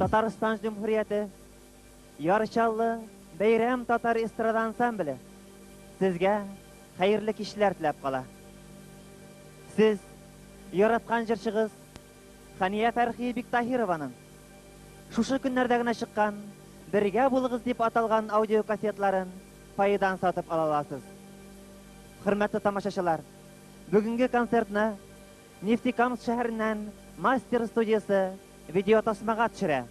Татарстан Җөмһүрияте Яр Чаллы Бәйрәм татар эстрада ансамбле сезгә хәерле кичләр теләп кала. Сез яраткан җырчыгыз Хәния Фәрхи Биктаһированың шушы көннәрдә генә чыккан Бергә булыгыз дип аталган аудиокассетларын фойедан сатып ала аласыз. Хөрмәтле тамашачылар, бүгенге концертны Нефтекамск шәһәреннән Мастер студиясе видеотасмага төшерә.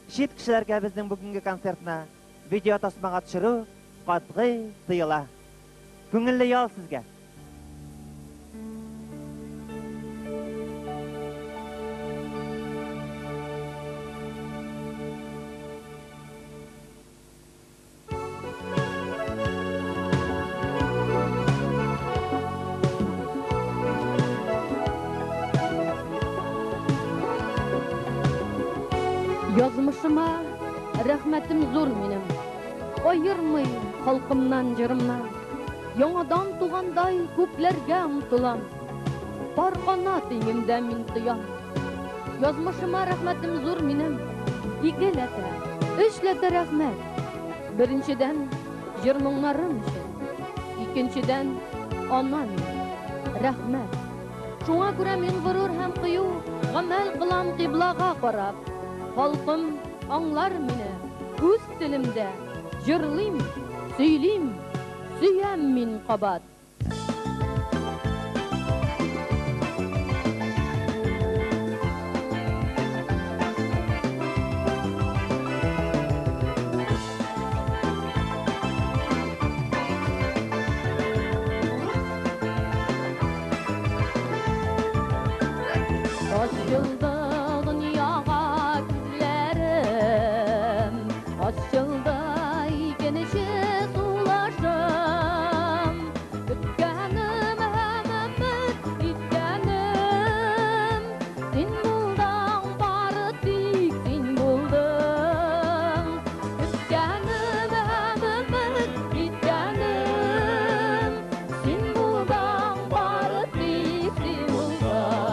Чит кешеләргә безнең бүгенге концертны видеотасмага төшерү катгый тыела. Күңелле ял сезгә! Язмышыма рәхмәтем зур минем. Аермый халкымнан, җырымнан. Яңадан тугандай күкләргә омтылам. Пар канат иңемдә мин тоям. Язмышыма рәхмәтем зур минем. Икеләтә, өчләтә рәхмәт. Беренчедән, җыр-моңнарым өчен. Икенчедән, ана мин. Рәхмәт. Шуңа күрә мин горур һәм кыю, гамәл кылам кыйблага карап. Халкым аңлар мине, үз телемдә җырлыйм, сөйлим, сөям мин кабат. Ачылды дөньяга күзләрем, ачылды икенче сулышым. Көткәнем һәм өмет иткәнем, син булдың, бары тик син булдың. Көткәнем һәм өмет иткәнем, син булдың, бары тик син булдың.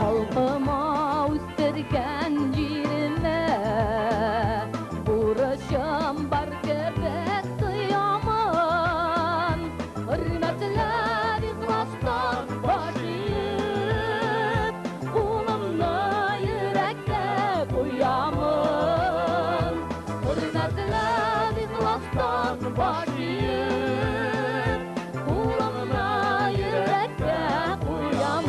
Халкыма, үстергән җиремә бурычым бар кебек тоямын. Хөрмәтләп, ихластан баш иеп, кулымны йөрәккә куямын. Хөрмәтләп, ихластан баш иеп, кулымны йөрәккә куямын.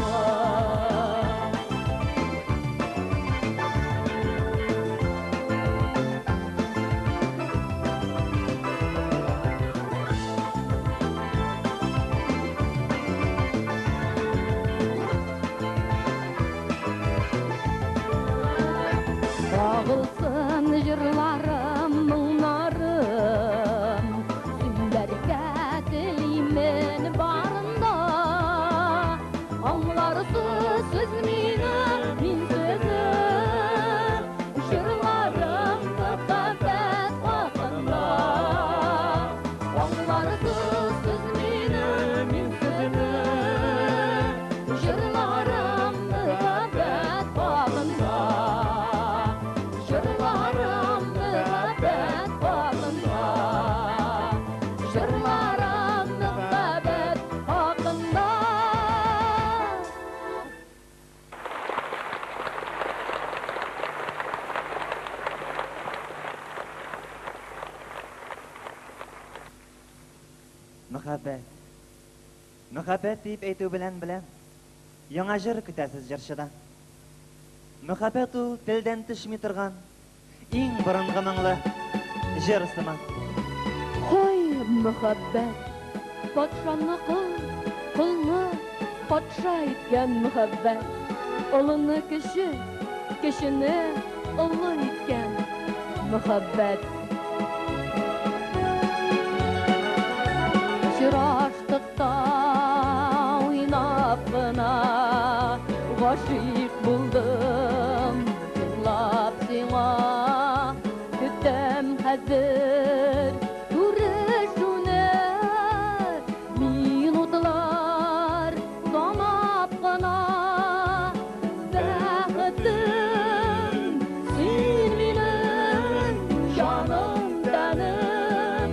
Кагылсын җырларым, моңнарым, сөйләргә телимен барында. Аңларсыз сез мине, мин сезне, җырларым мәхәббәт хакында. Аңларсыз сез мине, мин сезне, җырларым мәхәббәт хакында. Җырларым мәхәббәт хакында. Җырларым мәхәббәт хакында. Мәхәббәт. Мәхәббәт дип әйтү белән беләм. Яңа җыр көтәсез җырчыдан. Мәхәббәт ул телдән төшми торган иң борынгы моңлы җыр сыман. Һай, мәхәббәт, патшаныкы, колны, патша иткән мәхәббәт. Олыны кече, кечене олы иткән мәхәббәт. Очраштык та уйнап кына гашыйк булдым, җырлап сиңа көтәм хәзер күрешүне, минутлар санап кына. Бәхетем, син минем җаным, тәнем,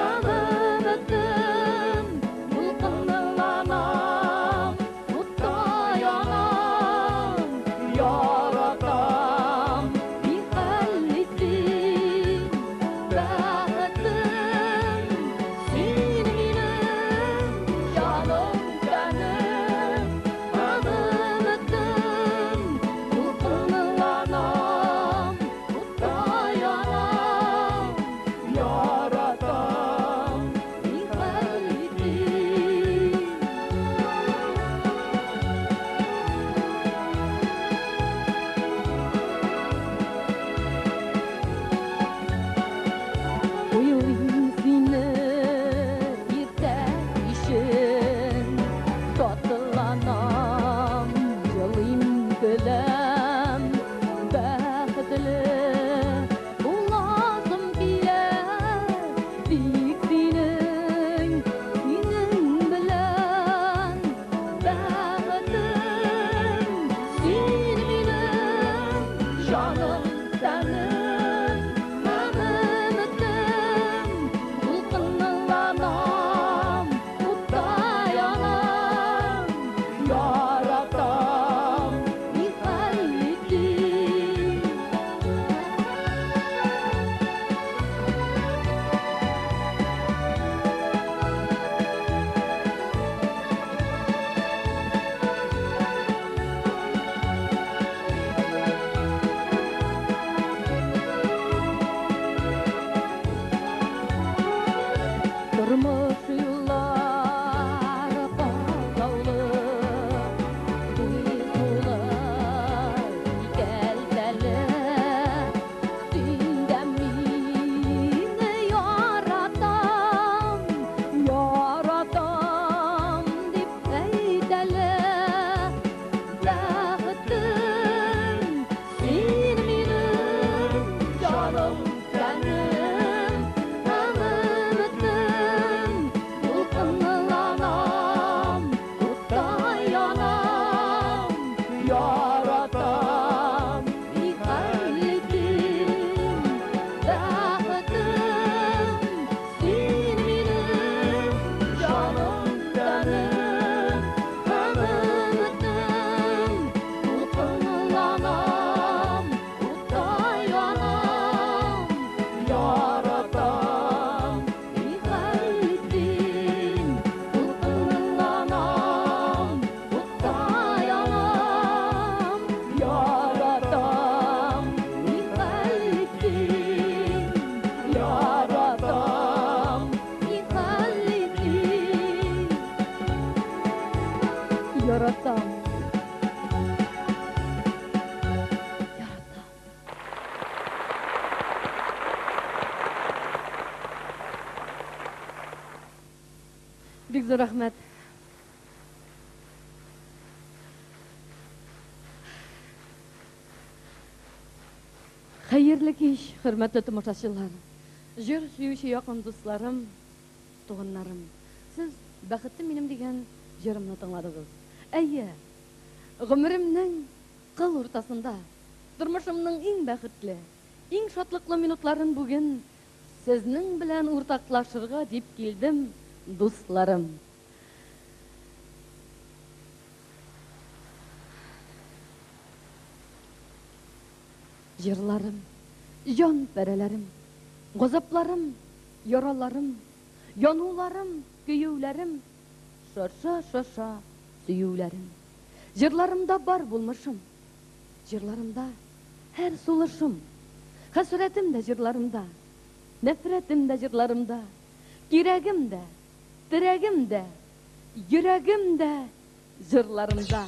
өметем, дулкынланам, утта янам, яратам, нихәл итим? Бәхетем, син минем җаным, тәнем, өметем, дулкынланам, утта янам, яратам, нихәл итим? Уйлыйм сине иртә кичен, шатланам, елыйм, көләм, бәхетле буласым килә, тик синең, синең белән. Бәхетем, син минем җаным, тәнем, өметем, дулкынланам, утта янам, яратам, нихәл итим? Тормыш юллары катлаулы, уйсулы, икәлтәле. Син дә мине яратам, яратам дип әйт әле. Бәхетем, син минем җаным, тәнем, өметем, дулкынланам, утта янам, яратам, нихәл итим? Бәхетем, син минем җаным, тәнем, өметем, дулкынланам, утта янам, яратам, нихәл итим? Дулкынланам, утта янам, яратам, нихәл итим? Яратам, нихәл итим? Яратам. Яратам. Бик зур рәхмәт. Хәерле кич, хөрмәтле тамашачылар. Җыр сөюче якын дусларым, туганнарым. Сез Бәхетем минем дигән җырымны тыңладыгыз. Әйе, гомеремнең кыл уртасында, тормышымның иң бәхетле, иң шатлыклы минутларын бүген сезнең белән уртаклашырга дип килдем, дусларым. Җырларым, җан парәләрем, газапларым, яраларым, януларым, көюләрем, шаша-шаша сөюләрем. Җырларымда бар булмышым, җырларымда һәр сулышым, хәсрәтем дә җырларымда, нәфрәтем дә җырларымда, кирәгем дә, терәгем дә, йөрәгем дә җырларымда.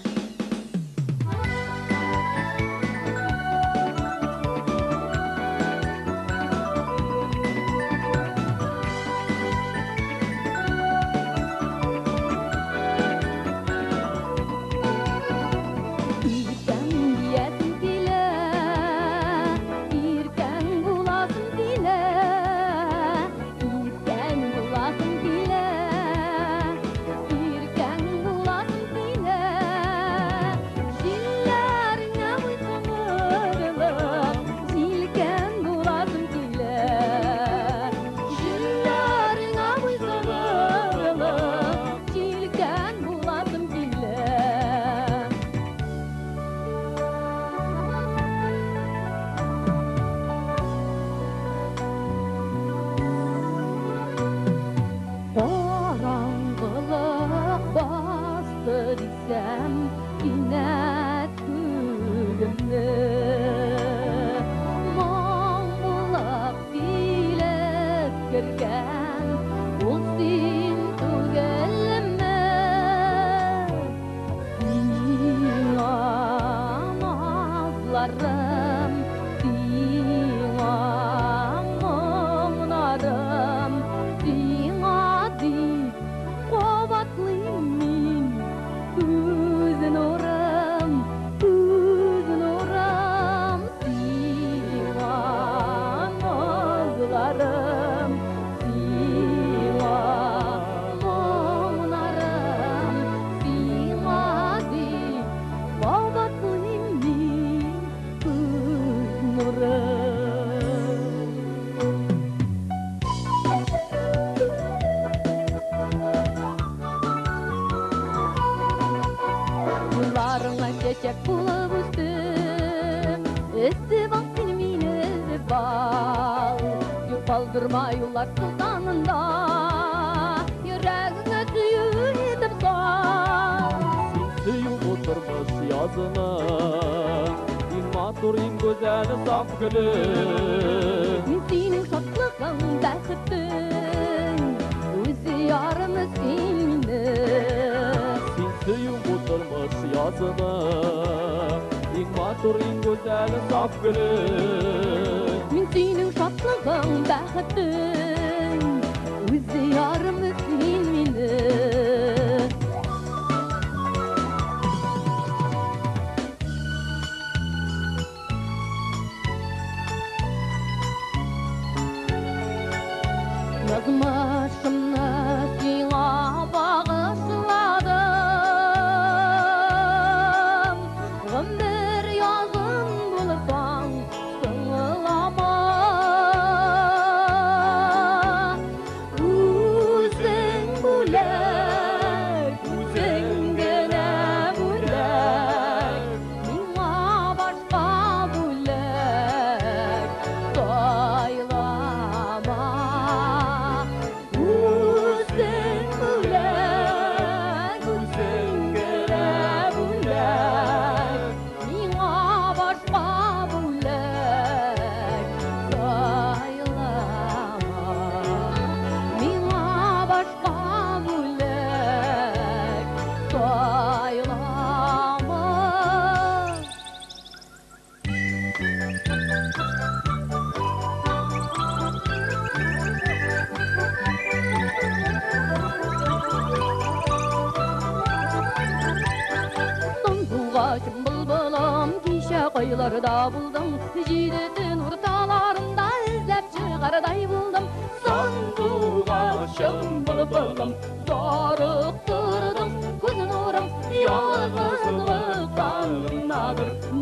Кайларда булдың, җиде төн урталарында эзләп чыгардай булдым. Сандугачым, былбылым, зарыктырдың күз нурым, ялгызлыктан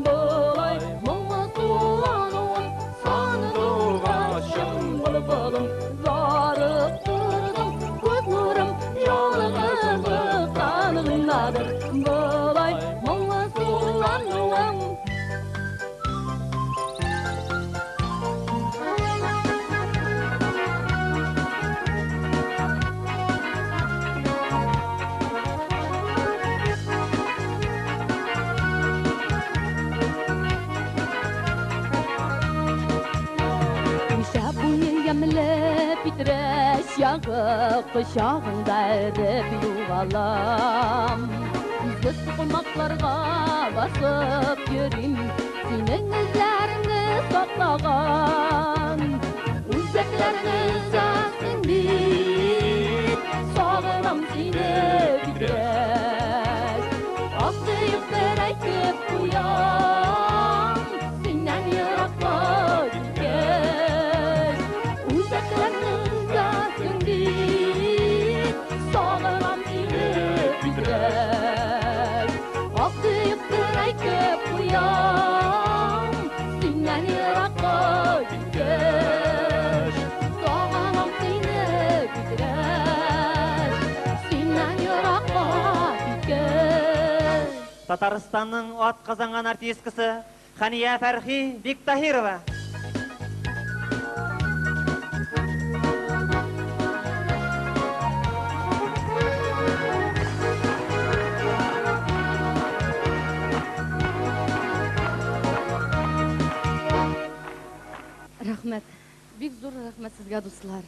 болай моңлы сулануым. Сандугачым, былбылым, зарыктырдың күз нурым, ялгызлыктан болай моңлы сулануым. Питрәш ягы кочагыңда эреп югалам. Изге сукмакларга басып йөрим, синең эзләреңне саклаган. Үзәкләрне өзәсең бит, сагынам сине бигрәк. Ак бер әйтеп куям, синнән еракка киткәч. Үзәкләрне өзәсең бит, сагынам сине бигрәк. Ак бер әйтеп куям, синнән еракка киткәч. Сагынам сине бигрәк, синнән еракка киткәч. Татарстанның ат казанган артисткасы Хания Фәрхи Биктаһирова. Рәхмәт. Бик зур рәхмәт сезгә, дуслар.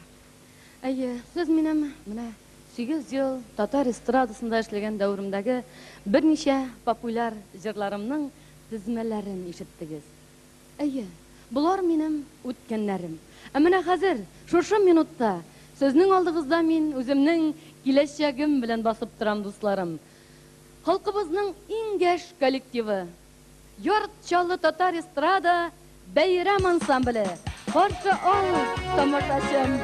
Әйе, сез минем менә 8 ел татар эстрадасында эшләгән дәверемдәге берничә популяр җырларымның тезмәләрен ишеттегез. Әйе, болар минем үткәннәрем. Ә менә хәзер, шушы минутта, сезнең алдыгызда мин үземнең киләчәгем белән басып торам, дусларым. Халкыбызның иң яшь коллективы, Яр Чаллы татар эстрада бәйрәм ансамбле. Каршы ал, тамашачым.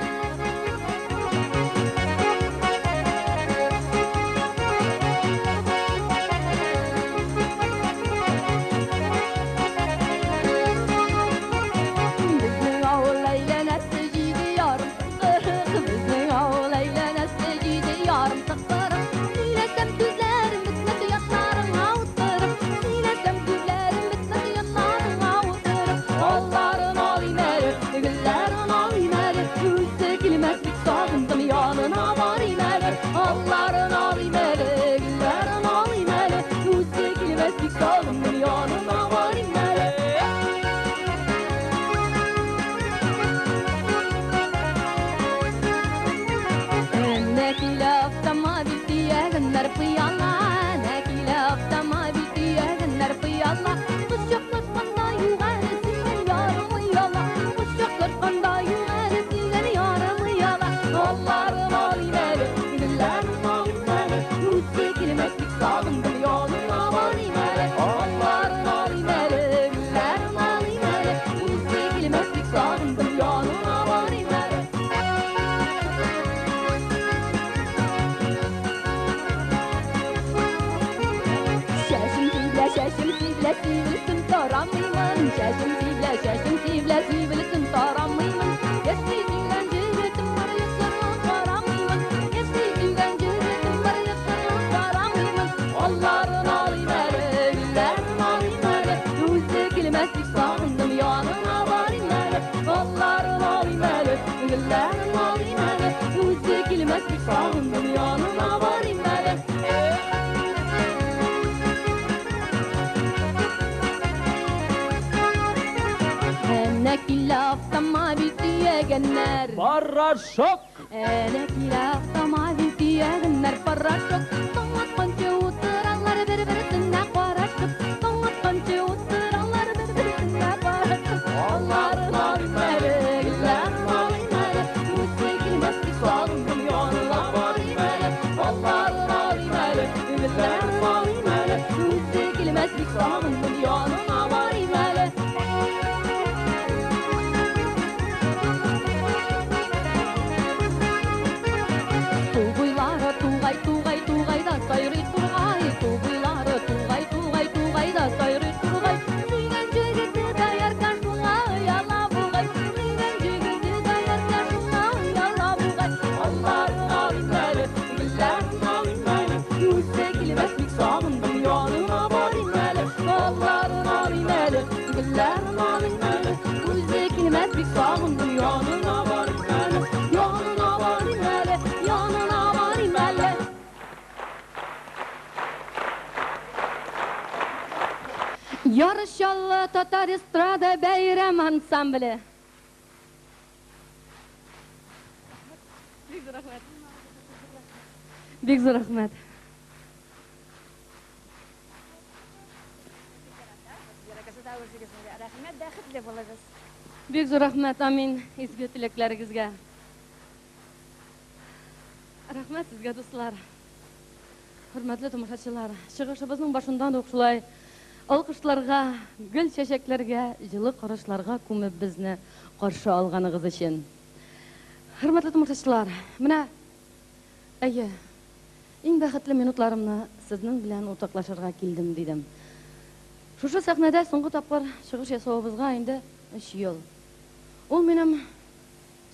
Безнең авыл әйләнәсе җиде ярым тыкрык, безнең авыл әйләнәсе җиде ярым тыкрык. Сөйләсәм сүзләрем бетмәс яннарыңа утырып, сөйләсәм сүзләрем бетмәс яннарыңа утырып. Алларын алыйм әле, гөлләрен алыйм әле, үзе килмәс бик сагындым, янына барыйм әле. Алларын алыйм әле, гөлләрен алыйм әле, үзе килмәс бик сагындым, янына барыйм әле. Әнә килә автомобиль төягәннәр пыяла, әнә килә автомобиль төягәннәр пыяла. Кочаклашканда юк әле сөйгән ярым ояла, кочаклашканда юк әле сөйгән ярым ояла. Алларын алыйм әле, гөлләрен алыйм әле, үзе килмәс бик сагындым, янына барыйм әле. Алларын алыйм әле, гөлләрен алыйм әле, үзе килмәс бик сагындым, янына барыйм әле. Чәчем сибелә, чәчем сибелә, сибелсен тарамыймын. Чәчем сибелә, чәчем сибелә, сибелсен тарамыймын. Яшьли сөйгән җегетем бар, яшьләргә карамыймын. Яшьли сөйгән җегетем бар, яшьләргә карамыймын. Алларын алыйм әле, гөлләрен алыйм әле, үзе килмәс бик сагындым, янына барыйм әле. Алларын алыйм әле, гөлләрен алыйм әле, үзе килмәс бик сагындым, янына барыйм әле. Әнә килә автомобиль төягәннәр. Порошок! Әнә килә автомобиль төягәннәр порошок. Таң атканчы утыралар бер-берсенә карашып. Таң атканчы утыралар бер-берсенә карашып. Алларын алыйм әле, гөлләрен алыйм әле, үзе килмәс бик сагындым, янына барыйм әле. Алларын алыйм әле, гөлләрен алыйм әле, үзе килмәс бик сагындым, янына барыйм әле. Су буйлары тугай, тугай, тугайда сайрый тургай. Су буйлары тугай, тугай, тугайда сайрый тургай. Сөйгән җегете доярка шуңа ояла бугай. Сөйгән җегете доярка шуңа ояла бугай. Алларын алыйм әле, гөлләрен алыйм әле, үзе килмәс бик сагындым, янына барыйм әле. Алларын алыйм әле, гөлләрен алыйм әле, үзе килмәс бик сагындым, янына барыйм әле. Янына барыйм әле, янына барыйм әле. Яр Чаллы татар эстрада бәйрәм ансамбле. Бик зур рәхмәт. Бик зур рәхмәт. да үзегезгә рәхмәт, бәхетле булыгыз. Бик зур рәхмәт, амин, изге теләкләрегезгә. Рәхмәт сезгә, дуслар. Хөрмәтле тамашачылар, чыгышыбызның башыннан ук шулай алкышларга, гөл чәчәкләргә, җылы карашларга күмеп безне каршы алганыгыз өчен. Хөрмәтле тамашачылар, менә әйе, иң бәхетле минутларымны сезнең белән уртаклашырга килдем дидем. Шушы сәхнәдә соңгы тапкыр чыгыш ясавыбызга инде 3 ел. Ул минем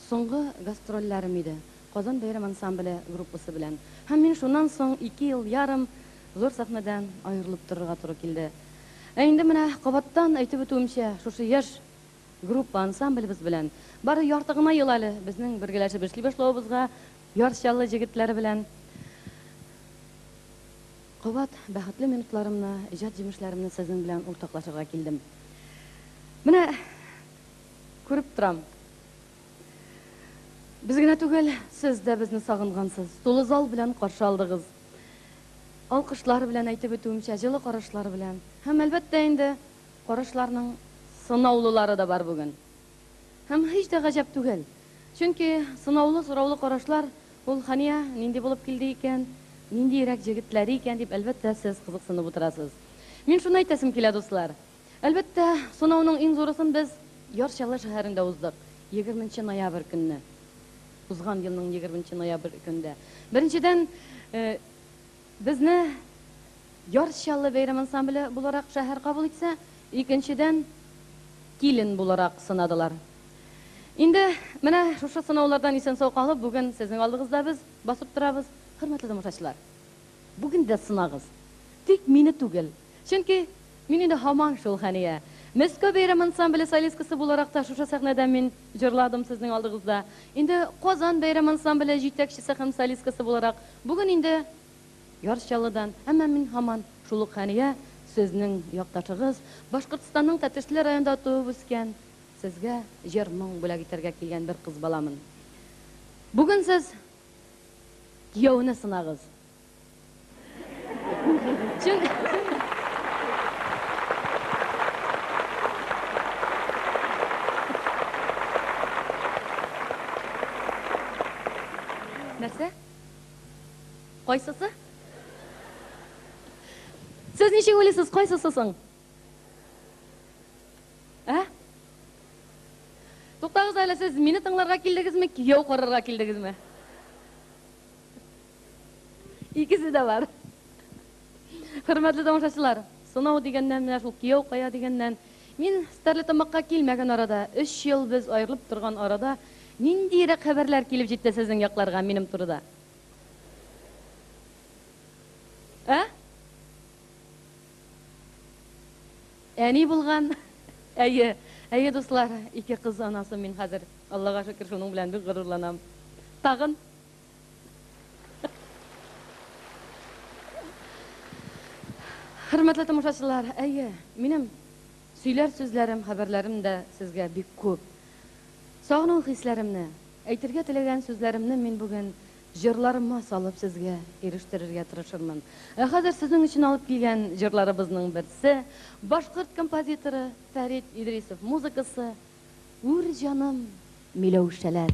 соңгы гастрольләрем иде. Казан бәйрәм ансамбле группасы белән. Һәм мин шуннан соң 2 ел ярым зур сәхнәдән аерылып торырга туры килде. Ә инде менә кабаттан әйтеп үтүемчә, шушы яшь группа ансамблебез белән бары ярты гына ел әле безнең бергәләшеп эшли башлавыбызга Яр Чаллы җегетләре белән кабат бәхетле минутларымны, иҗат җимешләремне сезнең белән уртаклашырга килдем. Менә күреп торам. Без генә түгел, сез дә безне сагынгансыз. Тулы зал белән каршы алдыгыз. Алкышлар белән әйтеп үтүемчә, җылы карашлар белән. Һәм әлбәттә инде карашларның сынаулылары да бар бүген. Һәм һич тә гаҗәп түгел. Чөнки сынаулы, сораулы карашлар ул Хания нинди булып килде икән, ниндиерәк җегетләре икән дип, әлбәттә, сез кызыксынып утырасыз. Мин шуны әйтәсем килә, дуслар. Әлбәттә, сынауның иң зурысын без Яр Чаллы шәһәрендә уздык, 20 ноябрь көнне. Узган елның 20 ноябрь көндә. Беренчедән, безне Яр Чаллы бәйрәм ансамбле буларак шәһәр кабул итсә, икенчедән, килен буларак сынадылар. Инде менә шушы сынаулардан исән-сау калып, бүген сезнең алдыгызда без басып торабыз. Хөрмәтле тамашачылар, бүген дә сынагыз. Тик мине түгел. Чөнки мин инде һаман шул Хәния. Мәскәү бәйрәм ансамбле солисткасы буларак та шушы сәхнәдә мин җырладым сезнең алдыгызда. Инде Казан бәйрәм ансамбле җитәкчесе һәм солисткасы буларак бүген инде Яр Чаллыдан, әмма мин һаман шул ук Хәния, сезнең якташыгыз, Башкортстанның Тәтешле районында туып үскән, сезгә җыр-моң бүләк итәргә килгән бер кыз баламын. Бүген сез кияүне сынагыз. Чөнки Нәрсә? Кайсысы? Сез ничек уйлыйсыз, кайсысы соң? Ә? Туктагыз әле, сез мине тыңларга килдегезме, кияү карарга килдегезме? Икесе дә бар. Хөрмәтле тамашачылар, сынау дигәннән, менә шул кияү кая дигәннән, мин Стәрлетамакка килмәгән арада, 3 ел без аерылып торган арада, ниндиерәк хәбәрләр килеп җитте сезнең якларга минем турыда? Ә? Әни булган. Әйе, әйе, дуслар, ике кыз анасы мин хәзер. Аллага шөкер, шуның белән бик горурланам. Тагын. Хөрмәтле тамашачылар, әйе, минем сөйләр сүзләрем, хәбәрләрем дә сезгә бик күп. Сагыну хисләремне, әйтергә теләгән сүзләремне мин бүген җырларыма салып сезгә ирештерергә тырышырмын. Ә хәзер сезнең өчен алып килгән җырларыбызның берсе, башкорт композиторы Фәрит Идрисов музыкасы Үр җаным, миләүшәләр.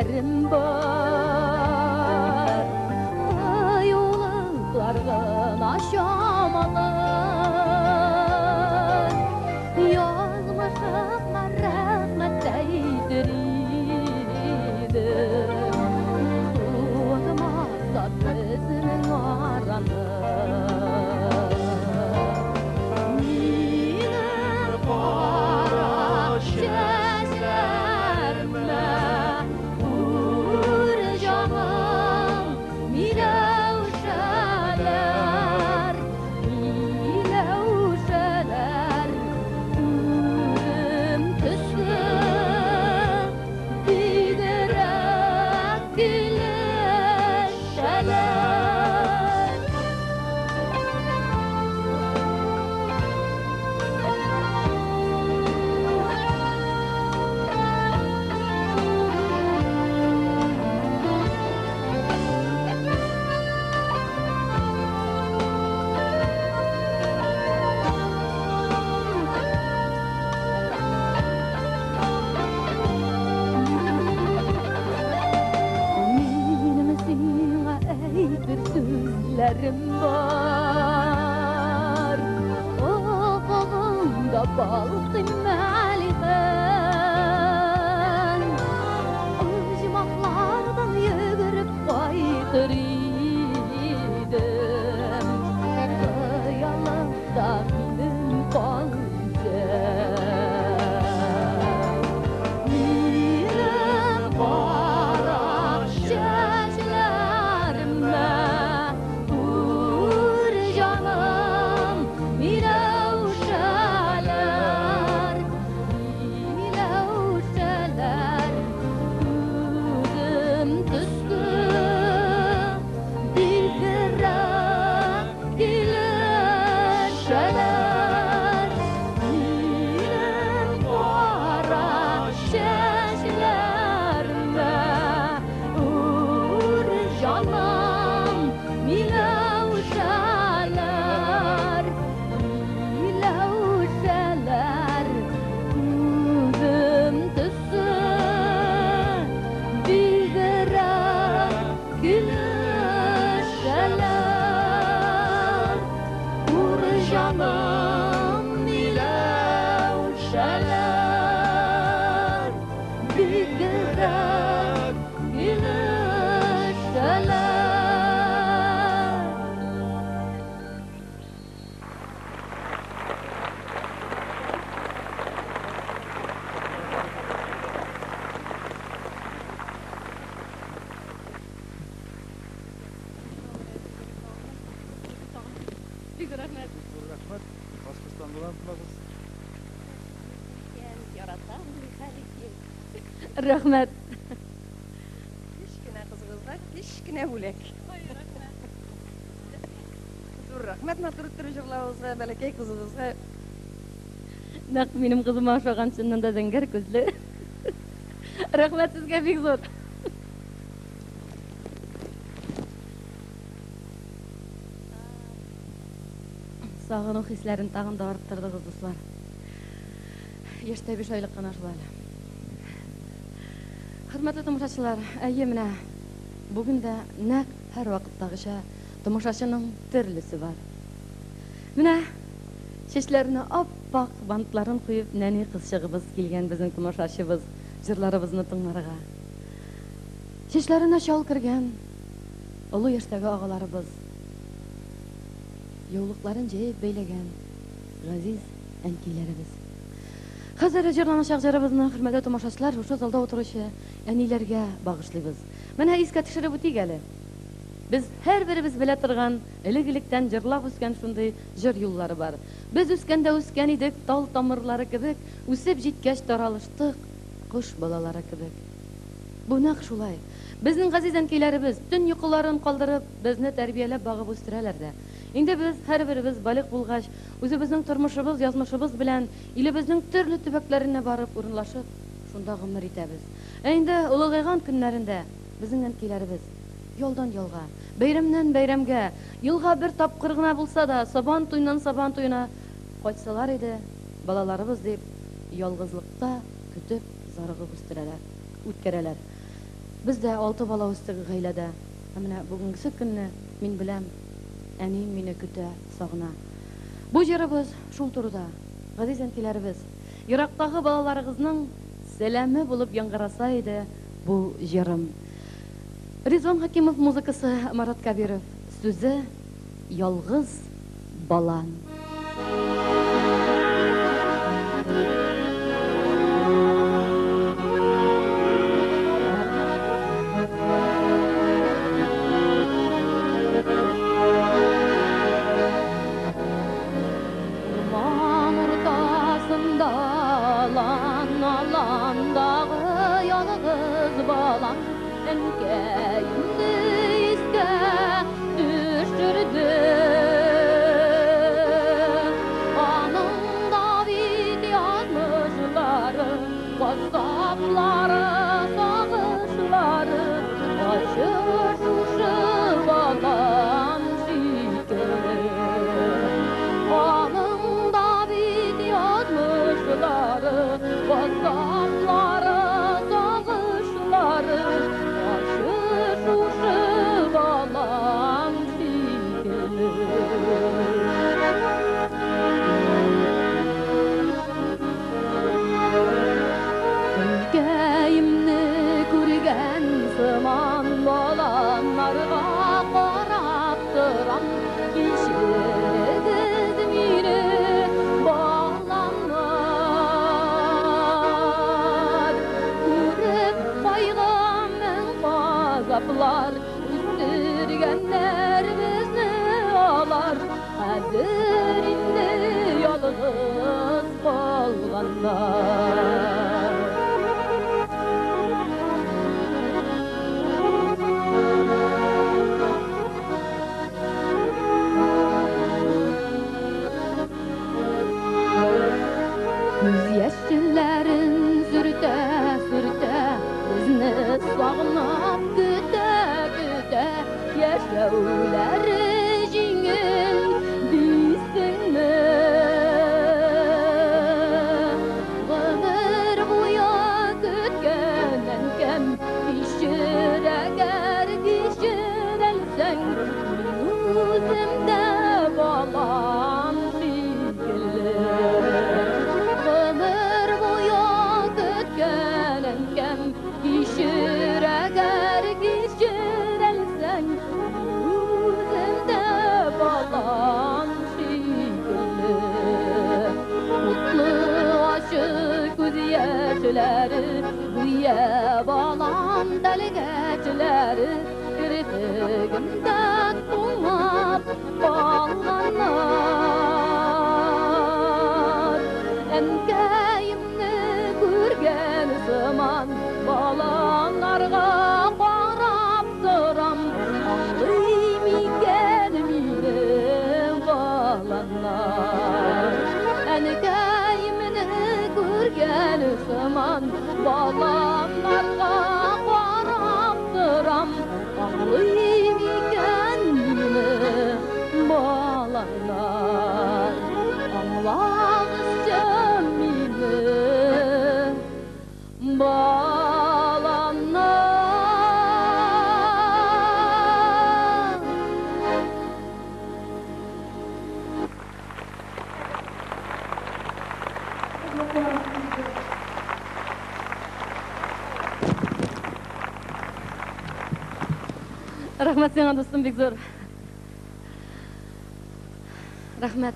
сүзләрем бар. Тыюлыклар гына чамалы. Язмышыма рәхмәт әйтер идем. Суытмаса безнең араны. Минем кара чәчләремә үр җаным, миләүшәләр, миләүшәләр, күзем төсле, бигрәк килешәләр. Минем сиңа әйтер сүзләрем бар. Офыгыңда балкый мәлихән. Оҗмахлардан йөгереп кайтыр идем. Хыялымда минем кал исән. Минем кара чәчләремә үр җаным, миләүшәләр, миләүшәләр, күзем төсле, бигрәк килешәләр. Минем кара чәчләремә үр җаным, миләүшәләр, миләүшәләр, күзем төсле, бигрәк килешәләр. Үр җаным, миләүшәләр, бигрәк килешәләр. Бик рәхмәт. Зур рәхмәт. Башкортстандан тыңлагыз. Яратам, нихәл итим. Рәхмәт. Кечкенә кызыгызга кечкенә бүләк. Зур рәхмәт матур иттереп җырлавыгызга, бәләкәй кызыгызга. Нәкъ минем кызыма ошаган, чыннан да зәңгәр күзле. Рәхмәт сезгә бик зур. Сагыну хисләрен тагын да арттырдыгыз, дуслар. Яшьтә 5 айлык кына шул әле. Хөрмәтле тамашачылар, әйе, менә бүген дә нәкъ һәр вакыттагыча тамашачының төрлесе бар. Менә чәчләренә ап-ак бантларын куеп нәни кызчыгыбыз килгән безнең тамашачыбыз җырларыбызны тыңларга. Чәчләренә чал кергән олы яшьтәге агаларыбыз, яулыкларын җәеп бәйләгән газиз әнкәйләребез. Хәзер җырланачак җырыбызны, хөрмәтле тамашачылар, шушы залда утыручы әниләргә багышлыйбыз. Менә искә төшереп үтик әле. Без һәрберебез белә торган, элек-электән җырлап үскән шундый җыр юллары бар. Без үскәндә үскән идек тал тамырлары кебек, үсеп җиткәч таралыштык кош балалары кебек. Бу нәкъ шулай. Безнең газиз әнкәйләребез төн йокыларын калдырып, безне тәрбияләп багып үстерәләр дә. Инде без һәрберебез балигъ булгач, үзебезнең тормышыбыз, язмышыбыз белән илебезнең төрле төбәкләренә барып урынлашып, шунда гомер итәбез. Ә инде олыгайган көннәрендә безнең әнкәйләребез ялдан ялга, бәйрәмнән бәйрәмгә, елга бер тапкыр гына булса да, сабан туеннан сабан туена кайтсалар иде, балаларыбыз дип, ялгызлыкта көтеп, зарыгып үстерәләр, үткәрәләр. Без дә алты бала үстек гаиләдә. Ә менә бүгенгесе көнне мин беләм, әнием мине көтә, сагына. Бу җырыбыз шул турыда. Газиз әнкиләребез, ерактагы балаларыгызның сәламе булып яңгыраса иде бу җырым. Ризван Хәкимов музыкасы, Марат Кәбиров сүзе, Ялгыз балам. Урман уртасында алан, аландагы ялгыз балам әнкәемне искә төшерде. Аның да бит язмышлары, газаплары, сагышлары ачы шушы балам шикелле. Аның да бит язмышлары, газаплары, сагышлары ачы шушы балам шикелле. Әнкәемне күргән сыман баламнарга карап торам, кичерегез мине, баламнар. Күреп кайгы мең газаплар, үстергәннәр безне алар, хәзер инде ялгыз калганнар. Күз яшьләрен сөртә-сөртә, безне сагынып көтә-көтә, яшәүләре җиңел дисеңме? Гомер буе көткән әнкәм, кичер әгәр кичерәлсәң, мин үзем дә балам шикелле. Гомер буе көткән әнкәм, кичер әгәр кичерәлсәң, мин үзем дә балам шикелле. Утлы ачы күз яшьләре, гүя балам тәлгәчләре, керфегемдә туңып калганнар. Әнкәемне күргән сыман баламнарга карап торам, аңлый микән мине баламнар? Әнкәемне күргән сыман баламнарга карап торам, аңлый микән мине баламнар? Аңлагызчы мине, баламнар. Рәхмәт сиңа, дустым, бик зур. Рәхмәт.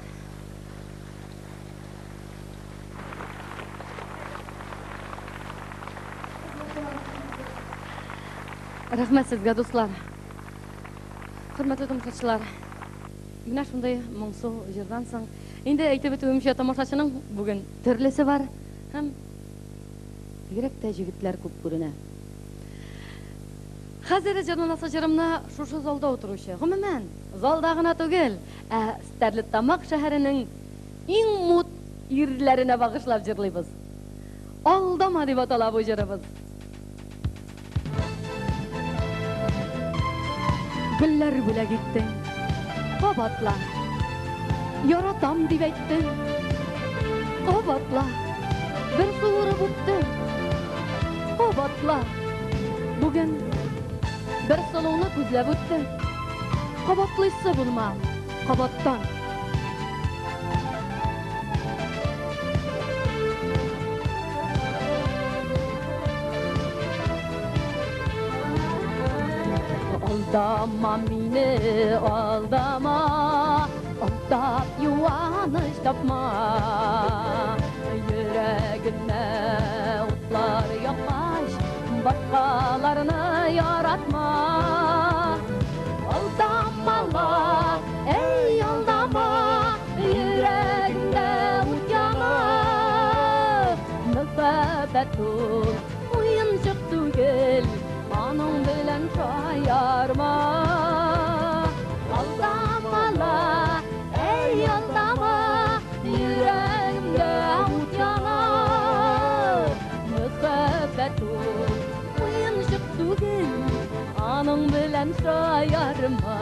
Рәхмәт сезгә, дуслар. Хөрмәтле тамашачылар. Менә шундый моңсу җырдан соң, инде әйтеп үтүемчә, тамашачының бүген төрлесе бар һәм бигрәк тә җегетләр күп күренә. Хәзер җырланасы җырымны шушы залда утыручы, гомумән, залда гына түгел, ә Стәрлетамак шәһәренең иң мут ирләренә багышлап җырлыйбыз. Алдама дип атала бу җырыбыз. Гөлләр бүләк иттең, кабатла. Яратам дип әйттең, кабатла. Бер суырып үптең, кабатла. Бүген бер сылуны күзләп үттем. Кабатлыйсы булма, кабаттан. Алдама мине, алдама, алдап юаныч тапма. Йөрәгемә утлар яккач, башкаларны яратма. Алдама ла, эй, алдама, йөрәгемдә ут яна. Мәхәббәт ул уенчык түгел, аның белән шаярма. Алдама ла, эй, алдама, йөрәгемдә ут яна. Мәхәббәт ул уенчык түгел, аның белән шаярма.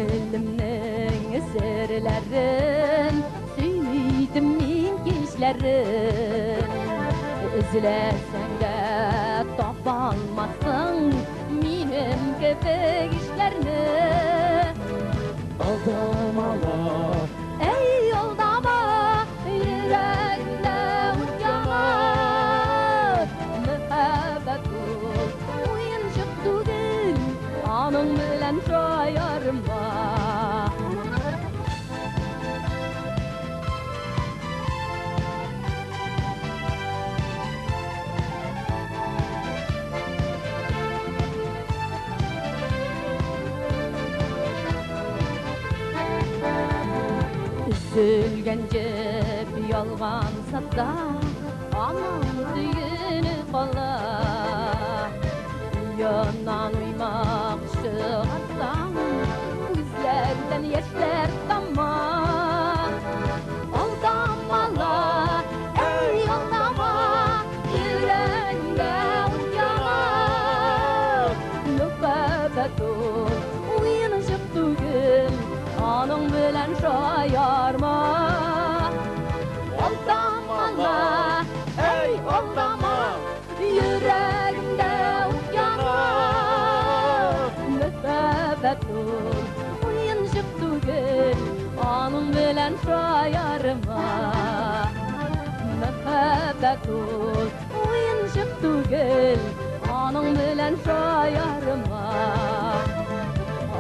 Күңелемнең серләрен сөйлидем мин кичләрен. Эзләсәң дә таба алмассың минем кебек ишләрне. Алдама ла, Эй, алдама, йөрәгемдә ут яна. Мәхәббәт ул уенчык түгел, аның белән шаярма. Өзелгән җеп ялганса да, аның сөене кала. Уеннан уймак чыгарсаң, күзләрдән яшьләр тама. Алдама ла, эй, алдама, йөрәгемдә ут яна. Мәхәббәт ул уенчык түгел, аның белән шаярма. Алдама ла, эй, алдама, йөрәгемдә ут яна. Мәхәббәт ул уенчык түгел, аның белән шаярма. Мәхәббәт ул уенчык түгел, аның белән шаярма.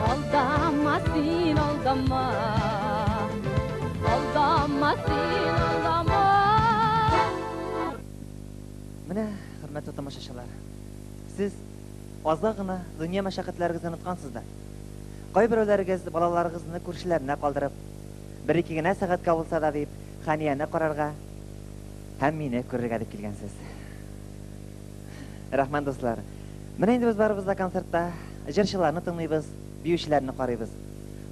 Алдама син, алдама. Алдама син, алдама. Менә, хөрмәтле тамашачылар, сез азга гына дөнья мәшәкатьләрегезне оныткансыз да. Кайберәүләрегез балаларыгызны күршеләренә калдырып, бер-ике генә сәгатькә булса да дип, Ханияне карарга һәм мине күрергә дип килгәнсез. Рәхмәт, дуслар. Менә инде без барыбыз да концертта җырчыларны тыңлыйбыз, биючеләрне карыйбыз.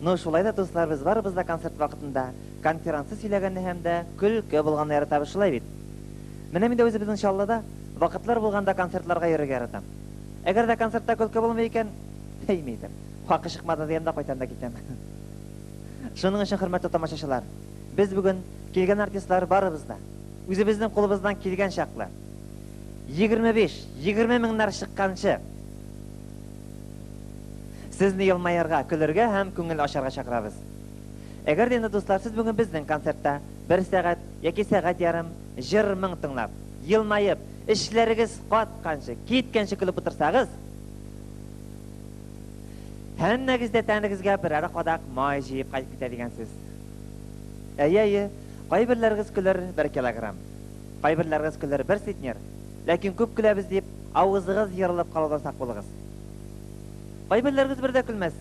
Но шулай да, дуслар, без барыбыз да концерт вакытында конференция сөйләгәнне һәм дә көлке булганны яратабыз, шулай бит? Менә мин дә үзебезнең Чаллыда вакытлар булганда концертларга йөрергә яратам. Әгәр дә концертта көлке булмый икән, әйме әйтәм, хакы чыкмады дигән дә кайтам да китәм. Шуның өчен, хөрмәтле тамашачылар, без бүген килгән артистлар барыбыз да үзебезнең кулыбыздан килгән чаклы 25, 20 меңнәр чыкканчы сезне елмаерга, көлергә һәм күңел ачарга чакырабыз. Әгәр дә инде, дуслар, сез бүген безнең концертта бер сәгать яки сәгать ярым җыр моң тыңлап, елмаеп, эшләрегез катканчы, киткәнче көлеп утырсагыз, һәммәгез дә тәнегезгә берәр кадак май җыеп кайтып китә дигән сүз. Әйе, әйе, кайберләрегез көлер бер килограмм, кайберләрегез көлер бер центнер, ләкин күп көләбез дип, авызыгыз ерылып калудан сак булыгыз. Кайберләрегез бер дә көлмәс.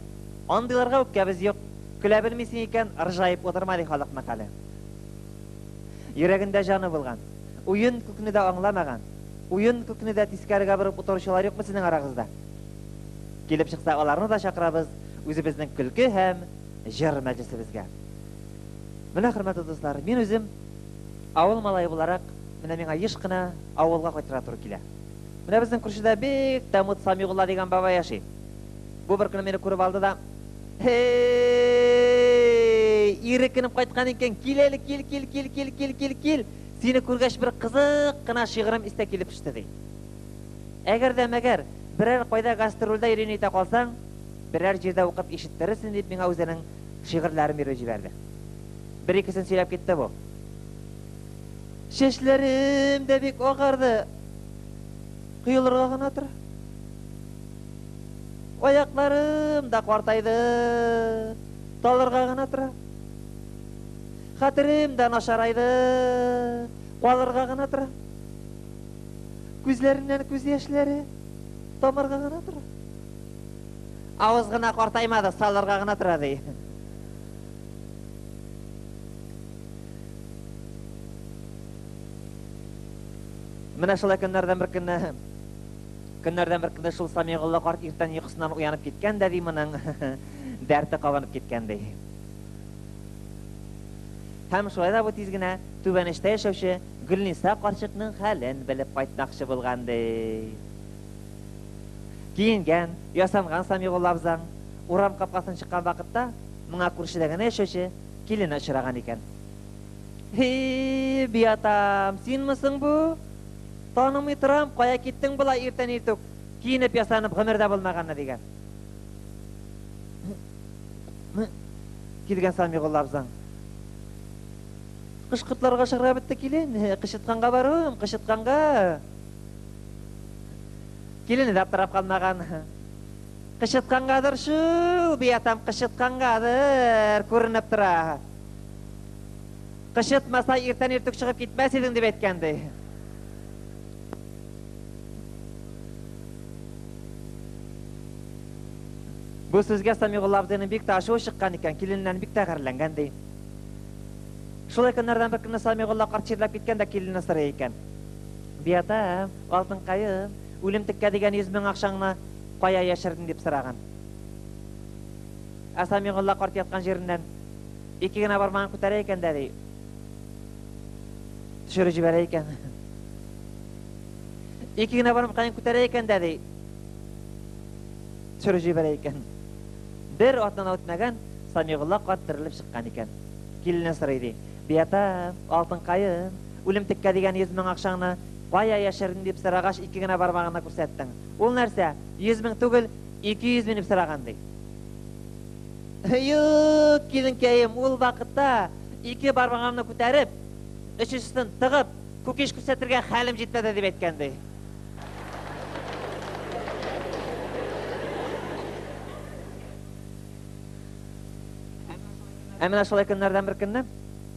Андыйларга үпкәбез юк. Көлә белмисең икән, ыржаеп утырма, ди халык мәкале. Йөрәгендә җаны булган, уен күкне дә аңламаган, уен күкне дә тискәрегә борып утыручылар юкмы сезнең арагызда? Килеп чыкса, аларны да чакырабыз үзебезнең көлке һәм җыр мәҗлесебезгә. Менә, хөрмәтле дуслар, мин үзем авыл малае буларак, менә миңа еш кына авылга кайтырга туры килә. Менә безнең күршедә бик тәмуд Самигулла дигән бабай яши. Бу бер көнне мине күреп алды да, "Эй, Ире кенеп кайткан икән. Кил әле, кил, кил, кил, кил, кил, кил, кил. Сине күргәч бер кызык кына шигырем истә килеп төште, ди. Әгәр дә мәгәр берәр кайда гастрольдә йөри нитә калсаң, берәр җирдә укып ишеттерерсең, дип миңа үзенең шигырьләрен биреп җибәрде. Бер-икесен сөйләп китте бу. Чәчләрем дә бик агарды. Коелырга гына тора. Аякларым да картайды. Талырга гына тора. Хәтерем дә начарайды. Калырга гына тора. Күзләреннән күз яшьләре тамырга гына тора. Авыз гына картаймады, салырга гына тора, ди. Менә шулай көннәрдән бер көнне көннәрдән бер көнне шул Самигулла карт иртән йокысыннан уянып киткән дә, ди, моның дәрте кабынып киткән, ди. Һәм шулай да бу тиз генә Түбән Очта яшәүче Гөлниса карчыкның хәлен белеп кайтмакчы булган, ди. Киенгән, ясанган Самигулла абзаң, урам капкасын чыккан вакытта, моңа күршедә генә яшәүче килене очраган икән. Һи, биатам, синме соң бу? Танымый торам, кая киттең болай иртән иртүк, киенеп-ясанып гомердә булмаганны, дигән. Килгән Самигулла абзаң. Кышкыртларга чыгарга бетте килен, кычытканга баруым, кычытканга. Килене дә аптырап калмаган. Кычыткангадыр шул, биатам, кычыткангадыр, күренеп тора. Кычытмаса, иртән иртүк чыгып китмәс идең, дип әйткән, ди. Бу сүзгә Самигулла абзыйның бик тә ачуы чыккан икән, килененнән бик тә гарьләнгән, ди. Шулай көннәрдән бер көнне Самигулла карт чирләп киткән дә килене сорый икән. Биатам, алтынкаем, үлемтеккә дигән 100 мең акчаңны кая яшердең, дип сораган. Ә Самигулла карт яткан җиреннән ике генә бармагын күтәрә икән дә, ди, төшереп җибәрә икән. Ике генә бармакын күтәрә икән дә, ди, төшереп җибәрә икән. Бер атна үтмәгән, Самигулла карт терелеп чыккан икән. Килене сорый, ди, Биата, алтынкаем, үлемтеккә дигән 100 мең акчаңны кая яшердең, дип сорагач, ике генә бармагыңны күрсәттең. Ул нәрсә, 100 мең түгел, 200 мең дип сораган, ди. Юк, киленкәем, ул вакытта ике бармагымны күтәреп, өченчесен тыгып, кукиш күрсәтергә хәлем җитмәде, дип әйткән, ди. Ә менә шулай көннәрдән бер көнне,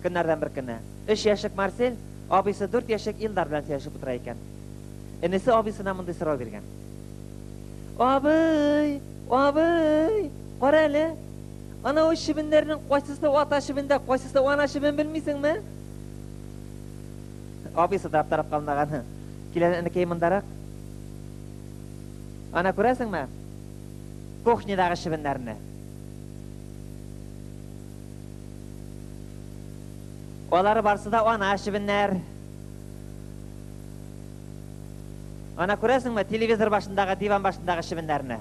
көннәрдән бер көнне, өч яшьлек Марсель абыйсы дүрт яшьлек Илдар белән сөйләшеп утыра икән. Энесе абыйсына мондый сорау биргән. Абый, абый, кара әле, анау чебеннәрнең кайсысы ата чебен дә, кайсысы ана чебен белмисеңме? Абыйсы да аптырап калмаган. Кил әле, энекәй, мондарак. Ана күрәсеңме? Кухнядагы чебеннәрне. Алары барсы да ана чебеннәр. Ана күрәсеңме, телевизор башындагы, диван башындагы чебеннәрне?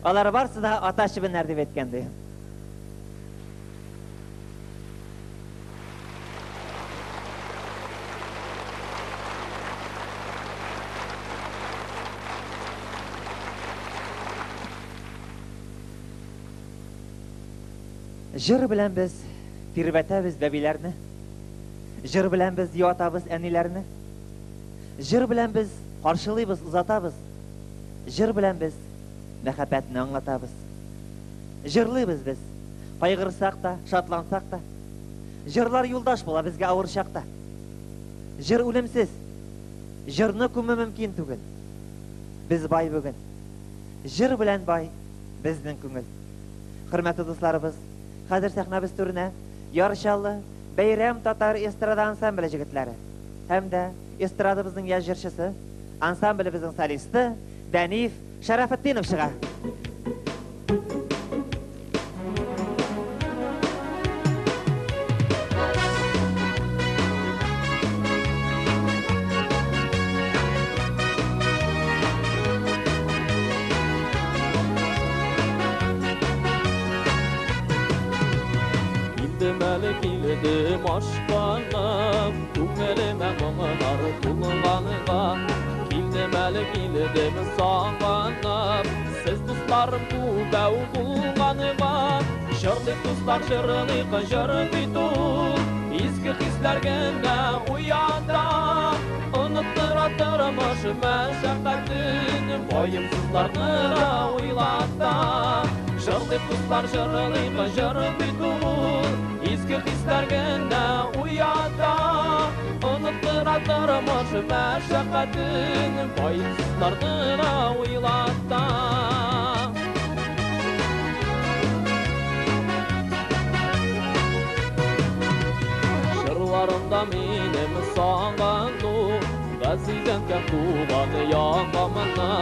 Алары барсы да ата чебеннәр дип әйткән ди. Җыр белән без тирбәтәбез бәбиләрне. Җыр белән без юатабыз әниләрне. Җыр белән без каршылыйбыз, озатабыз. Җыр белән без мәхәббәтне аңлатабыз. Җырлыйбыз без, кайгырсак та, шатлансак та. Җырлар юлдаш була безгә авыр чакта. Җыр үлемсез. Җырны күмү мөмкин түгел. Без бай бүген. Җыр белән бай безнең күңел. Хөрмәтле дусларыбыз, хәзер сәхнәбез түренә Яр Чаллы Бәйрәм татар эстрада ансамбле җегетләре һәм дә эстрадабызның яшь җырчысы, ансамблебезнең солисты Дәниф Шәрәфетдинов чыга. Килдем әле. Күңелемә моңнар тулганга, Килдем әле, килдем сагынып, Сез дусларым күбәү булганга. Җырлыйк, дуслар, җырлыйк, җыр бит ул, Изге хисләр генә уята. Оныттыра тормыш мәшәкатен, Ваемсызларны да уйлата. Җырлыйк, дуслар, җырлыйк, җыр бит ул, Изге хисләр генә уята. Оныттыра тормыш мәшәкатен, Ваемсызларны да уйлата. Җырларымда минем сагыну, Газиз әнкәм туган ягымны,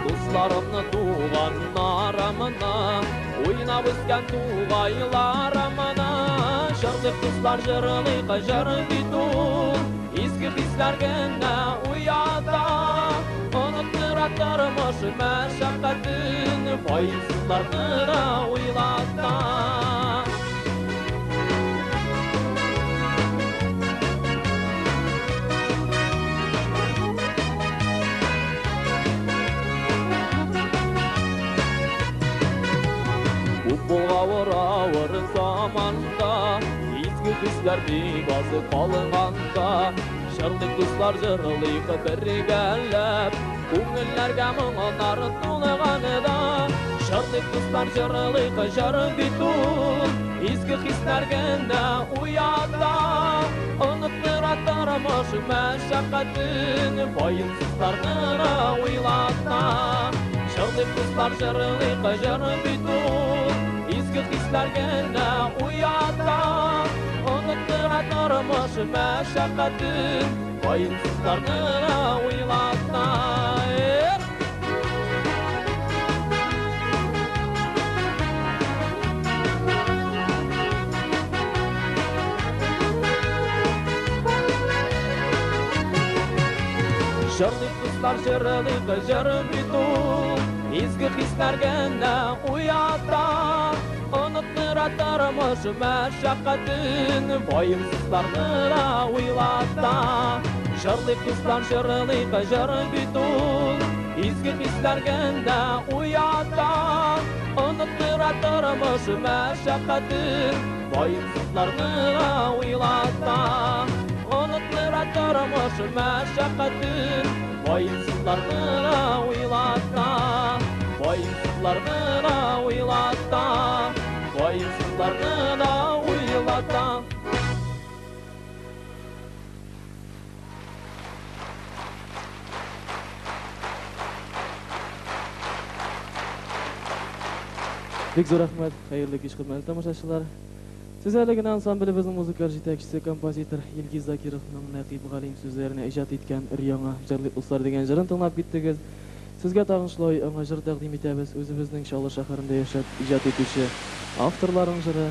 Дусларымны, туганнарымны, Уйнап үскән тугайларымны. Җырлыйк, дуслар, җырлыйк, җыр бит ул, Изге хисләр генә уята. Оныттыра тормыш мәшәкатен, Ваемсызларны да уйлата. Күп булгавыр авыр заманда, Изге хисләр бик аз калганда. Җырлыйк, дуслар, җырлыйк бергәләп, Күңелләргә моңнар тулганда. Җырлыйк, дуслар, җырлыйк, җыр бит ул, Изге хисләр генә уята. Оныттыра тормыш мәшәкатен, Ваемсызларны да уйлата. Җырлыйк, дуслар, җырлыйк, җыр бит ул, Изге хисләр генә уята. Оныттыра тормыш мәшәкатен, Ваемсызларны да уйлата. Җырлыйк, дуслар, җырлыйк, җыр бит ул, Изге хисләр генә уята. Оныттыра тормыш мәшәкатен, Ваемсызларны да уйлата. Җырлыйк, дуслар, җырлыйк, җыр бит ул, Изге хисләр генә уята. Оныттыра тормыш мәшәкатен, Ваемсызларны да уйлата. Оныттыра тормыш мәшәкатен, Ваемсызларны да уйлата. Ваемсызларны да уйлата. Ваемсызларны да уйлата. Бик зур рәхмәт, хәерле кич, хөрмәтле тамашачылар. Сез әле генә ансамблебезнең музыкаль җитәкчесе, композитор Илгиз Закировның Нәкыйп Галим сүзләренә иҗат иткән өр-яңа Җырлыйк дуслар дигән җырын тыңлап киттегез. Сезгә тагын шулай яңа җыр тәкъдим итәбез. Үзебезнең Чаллы шәһәрендә яшәп иҗат итүче авторларның җыры.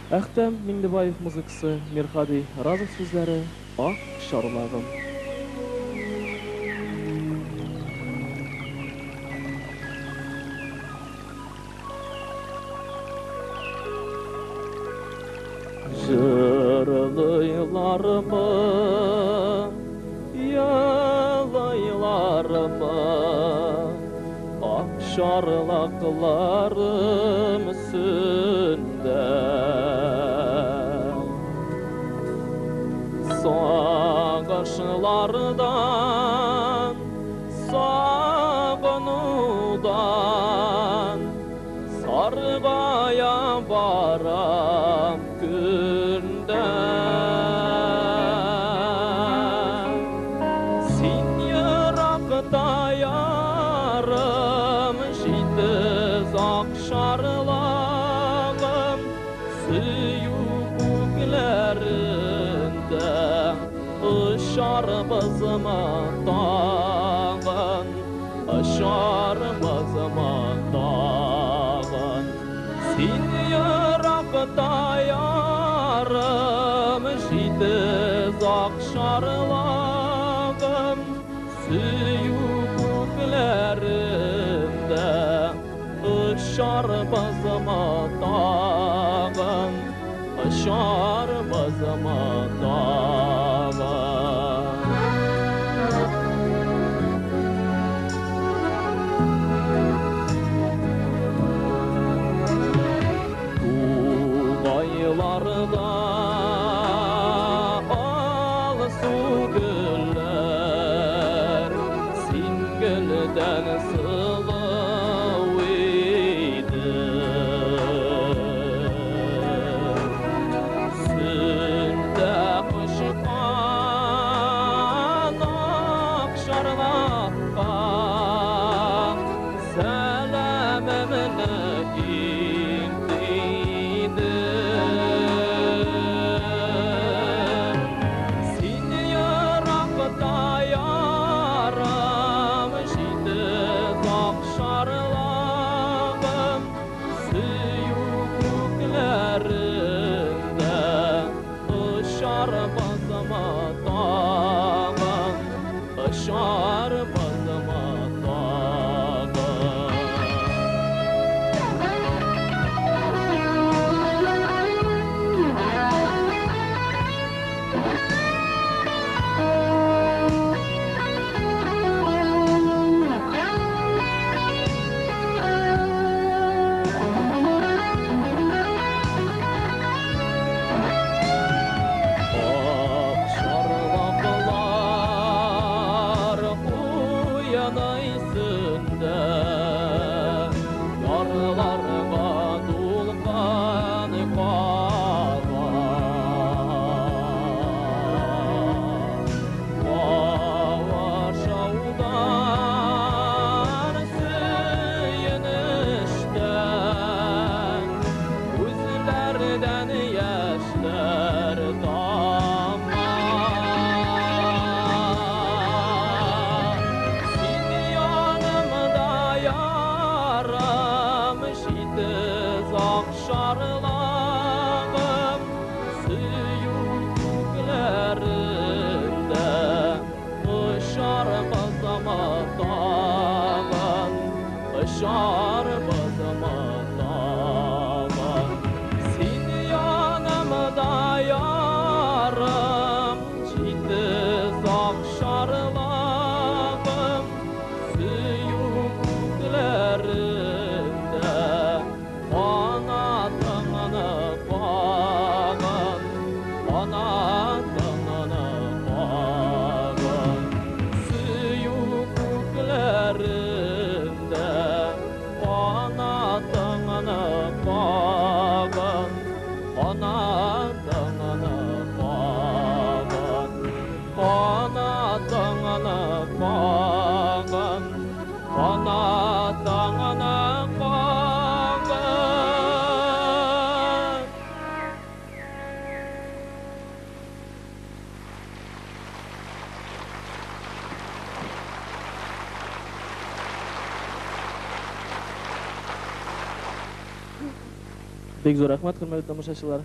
Әхтәм Миңлебаев музыкасы, Мирхади Разов сүзләре, Ак чарлагым. Җырлыйлармы, елыйлармы, Ак чарлакларым өстендә. Сагышлардан, сагынудан Саргая барам көндә. Син еракта, ярым, җитез ак чарлагым, Сөю күкләрендә очарбызмы тагын, Очарбызмы тагын? Син еракта, ярым, җитез ак чарлагым, Сөю күкләрендә очарбызмы тагын, Очарбызмы тагын? Сылу иде. Сөндә кочкан акшарлакка сәламемне илтидем. Син еракта, ярым, җитез акшарлагым, сөю күкләрендә очар базыма тагын, очар базыма тагын. Акшарлаклар уяна өстендә, ярларга тулган кага. Кавашаудан, сөенечтән күзләрдән яшьләр тама. Син янымда, ярым, җитез акшарлагым, сөю күкләрендә очар базыма тагын, очар базыма тагын. Син янымда, ярым, җитез акшарлагым, сөю күкләрендә канатыңны кагын, канатыңны кагын. Сөю күкләрендә канатыңны кагын, канатыңны кагын, канатыңны кагын, канатыңны кагын. Бик зур рәхмәт, хөрмәтле тамашачылар.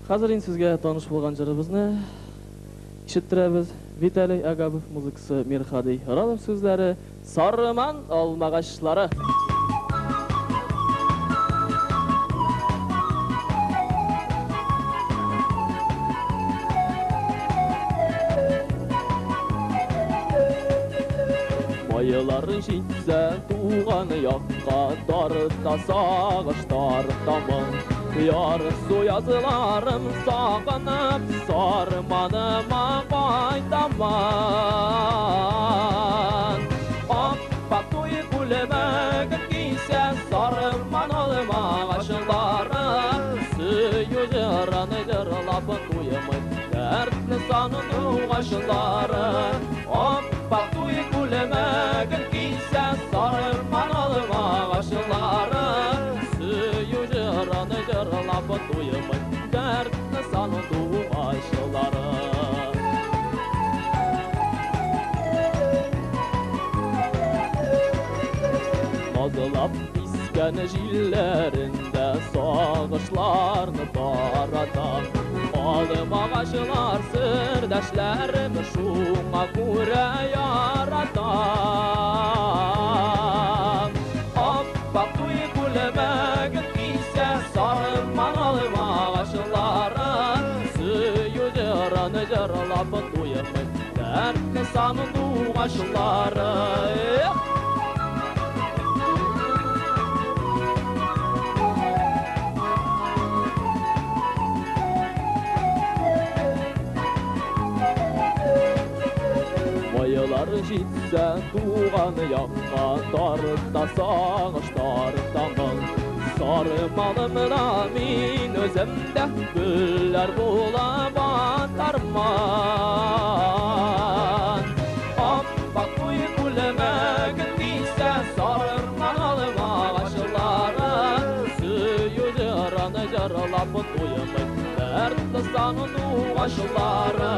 Хәзер инде сезгә таныш булган җырыбызны ишеттерәбез. Виталий Агабов музыкасы, Мирхади Ралов сүзләре, Сарыман алмагачлары. Майлар җитсә туган якка, тарта сагыш, тартамын. Ярсу язларым сагынып, Сарманыма кайтамын. Аппак туй күлмәген кисә Сарман алмагачлары, сөю җырын җырлап туймый дәртле сандугачлары. Аппак туй күлмәген кисә Сарман алмагачлары, сөю җырын җырлап туймый дәртле сандугачлары. Назлап искән җилләрендә сагышларны таратам. Алмагачлар сердәшләрем, шуңа күрә яратам. Аппак туй күлмәген кисә Сарман алмагачлары, сөю җырын җырлап туймый дәртле сандугачлары. Эх! Айлар җитсә туган якка тарта сагыш, тарта моң. Сарманымда мин үзем дә гөлләр булып атарман. Аппак туй күлмәген кисә сарырман алма агачлары. Сөю җырын җырлап туймый дәртле сандугачлары.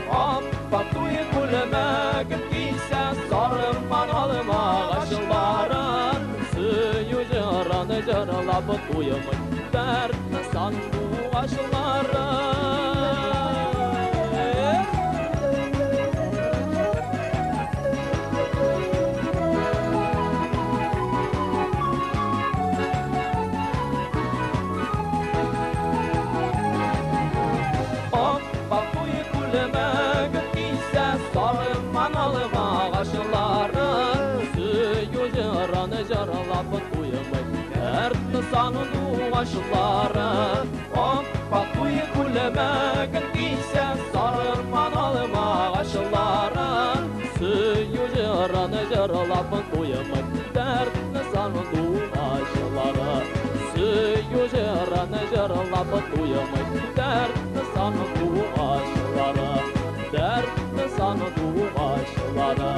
Аппак туй күлмәген кисә сарырман алма агачлары. Сөю җырын җырлап туймый дәртле сандугачлары. Аппак туй күлмәген кисә сарыман алма агачлары. Сөю җырын җырлап туймый дәртле сандугачлары. Аппак туй күлмәген кисә сарыман алма агачлары. Сөю җырын җырлап туймый дәртле сандугачлары. Сөю җырын җырлап туймый дәртле сандугачлары. Дәртле сандугачлары,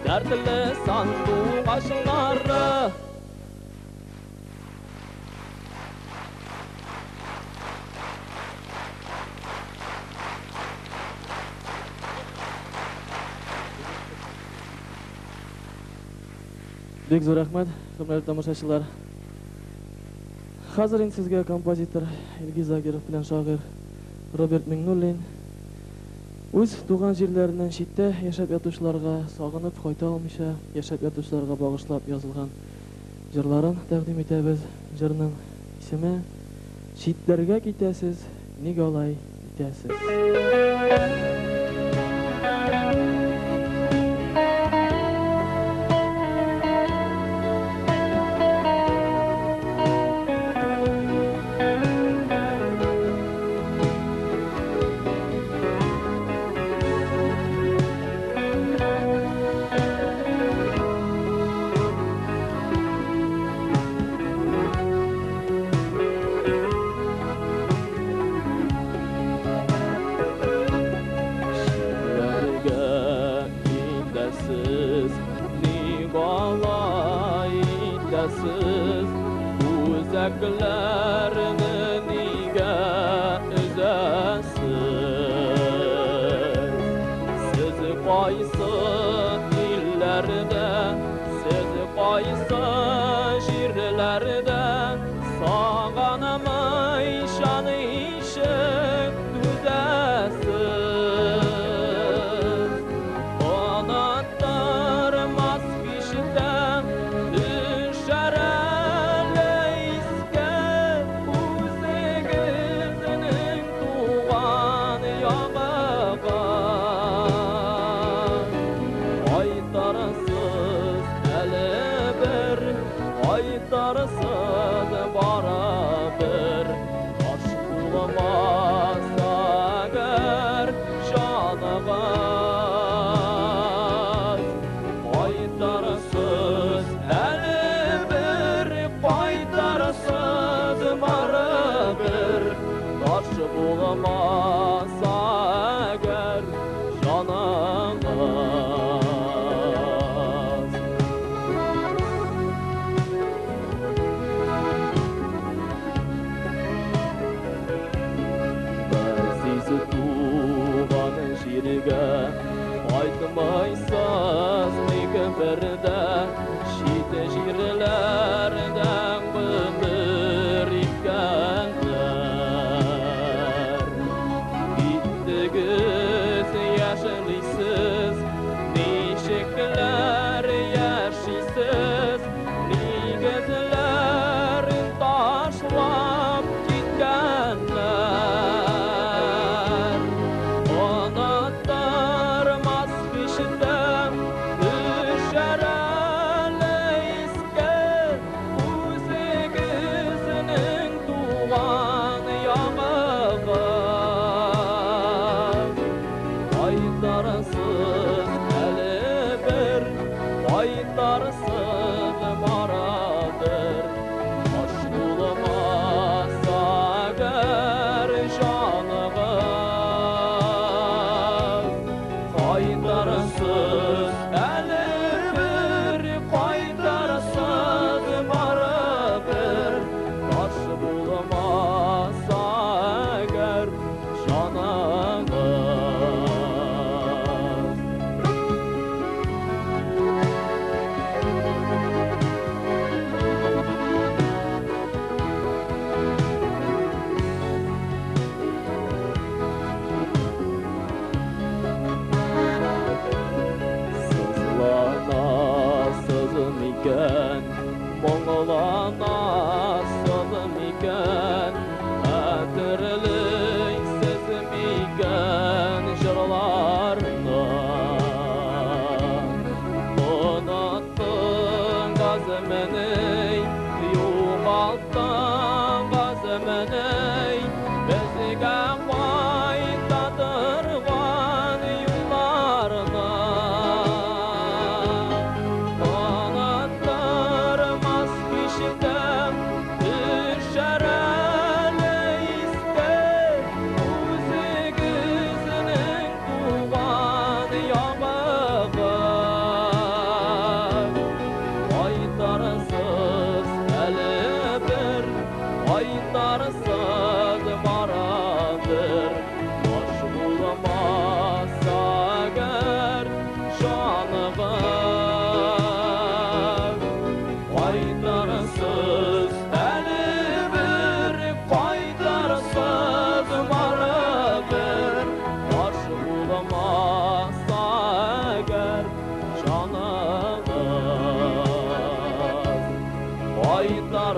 дәртле сандугачлары. Бик зур рәхмәт, хөрмәтле тамашачылар. Хәзер инде сезгә композитор Илгиз Закиров белән шагыйрь Роберт Миңнуллин үз туган җирләреннән читтә яшәп ятучыларга, сагынып кайта алмыйча яшәп ятучыларга багышлап язылган җырларын тәкъдим итәбез. Җырның исеме Читләргә китәсез, ник алай итәсез? Читләргә китәсез, ник алай итәсез? Үзәкләрне нигә өзәсез? Сез кайсы илләрдә, сез кайсы җирләрдә сагынмыйча ничек түзәсез? Оныттырмас һич тә төшәр әле искә үзегезнең туган ягыгыз. Кайтарсыз әле бер, кайтарсыз барыбер, таш булмас әгәр җаныгыз. Кайтарсыз әле бер, кайтарсыз барыбер, таш булмас әгәр җаныгыз. Газиз туган җиргә кайтмайсыз ник бер дә чит җирләрдә гомер иткәннәр. Киттегез яшьлисез, ничекләр яшисез, нигезләрен ташлап киткәннәр. Оныттырмас һич тә төшәр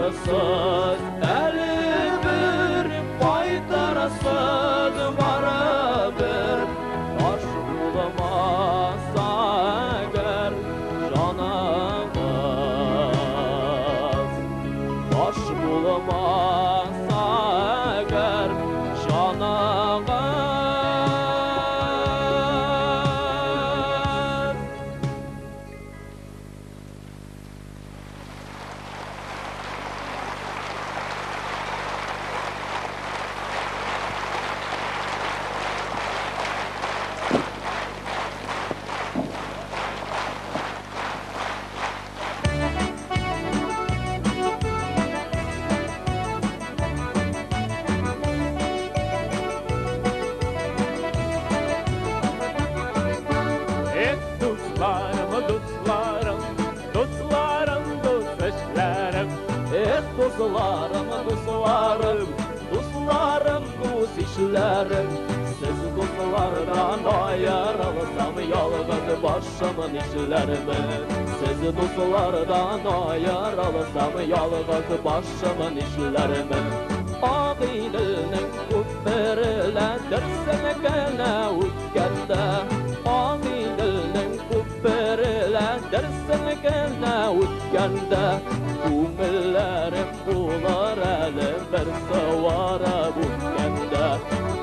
кайтырсыз, әле бер кайтырсыз, барыбер таш булмаса әгәр җаныгыз, таш булмаса әгәр җаныгыз. Дусларым, дусларым, дусларым, дус ишләрем. Эх, дусларым, дусларым, дусларым, дус ишләрем. Сез дуслардан аерылсам, ялгыз башым нишләрмен? Сез дуслардан аерылсам, ялгыз башым нишләрмен? Агыйделнең күперелә дерсенекенә үткәндә, Агыйделнең күперелә дерсенекенә үткәндә, күңелләрем булыр әле бер саварып үткәндә,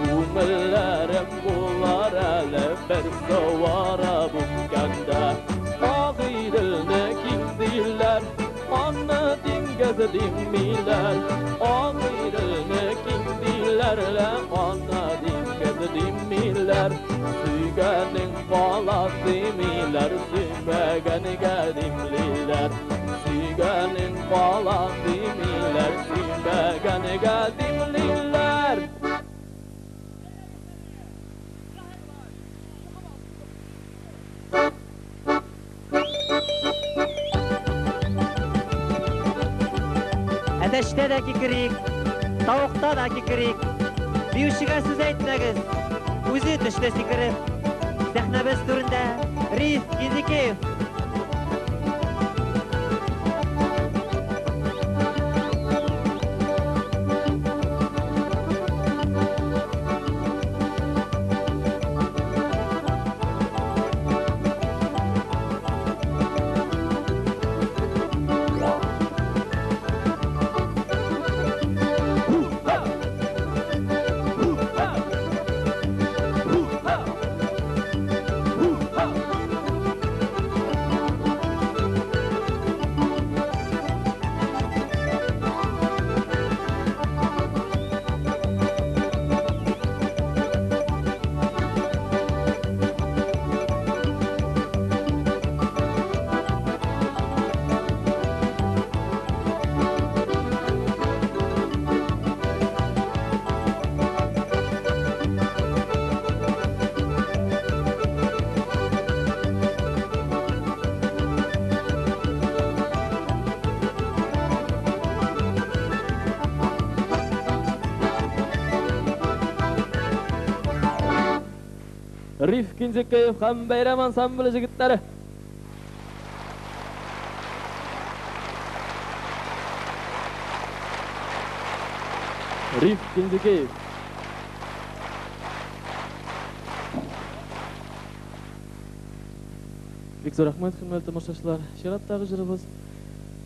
күңелләрем булыр әле бер саварып үткәндә. Агыйделне киң диләр, аны диңгез димиләр, Агыйделне киң диләр, аны диңгез димиләр. Сөйгәнең бала димиләр, сөймәгәнгә димлиләр. Сөйгәнең бала димиләр, сөймәгәнгә димлиләр. Әтәчтә дә кикерик, тавыкта да кикерик. Биючегә сүз әйтмәгез, үзе төште сикереп. Сәхнәбез түрендә Риф Кинзекеев. Риф Кинзекеев һәм Бәйрәм ансамбле җегетләре. Риф Кинзекеев. Бик зур рәхмәт, хөрмәтле тамашачылар. Чираттагы җырыбыз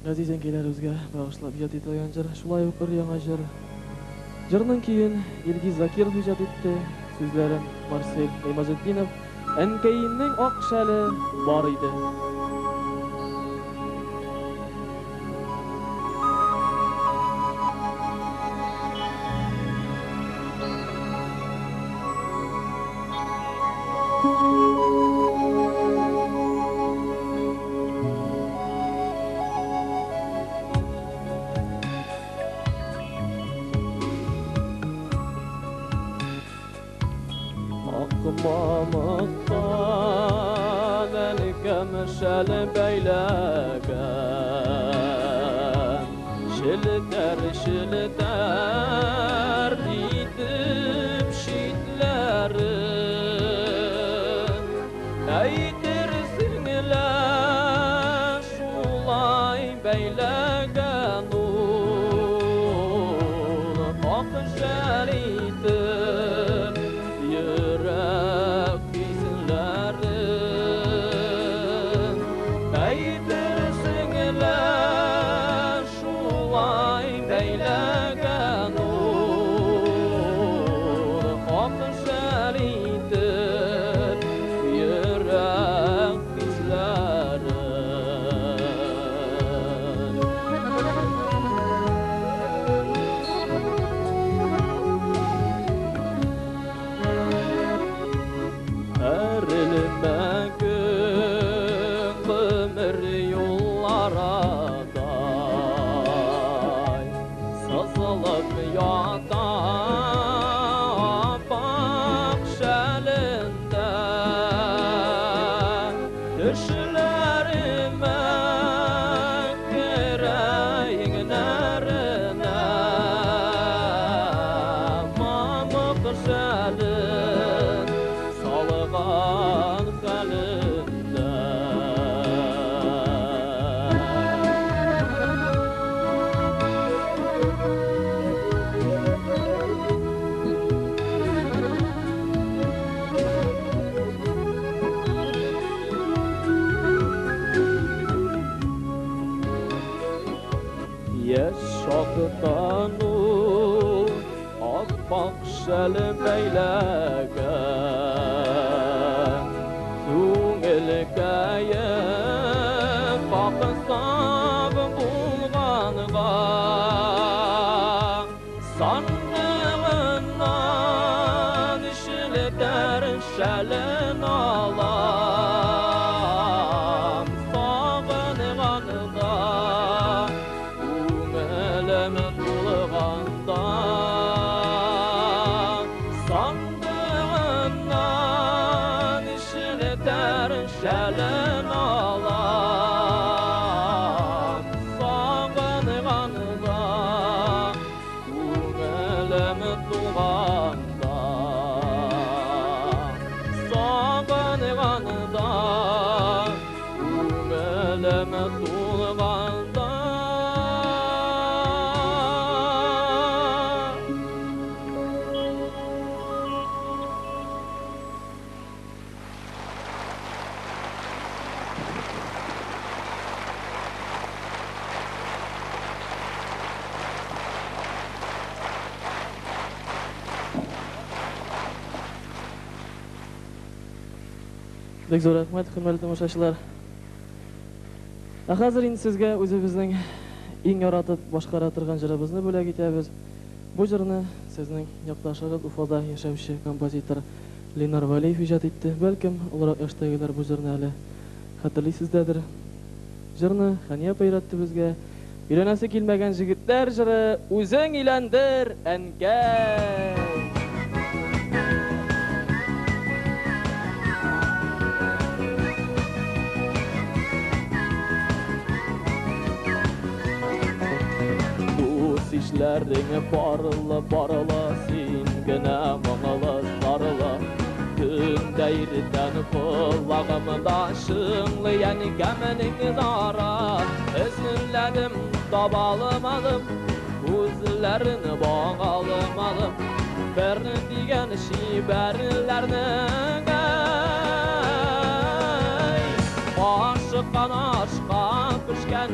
газиз әнкәйләребезгә багышлап иҗат ителгән җыр, шулай ук бер яңа җыр. Җырның көен Илгиз Закиров иҗат итте, сүзләрен Марсель Гыймазетдинов. Әнкәемнең ак шәле бар иде. Akmamıktan әнкәм шәл бәйләгән, Шелтәр шелтәр итеп читләрен, Әйтерсең лә шулай бәйләгән ул. Төшләремә керә иңнәренә Мамык шәлен салган хәлендә. Яшь чактан ул ап-ак шәл бәйләгән, Күңелкәе паксап булганга, Сандыгыннан челтәр шәлен алам, Сагынганда, күңелем тулганда, Сандыгыннан челтәр шәлен алам, Сагынганда, күңелем тулганда, Сагынганда, күңелем тулганда. Бик зур рәхмәт, хөрмәтле тамашачылар. Ә хәзер инде сезгә үзебезнең иң яратып башкара торган җырыбызны бүләк итәбез. Бу җырны сезнең якташыгыз Уфада яшәүче композитор Ленар Вәлиев иҗат итте. Бәлкем, олырак яшьтәгеләр бу җырны әле хәтерлисездәдер. Җырны Хәния апа өйрәтте безгә. Өйләнәсе килмәгән җегетләр җыры Үзең өйләндер, әнкәй. Дус ишләрең барлы, барлы, син генә моңлы, зарлы. Көндә иртән колагымда шыңлый әнкәмнең зары. Эзләдем, таба алмадым, күзләрен бага алмадым. Бер дигән чибәрләрнең, әй, ашыккан ашка пешкән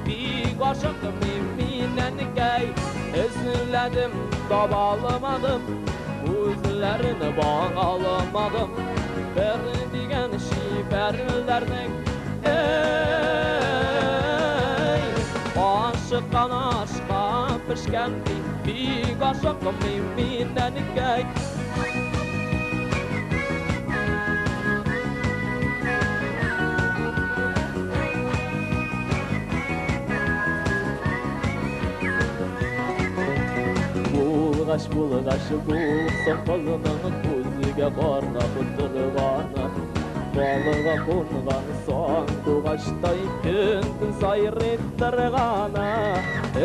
бик ашыктым мин, әнкәй. Эзләдем, таба алмадым, күзләрен бага алмадым. Бер дигән чибәрләрнең, әй, ашыккан ашка пешкән бик ашыктым мин, әнкәй. Булгач, булгач, булсын кызның күзгә карап торганы. Балыга кунган сандугачтай көн-төн сайрый торганы.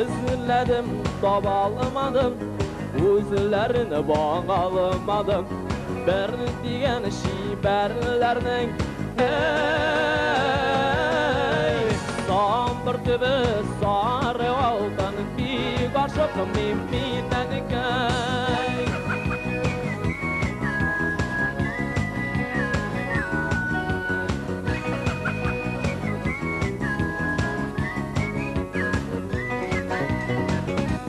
Эзләдем, таба алмадым, күзләрен бага алмадым. Бер дигән чибәрләрнең, әй, самбыр төбе сары алтын, бик ашыктым мин, әнкәй.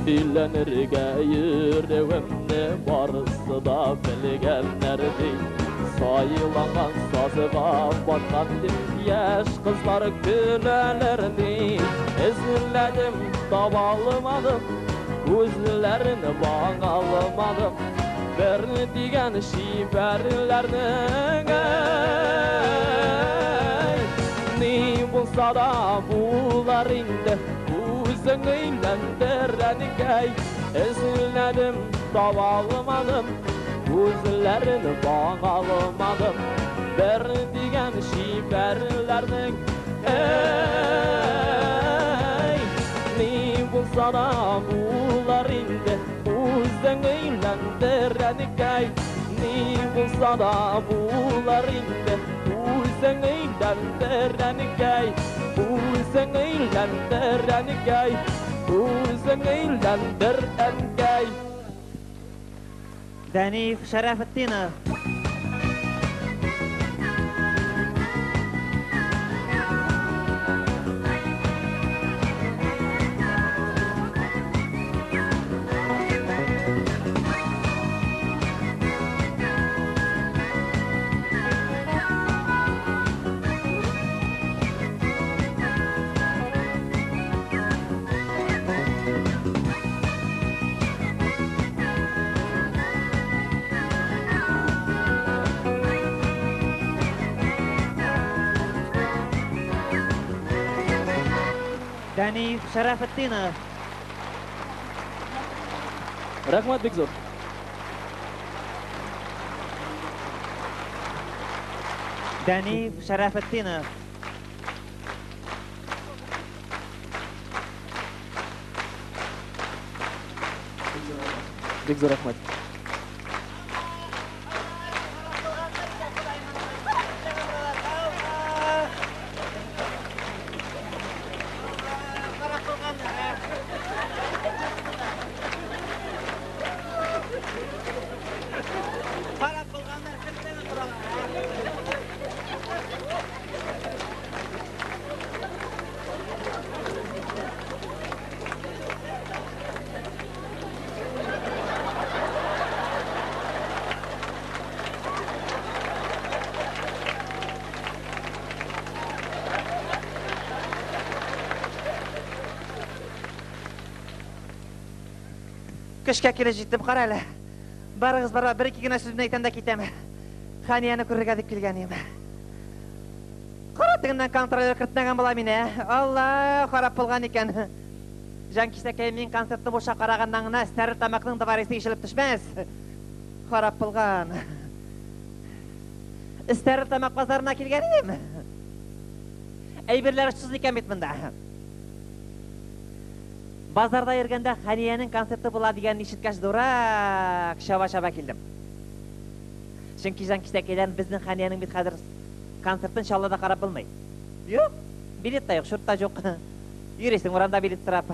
Өйләнергә йөрүемне барысы да белгәннәр ди. Сайланган сазга баткан дип яшь кызлар көләләр ди. Эзләдем, таба алмадым, күзләрен бага алмадым. Бер дигән чибәрләрнең, әй, ни булса да булар инде, үзең өйләндер, әнкәй. Эзләдем, таба алмадым, күзләрен бага алмадым. Бер дигән чибәрләрнең. Әй, ни булса да булыр инде, үзең өйләндер, әнекәй. Ни булса да булыр инде, үзең өйләндер, әнекәй. Үзең өйләндер, әнекәй. Үзең өйләндер, әнкәй. Дәниф Шәрәфетдинов. Дәниф Шәрәфетдинов. Рәхмәт бик зур. Дәниф Шәрәфетдинов. Бик зур рәхмәт. Көчкә килеп җиттем, кара әле. Барыгыз барга, бер-ике генә сүзне әйтәм дә китәм. Ханияне күрергә дип килгән идем. Кара тегеннән контролер кертмәгән була мине. Алла, харап булган икән. Җан кисәкәй, мин концертны буша караганнан гына Стәрлетамакның дворисы ишелеп төшмәс. Харап булган. Стәрлетамак базарына килгән идем. Әйберләр очсыз икән бит монда. Базарда йөргәндә Хәниянең концерты була дигәнне ишеткәч, дурак, чаба-чаба килдем. Чөнки җан кисәкәйләр безнең Хәниянең бит хәзер концертын Чаллыда карап булмый. Юк, билет та юк, шурт та юк. Йөрисең урамда билет сорап.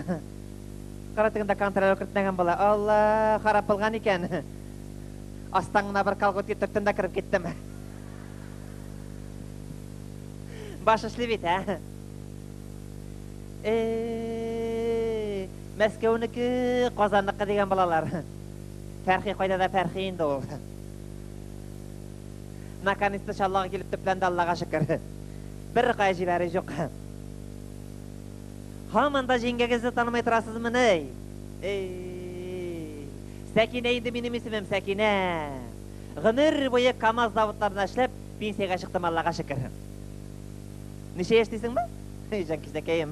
Кара тегендә контролер кертмәгән була. Алла, харап булган икән. Астан гына бер колготки төрттем дә кереп киттем. Баш эшли бит, ә? Э, Мәскәүнеке, Казанныкы дигән балалар. Фәрхи кайда да Фәрхи инде ул. Наконец-то Чаллыга килеп төпләнде, Аллага шөкер. Бер кая җибәре юк. Һаман да җиңгәгезне танымый торасызмыни? Эй, Сәкинә инде минем исемем, Сәкинә. Гомер буе КАМАЗ заводларында эшләп, пенсиягә чыктым, Аллага шөкер. Ничә яшь дисеңме? Эй, җан кисәкәем.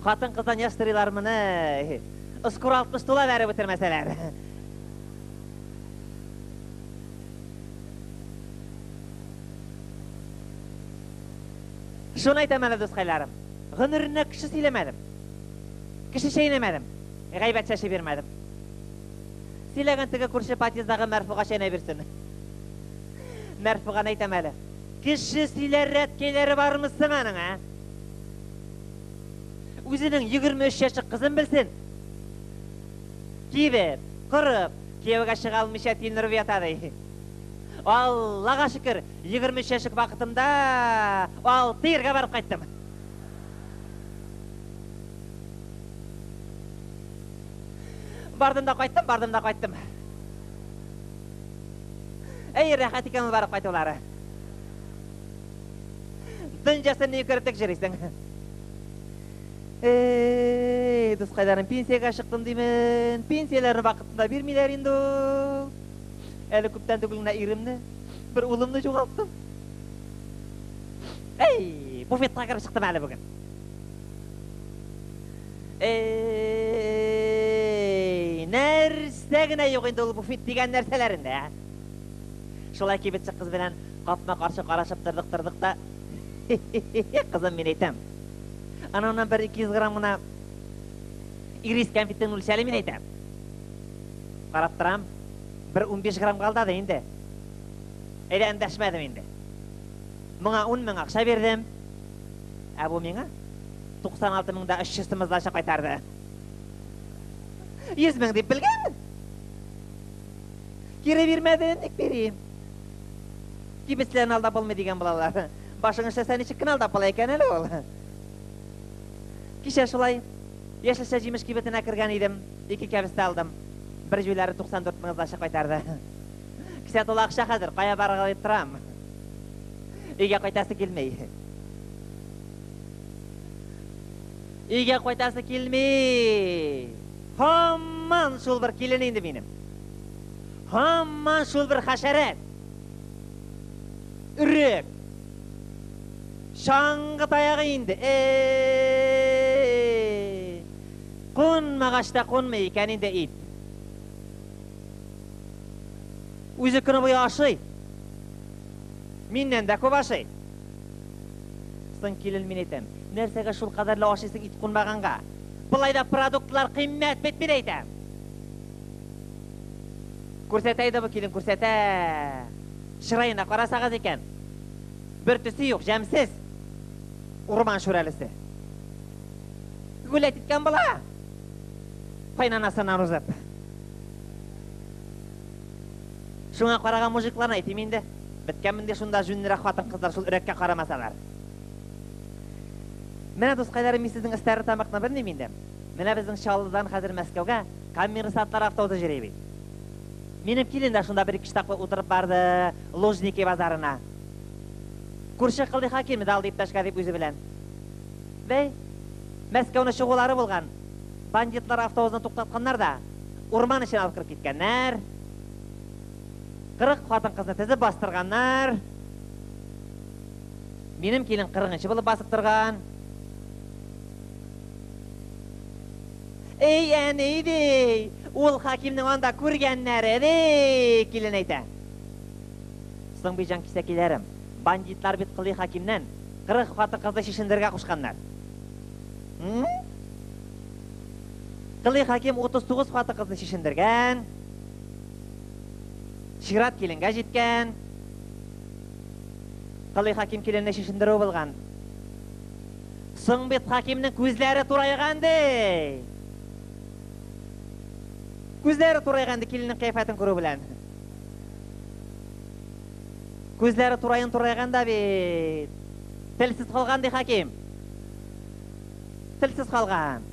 Хатын-кыздан яшь сорыйлармыни? Скоро 60 тула бәреп үтермәсәләр. Шуны әйтәм әле, дускайларым. Гомеренә кеше сөйләмәдем. Кеше чәйнәмәдем. Гайбәт чәче бирмәдем. Сөйләгән теге күрше подъездагы Мәрфуга чәйнәй бирсен. Мәрфуганы әйтәм әле. Кеше сөйләр рәткәйләре бармы соң аның, ә? Үзенең 23 яшьлек кызын белсен. Кибеп, корып, кияүгә чыга алмыйча тилмереп ята ди. Аллага шөкер, 23 яшьлек вакытымда 6 ергә барып кайттым. Бардым да кайттым, бардым да кайттым. Әй, рәхәт икән ул барып кайтулары. Дөньясын ни күреп йөрисең. Эй, дускайларым, пенсиягә чыктым димен. Пенсияләрне вакытында бирмиләр инде ул. Әле күптән түгел генә иремне, бер улымны югалттым. Эй, буфетка кереп чыктым әле бүген. Эй, нәрсә генә юк инде ул буфет дигән нәрсәләрендә. Шулай кибетче кыз белән Капма-каршы карашып тордык-тордык та, кызым, мин әйтәм. Ананнан бер 200 грамм гына ирис кәнфитен үлчәле, мин әйтәм. Карап торам, бер 15 грамм калды инде. Әйдә, эндәшмәдем инде. Моңа 10 мең акча бирдем. Ә бу миңа 96 мең дә 300 сум сдача кайтарды. 100 мең дип белгәнмен. Кире бирмәде, ник бирим? Кибетчеләрне алдап булмый дигән булалар. Башың эшләсә, ничек кенә алдап була икән әле ул? Кичә шулай яшелчә җимеш кибетенә кергән идем, ике кәбестә алдым. Бер җүләре 94 мең сдача кайтарды. Кесә тулы акча хәзер, кая барырга дип торам. Өйгә кайтасы килми. Өйгә кайтасы килми. Һаман шул бер килен инде минем. Һаман шул бер хәшәрәт. Өрек. Чаңгы таягы инде. Эй! Кунмагач та кунмый икән инде ит. Үзе көне буе ашый. Миннән дә күп ашый. Соң килен мин әйтәм, нәрсәгә шул кадәрле ашыйсың ит кунмаганга? Болай да продуктлар кыйммәт бит мин әйтәм. Күрсәтә иде бу килен, күрсәтә. Чыраена карасагыз икән. Бер төсе юк, җәмсез. Урман шүрәлесе. Гүләт иткән була. Кайнанасыннан узып. Шуңа караган мужикларны әйтим инде. Беткәнмен ди шунда җүнлерәк хатын-кызлар шул өрәккә карамасалар. Менә, дускайларым, мин сезнең Стәрлетамакны белмим инде. Менә безнең Чаллыдан хәзер Мәскәүгә коммерсантлар автобусы йөри бит. Минем килен дә шунда бер-ике тапкыр утырып барды Лужники базарына. Күрше Кылый Хакимне дә алды иптәшкә дип үзе белән. Бәй, Мәскәүне чыгулары булган. Бандитлар автобусны туктатканнар да, урман эченә алып кереп киткәннәр. 40 хатын-кызны тезеп бастырганнар. Минем килен 40-нчы булып басып торган. Эй, әни, ди, ул хакимнең анда күргәннәре, ди, килен әйтә. Соң бит, җанкисәкиләрем, бандитлар бит Кылый хакимнән 40 хатын-кызны чишендерергә кушканнар. Кылый хаким 39 хатын-кызны чишендергән. Чират киленгә җиткән. Кылый хаким киленне чишендерү булган. Соң бит хакимнең күзләре турайган ди. Күзләре турайган ди киленнең кыяфәтен күрү белән. Күзләре тураен турайган да бит. Телсез калган ди хаким. Телсез калган.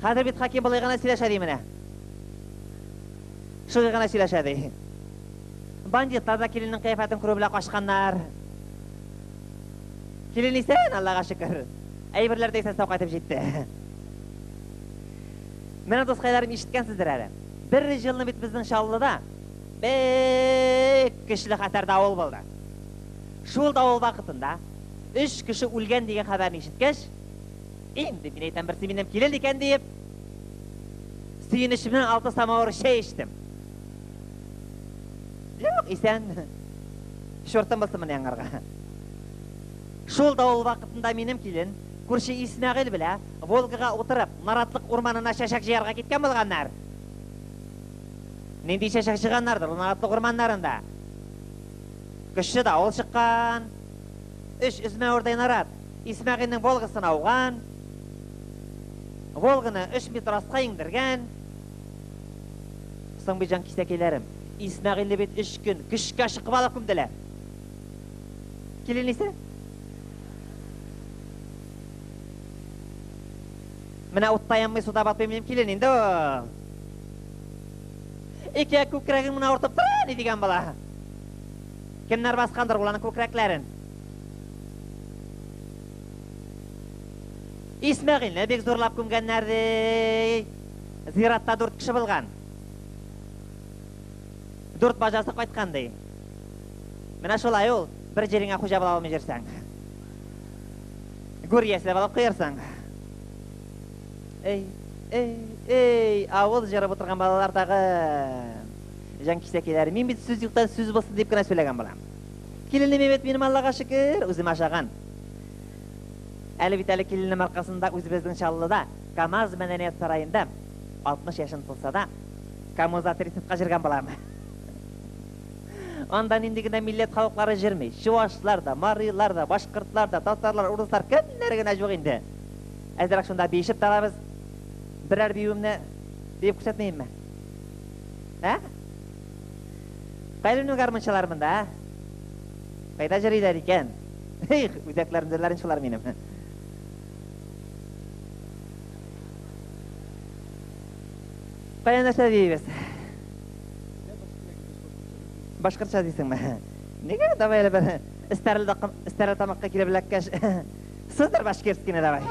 Хәзер бит хаким болай гына сөйләшә ди менә. Шулай гына сөйләшә ди. Бандитлар да киленнең кыяфәтен күрү белән качканнар. Килен исән, Аллага шөкер. Әйберләр дә исән-сау кайтып җитте. Менә, дускайларым, ишеткәнсездер әле. Бер елны бит безнең Чаллыда бик көчле хәтәр давыл булды. Шул давыл вакытында өч кеше үлгән дигән хәбәрне ишеткәч, инде мин әйтәм, берсе минем килен икән диеп, сөенечемнән алты самавыр чәй эчтем. Юк, исән. Чортым булсын моны яңарга. Шул давыл вакытында минем килен, күрше Исмәгыйль белә Волгага утырып, Наратлык урманына чәчәк җыярга киткән булганнар. Нинди чәчәк җыйганнардыр ул Наратлык урманнарында? Көчле давыл чыккан. Өч өзмәвердәй нарат Исмәгыйльнең Волгасына ауган. Волганы өч метр аска иңдергән. Соң бит, җанкисәкәйләрем, Исмәгыйльне бит өч көн көчкә чыкып алып күмделәр. Килен исә. Менә утта янмый, суда батмый минем килен инде ул. Ике күкрәгең менә авыртып тора, ни дигән бала. Кемнәр баскандыр ул аның күкрәкләрен. Исмәгыйльне бик зурлап күмгәннәр ди. Зиратта дүрт кеше булган. Дүрт бажасы кайткан ди. Менә шулай ул, бер җиреңә хуҗа була алмый йөрсәң. Гүр иясе дә булып куярсың. Эй, эй, эй, авыз җырып утырган балалар тагы. Җан кисәкиләр, мин бит сүз юктан сүз булсын дип кенә сөйләгән булам. Киленем әйбәт минем, Аллага шөкер, үзем ашаган. Әле бит әле киленем аркасында үзебезнең Чаллыда, КАМАЗ мәдәният сараенда 60 яшем тулса да, Камуза тридцатька җырган булам. Анда нинди генә милләт халыклары җырмый. Чувашлар да, марилар да, башкортлар да, татарлар, урыслар, кемнәр генә юк инде. Әзрәк шунда биешеп тә алабыз. Берәр биюемне биеп күрсәтмәемме? Ә? Кайда минем гармунчылар монда, ә? Кайда җырыйлар икән? Их, үзәкләрем җырлар инде шулар минем. Кая нәрсә биибез? Башкортча дисеңме? Нигә? Давай әле бер Стәрлетамакка килеп эләккәч, сыздыр башкирскийны давай.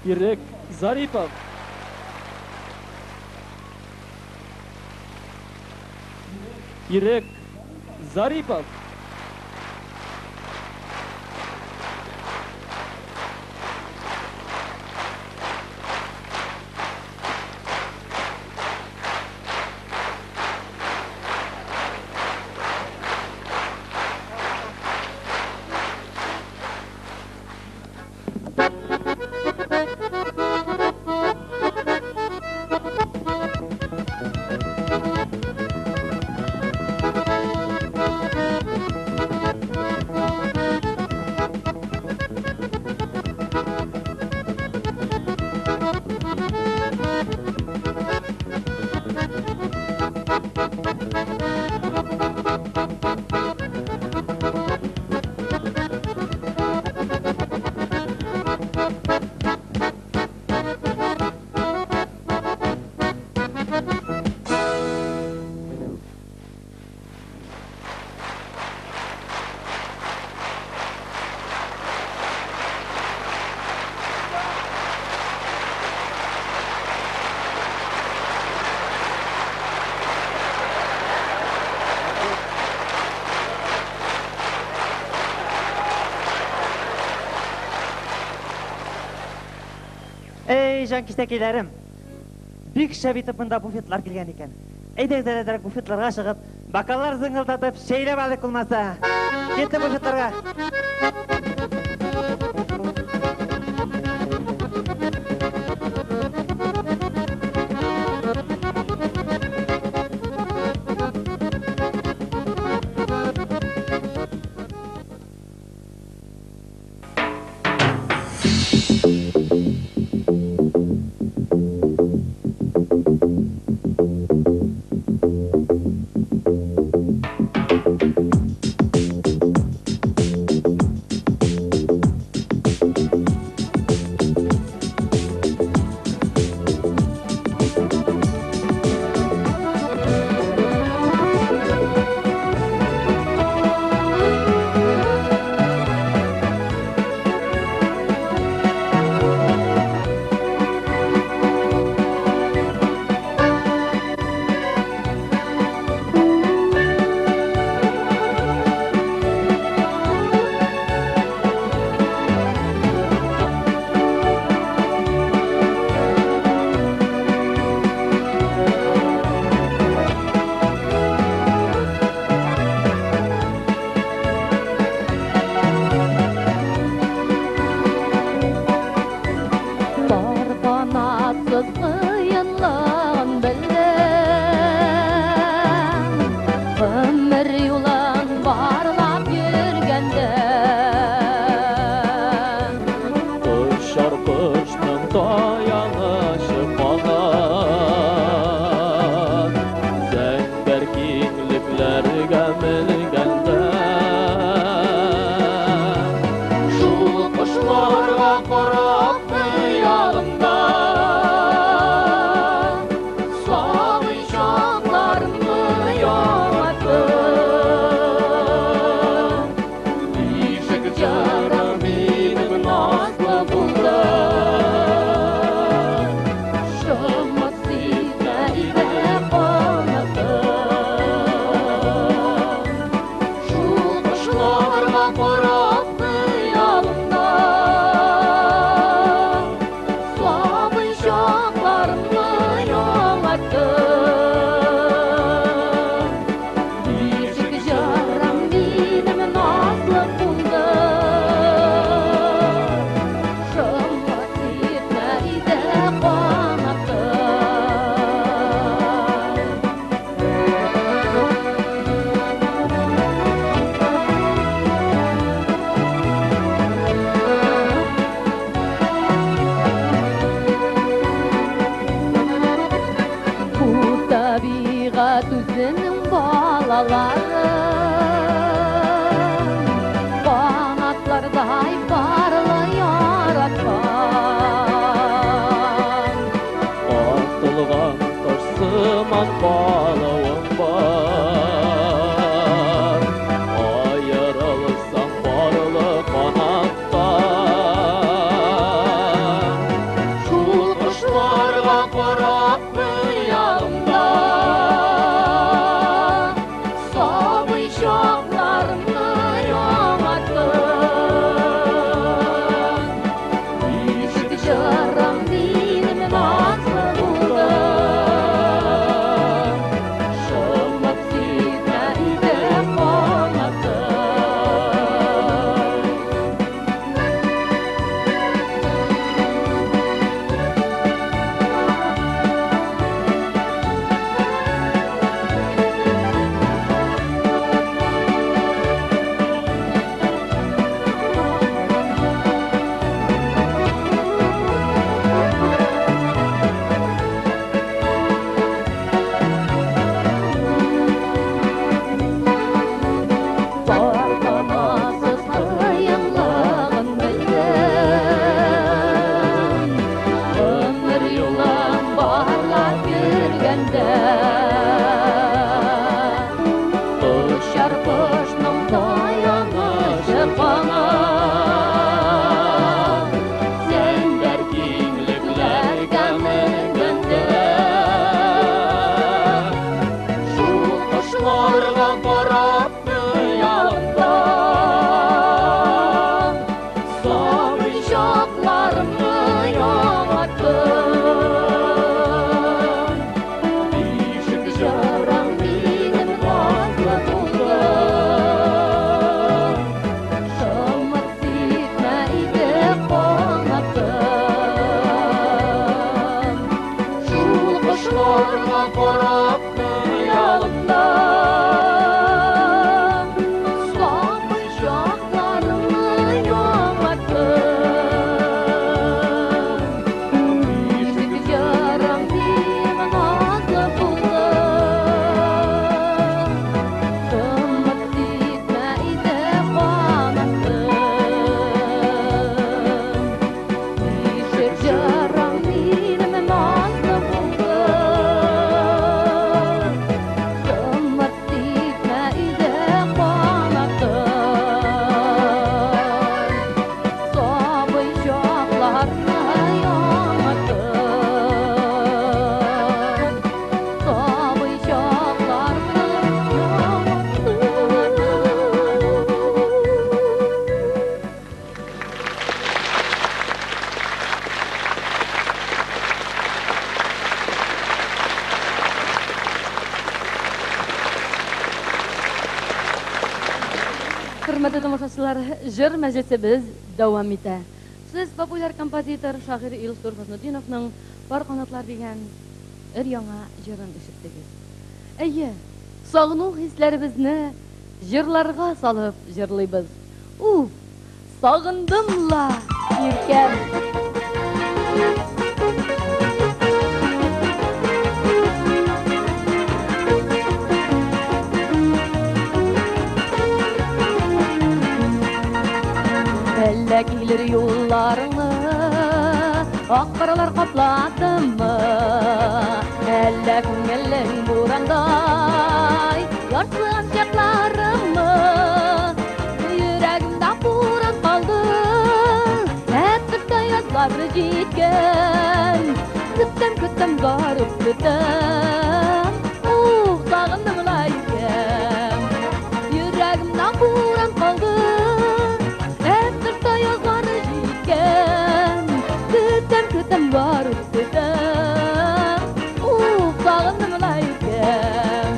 Ирек Зарипов. Ирек Зарипов. Эй, җанкисәкәйләрем! Бик шәп итеп монда буфетлар килгән икән. Әйдәгез әле буфетларга чыгып, бокаллар зыңгылдатып, чәйләп алыйк булмаса. Киттек буфетларга. Пар канатсыз кыенлыгын белдем, Гомер юлын барлап йөргәндә. Очар кошның таянычы канат, Зәңгәр киңлекләргә менгәндә. Шул кошларга карап хыялымда, Сабый чакларымны яңартып. Бишек җыры минем назлы булды, Шыма сизә иде канатым. Шул Кошларга карап хыялымда, Карап хыялымда. Сабый чакларымны яңарттың. Ишек ярам минем назлы булды. Кыммат типмә иде канатым. Ишек ярам минем назлы булды. Кыммат типмә иде канатым. Сабый чакларны яңарттың. Сабый чакларны яңарттың. Хөрмәтле тамашачылар, җыр мәҗлесебез дәвам итә. Сез популяр композитор, шагыйрь Илсур Хөснетдиновның Пар канатлар дигән өр-яңа җырын ишеттегез. Әйе, сагыну хисләребезне җырларга салып җырлыйбыз. Уф, сагындым ла, иркәм. Әллә килер юлларыңны ак каралар капладымы? Әллә күңелең бурандай ярсыган чакларыммы? Йөрәгемдә буран калды, Әтертә язлар җиткән. Көтәм, көтәм, барып көтәм. Ух, сагындым ла икән. Йөрәгемдә буран калды, Әтертә язлар җиткән. Көтәм, көтәм, барып көтәм. Ух, сагындым ла икән.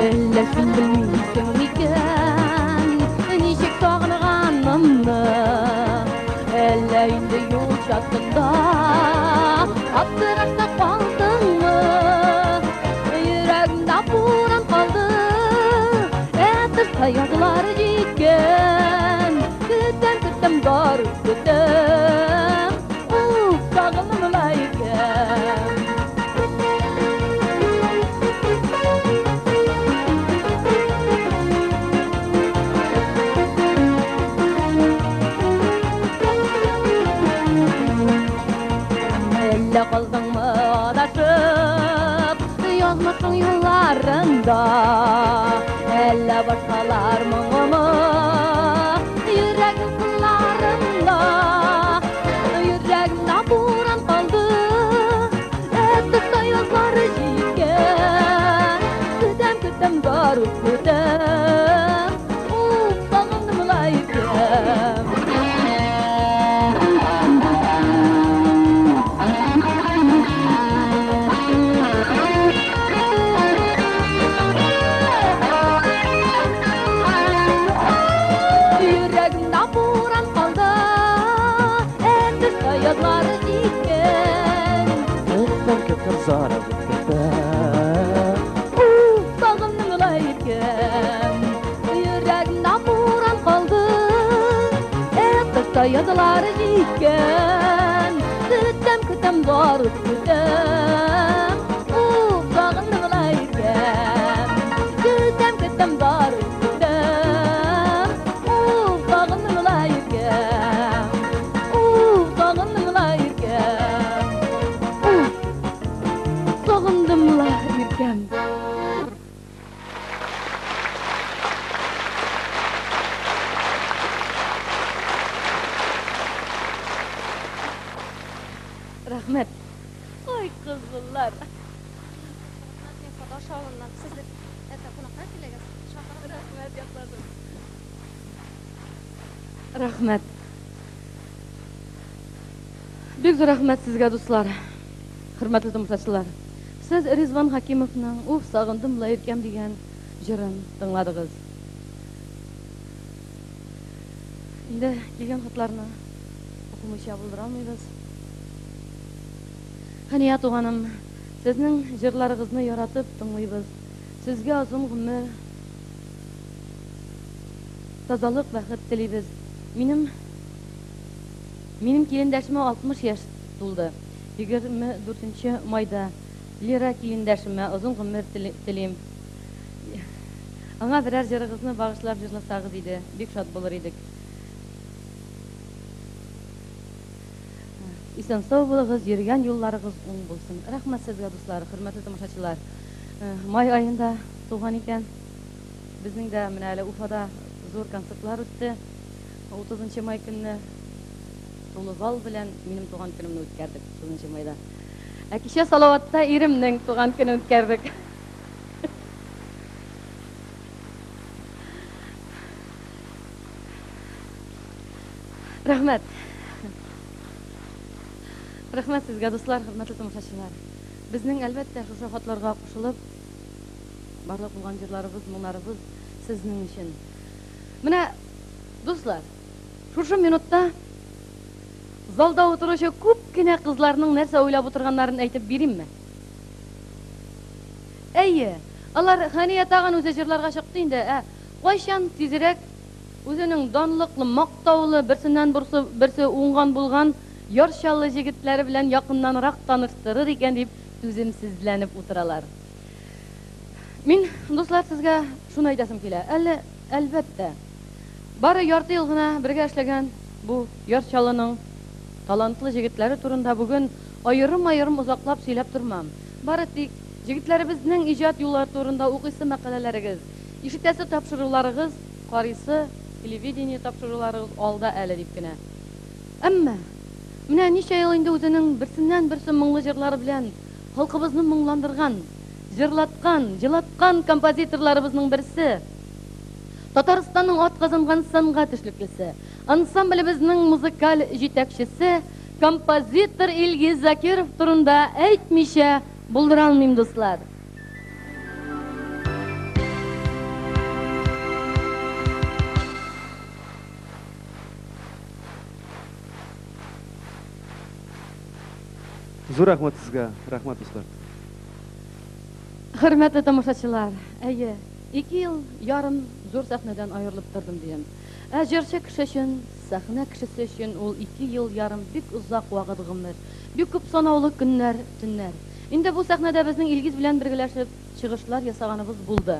Әллә син белмисең микән, ничек сагынганымны? Әллә инде юл чатында аптырашта калдыңмы? Йөрәгемдә буран калды, ә тышта язлар җиткән. Көтәм, көтәм, барып көтәм. Уф, сагындым ла икән. Әллә калдыңмы адашып язмышның юлларында? Әллә башкалар моңымы йөрәгем кылларында? Йөрәгемдә буран калды, ә тышта язлар җиткән. Көтәм, көтәм, барып көтәм. Уф, сагындым ла икән. Йөрәгемдә буран калды, ә тышта язлар җиткән. Көтәм, көтәм, зарыгып көтәм. Уф, сагындым ла икән. Йөрәгемдә буран калды, ә тышта язлар җиткән. Көтәм, көтәм, барып көтәм. Уф, сагындым ла икән. Көтәм, көтәм, барып көтәм. Уф, сагындым ла икән. Уф, сагындым ла икән. Уф, сагындым ла иркәм. Рәхмәт. Ой, кызыллар. Мин Саташ авылыннан. Сез это кунакка килегез. Чакырып. Рәхмәт, якладым. Рәхмәт. Бик зур рәхмәт сезгә, дуслар. Хөрмәтле тамашачылар. Сез Ризван Хакимовның Уф, сагындым ла иркәм дигән җырын тыңладыгыз. Инде килгән хатларны Укымыйча булдыра алмыйбыз. Хәния туганым, сезнең җырларыгызны яратып тыңлыйбыз. Сезгә озын гомер, тазалык, бәхет телибез. Минем минем килендәшемә 60 яшь тулды. 24 майда Лира килендәшемә озын гомер телим. Аңа берәр җырыгызны багышлап җырласагыз иде, бик шат булыр идек. Исән-сау булыгыз, йөргән юлларыгыз уң булсын. Рәхмәт сезгә, дуслар, хөрмәтле тамашачылар. Май аенда туган икән. Безнең дә менә әле Уфада зур концертлар үтте. 30 май көнне тулы зал белән минем туган көнемне үткәрдек 30 майда. Ә кичә Салаватта иремнең туган көнен үткәрдек. Рәхмәт. Рәхмәт сезгә, дуслар, хөрмәтле тамашачылар. Безнең, әлбәттә, шушы хатларга кушылып, барлык булган җырларыбыз, моңнарыбыз сезнең өчен. Менә, дуслар, шушы минутта залда утыручы күп кенә кызларның нәрсә уйлап утырганнарын әйтеп биримме? Әйе, алар Хәния тагын үзе җырларга чыкты инде, ә кайчан тизрәк Үзенең данлыклы, мактаулы, берсеннән бурсы берсе уңган-булган Яр Чаллы җегетләре белән якыннанрак таныштырыр икән дип түземсезләнеп утыралар. Мин, дуслар, сезгә шуны әйтәсем килә, әле, әлбәттә, бары ярты ел гына бергә эшләгән бу Яр Чаллының талантлы җегетләре турында бүген аерым-аерым озаклап сөйләп тормам. Бары тик җегетләребезнең иҗат юллары турында укыйсы мәкаләләрегез, ишетәсе тапшыруларыгыз, карыйсы телевидение тапшыруларыгыз алда әле дип кенә. Әмма, менә ничә ел инде үзенең берсеннән-берсе моңлы җырлары белән халкыбызны моңландырган, җырлаткан, җылаткан композиторларыбызның берсе, Татарстанның атказанган сәнгать эшлеклесе, ансамблебезнең музыкаль җитәкчесе, композитор Илгиз Закиров турында әйтмичә булдыра алмыйм, дуслар. Зур рәхмәт сезгә, рәхмәт, дуслар. Хөрмәтле тамашачылар, әйе, ике ел ярым зур сәхнәдән аерылып тордым диям. Ә җырчы кеше өчен, сәхнә кешесе өчен ул ике ел ярым бик озак вакыт гомер, бик күп санаулы көннәр, төннәр. Инде бу сәхнәдә безнең Илгиз белән бергәләшеп чыгышлар ясаганыбыз булды.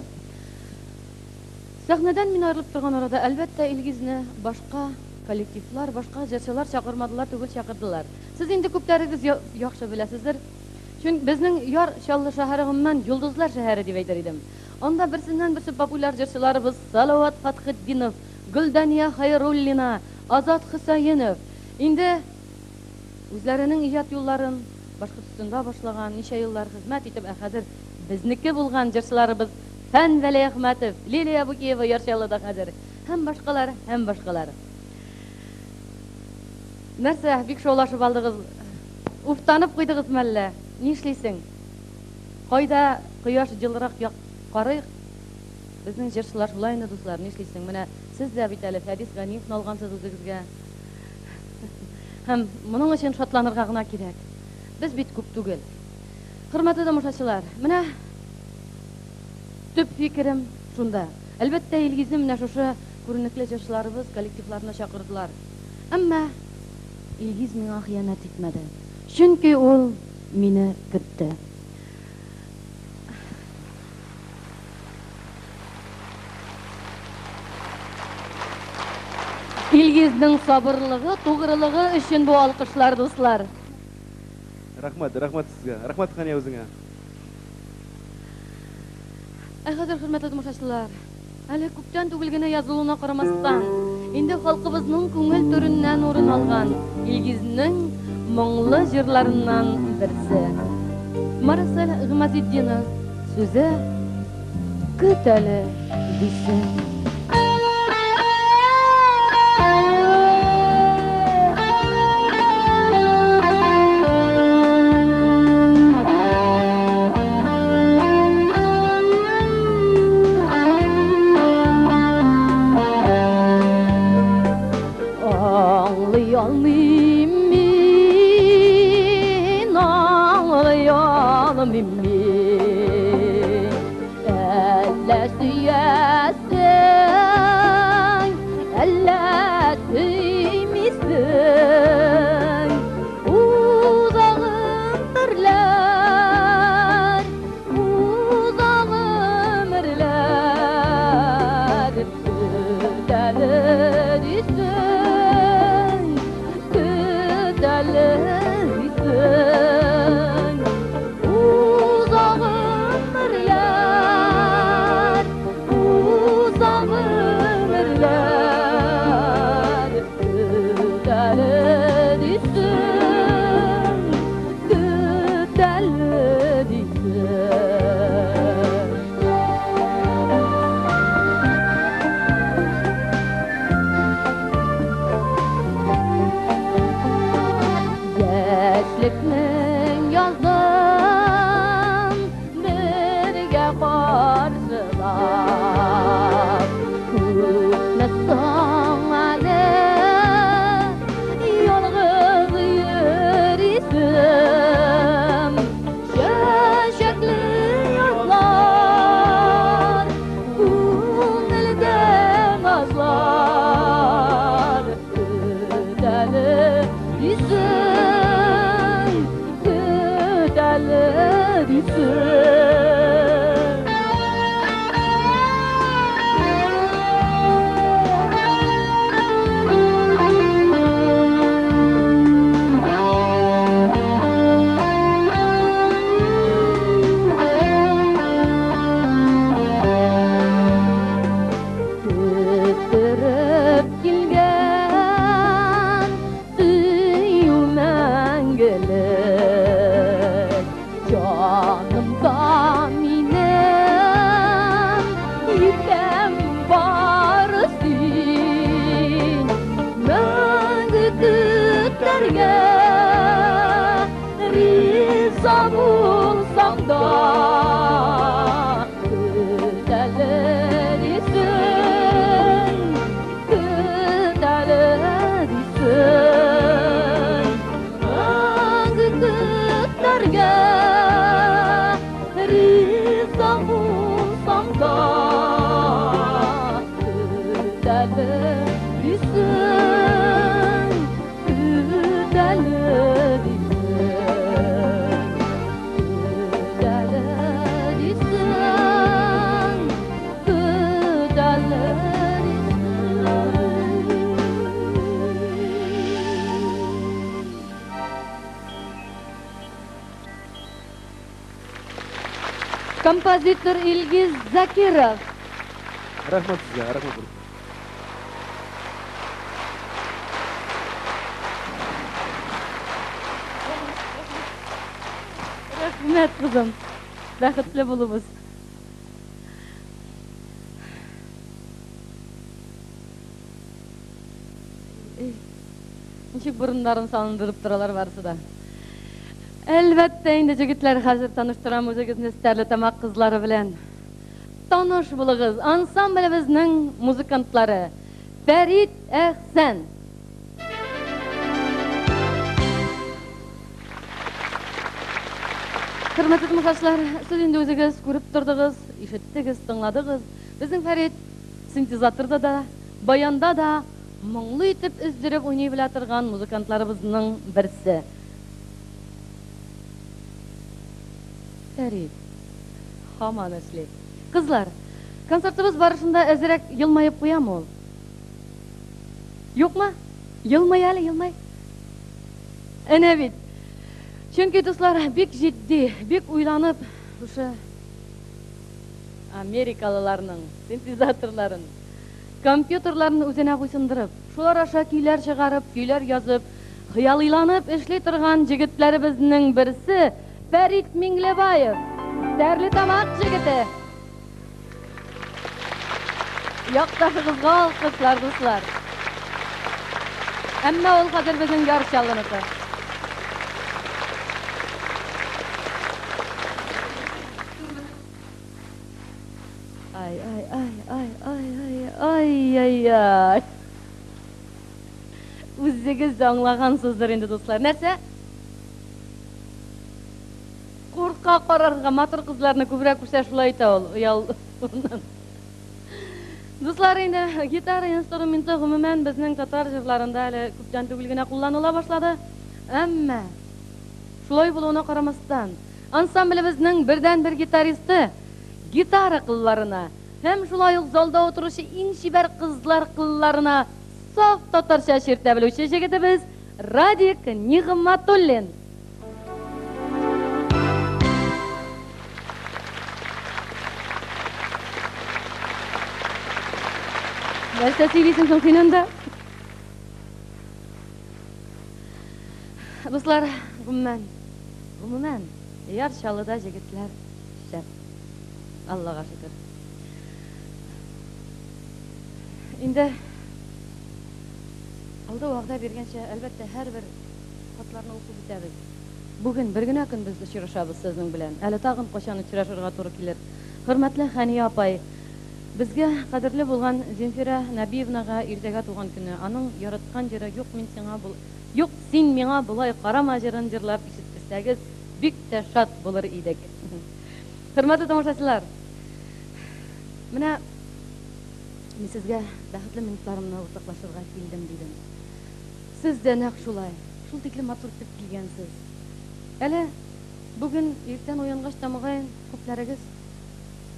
Сәхнәдән мин аерылып торган арада, әлбәттә, Илгизне башка коллективлар, башка җырчылар чакырмадылар түгел, чакырдылар. Сез инде күпләрегез яхшы беләсездер. Чөнки безнең Яр Чаллы шәһәре гомумән йолдызлар шәһәре дип әйтер идем. Анда берсеннән-берсе популяр җырчыларыбыз Салават Фәтхетдинов, Гөлдания Хәйруллина, Азат Хөсәенов. Инде Үзләренең иҗат юлларын Башкортстанда башлаган, ничә еллар хезмәт итеп, ә хәзер безнеке булган җырчыларыбыз Фән Вәлиәхмәтов, Лилия Букиева Яр Чаллыда хәзер һәм башкалар, һәм башкалар. Нәрсә, бик шаулашып алдыгыз? Уфтанып куйдыгыз мәллә? Нишлисең? Кайда кояш җылырак як карыйк? Безнең җырчылар шулай инде, дуслар, нишлисең? Менә сез дә бит әле Фәдис Ганиевны алгансыз үзегезгә. Һәм моның өчен шатланырга гына кирәк. Без бит күп түгел. Хөрмәтле тамашачылар, менә төп фикерем шунда. Әлбәттә, Илгизне менә шушы күренекле җырчыларыбыз коллективларына чакырдылар. Әмма Илгиз миңа хыянәт итмәде. Чөнки ул мине көтте. Илгизнең сабырлыгы, тугрылыгы өчен бу алкышлар, дуслар. Рәхмәт, рәхмәт сезгә. Рәхмәт, Хәния, үзеңә. Ә хәзер, хөрмәтле тамашачылар, әле күптән түгел генә язылуына карамастан, инде халкыбызның күңел түреннән урын алган Илгизнең моңлы җырларыннан берсе. Марсель Гыймазетдинов сүзе Көт әле, дисең. Аңлый алмыйм. Сөясең, әллә сөймисең? Уза гомерләр, уза гомерләр, Көтәлер исең, көтәлер исең. Уза гомерләр, уза гомерләр, Көтәлер исең, көтәлер исең. Яшьлекнең язын бергә каршылап, Күпме соң әле ялгыз йөрисем? Чәчәкле язлар, күңелдә назлар, Көтәлер дисең, көтәлер дисең. Көттереп килгән сөю мәңгелек, Җанымда минем иркәм бары син. Мәңге көтәргә риза булсаң да, Көтәлер исең, көтәлер исең. Мәңге көтәргә риза булсаң да, Көтәлер исең, көтәлер исең. Көтәлер исең, көтәлер исең. Композитор Илгиз Закиров. Рәхмәт сезгә, рәхмәт. Рәхмәт, кызым. Бәхетле булыгыз. Эй, Ничек борыннарын салындырып торалар барысы да. Әлбәттә инде, җегетләр, хәзер таныштырам үзегезне Стәрлетамак кызлары белән. Таныш булыгыз, ансамблебезнең музыкантлары. Фәрит Әхсән. Хөрмәтле тамашачылар, сез инде үзегез күреп тордыгыз, ишеттегез, тыңладыгыз. Безнең Фәрит синтезаторда да, баянда да моңлы итеп өздереп уйный белә торган музыкантларыбызның берсе. Фәрит һаман эшли. Кызлар, концертыбыз барышында әзрәк елмаеп куямы ул? Юкмы? Елмай әле, елмай. Әнә бит. Чөнки, дуслар, бик җитди, бик уйланып, шушы америкалыларның синтезаторларын, компьютерларын үзенә буйсындырып, шулар аша көйләр чыгарып, көйләр язып, хыялыйланып эшли торган җегетләребезнең берсе Фәрит Миңлебаев. Стәрлетамак җегете. Якташыгызга алкышлар, дуслар. Әмма ул хәзер безнең Яр Чаллыныкы. Ай, ай, ай, ай, ай, ай, ай, ай, ай. Үзегез дә аңлагансыздыр инде, дуслар. Нәрсә? Курка карарга, матур кызларны күбрәк күрсә шулай итә ул, оялуыннан. Дуслар, инде гитара инструменты гомумән безнең татар җырларында әле күптән түгел генә кулланыла башлады. Әмма шулай булуына карамастан, ансамблебезнең бердәнбер гитаристы гитара кылларына һәм шулай ук залда утыручы иң чибәр кызлар кылларына саф татарча чиртә белүче җегетебез Радик Нигъматуллин. Нәрсә сөйлисең соң син анда? Дуслар, гомумән, гомумән, Яр Чаллыда җегетләр шәп. Аллага шөкер. Инде алда вәгъдә биргәнчә, әлбәттә, һәрбер хатларны укып үтәбез. Бүген бер генә көн без очрашабыз сезнең белән. Әле тагын кайчан очрашырга туры килер. Хөрмәтле Хәния апай, безгә кадерле булган Земфира Нәбиевнага иртәгә туган көне. Аның яраткан җыры Юк мин сиңа бул Юк син миңа болай карама җырын җырлап ишеттерсәгез, бик тә шат булыр идек. Хөрмәтле тамашачылар, менә мин сезгә бәхетле минутларымны уртаклашырга килдем дидем. Сез дә нәкъ шулай, шул тиклем матур итеп килгәнсез. Әле бүген иртән уянгач та, мөгаен, күпләрегез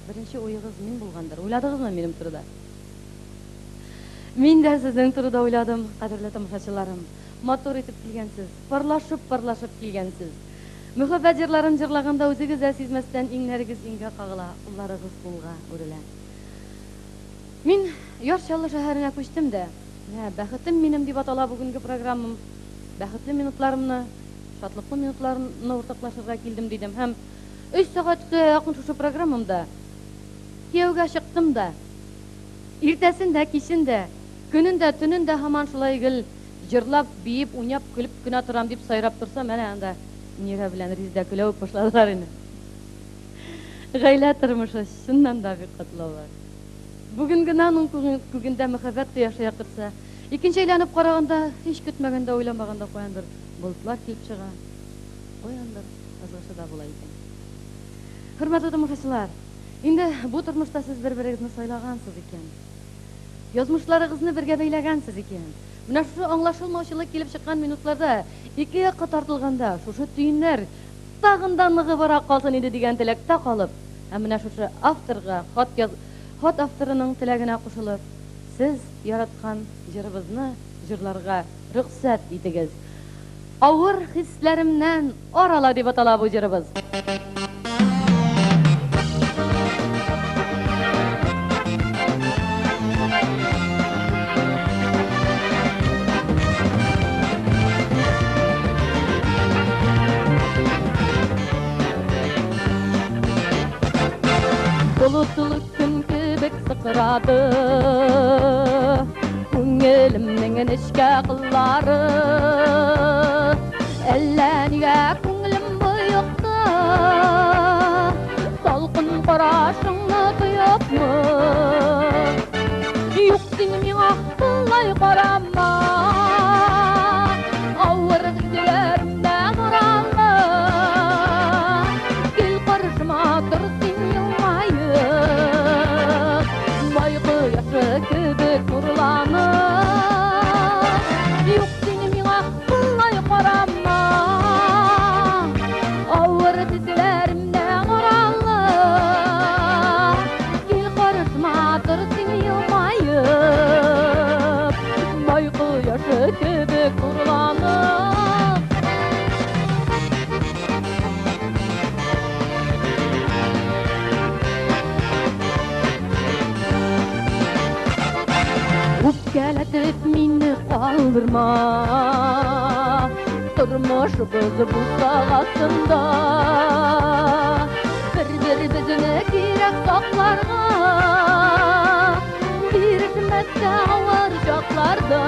беренче уегыз мин булгандыр. Уйладыгызмы минем турыда? Мин дә сезнең турыда уйладым, кадерле тамашачыларым. Матур итеп килгәнсез, парлашып-парлашып килгәнсез. Мөхәббәт җырларын җырлаганда үзегез дә сизмәстән иңнәрегез иңгә кагыла, кулларыгыз кулга үрелә. Мин Яр Чаллы шәһәренә күчтем дә, менә Бәхетем минем дип атала бүгенге программам. Бәхетле минутларымны, шатлыклы минутларны уртаклашырга килдем дидем һәм өч сәгатькә якын шушы программамда кияүгә чыктым да. Иртәсен дә, кичен дә, көнен дә, төнен дә һаман шулай гел җырлап, биеп, уйнап, көлеп кенә торам, дип сайрап торсам, әнә анда Мөнирә белән Резидә көлә үк башладылар инде. Гаилә тормышы чыннан да бик катлаулы. Бүген генә аның күгендә мәхәббәт кояшы яктыртса, икенче әйләнеп караганда, һич көтмәгәндә, уйламаганда каяндыр болытлар килеп чыга, каяндыр ызгышы да була икән. Хөрмәтле тамашачылар, инде бу тормышта сез бер-берегезне сайлагансыз икән, язмышларыгызны бергә бәйләгәнсез икән, менә шушы аңлашылмаучылык килеп чыккан минутларда, ике якка тартылганда, шушы төеннәр тагын да ныгыбрак калсын иде дигән теләктә калып, һәм менә шушы авторга хат яз, хат авторының теләгенә кушылып, сез яраткан җырыбызны җырларга рөхсәт итегез. Авыр хисләремнән арала дип атала бу җырыбыз. Болытлы көн кебек сыкрады Күңелемнең нечкә кыллары. Әллә нигә күңелем боекты, Салкын карашыңны тоепмы? Юк, син миңа болай карама, Авыр хисләремнән арала. Кил каршыма, тор син елмаеп, Май кояшы кебек нурланып. Юк, син миңа болай карама, Авыр хисләремнән арала. Кил каршыма, тор син елмаеп, Май кояшы кебек нурланып. Үпкәләтеп мине калдырма, Тормышыбыз бусагасында. Бер-беребезне кирәк сакларга, Бирешмәскә авыр чакларда.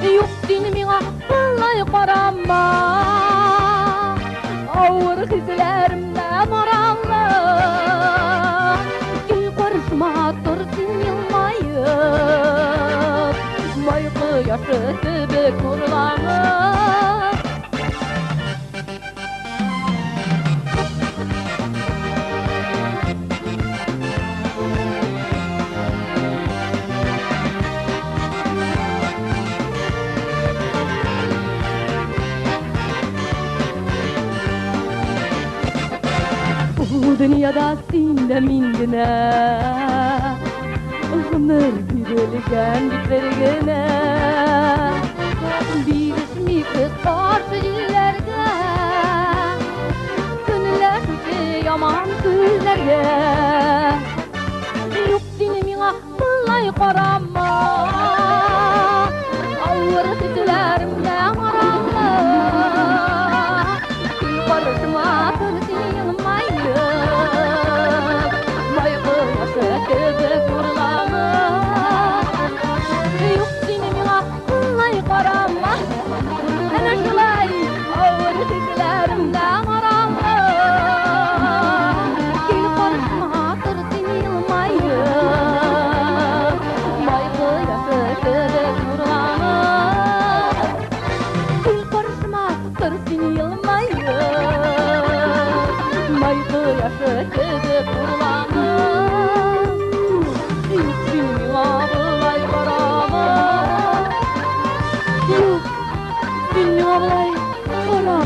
Юк, син миңа болай карама, Авыр хисләремнән арала. Кил каршыма, тор син елмаеп, Май кояшы кебек нурланып. Бу дөньяда син дә мин генә. Гомер бирелгән бит бер генә. Бирешмибез каршы җилләргә. Көнләшүче яман күзләргә. Юк, син миңа болай карама. Авыр хисләремгә карама. Кил каршыма, тор син елмаеп. Май кояшы кебек нурланып. Юк, син миңа болай карама. Әнә шулай авыр хисләремгә карама. Кил каршыма, тор син елмаеп. Май кояшы кебек нурланып. Кил каршыма, тор син елмаеп. Май кояшы кебек нурланып. Юк, син миңа болай карама. Юк, син миңа болай карама.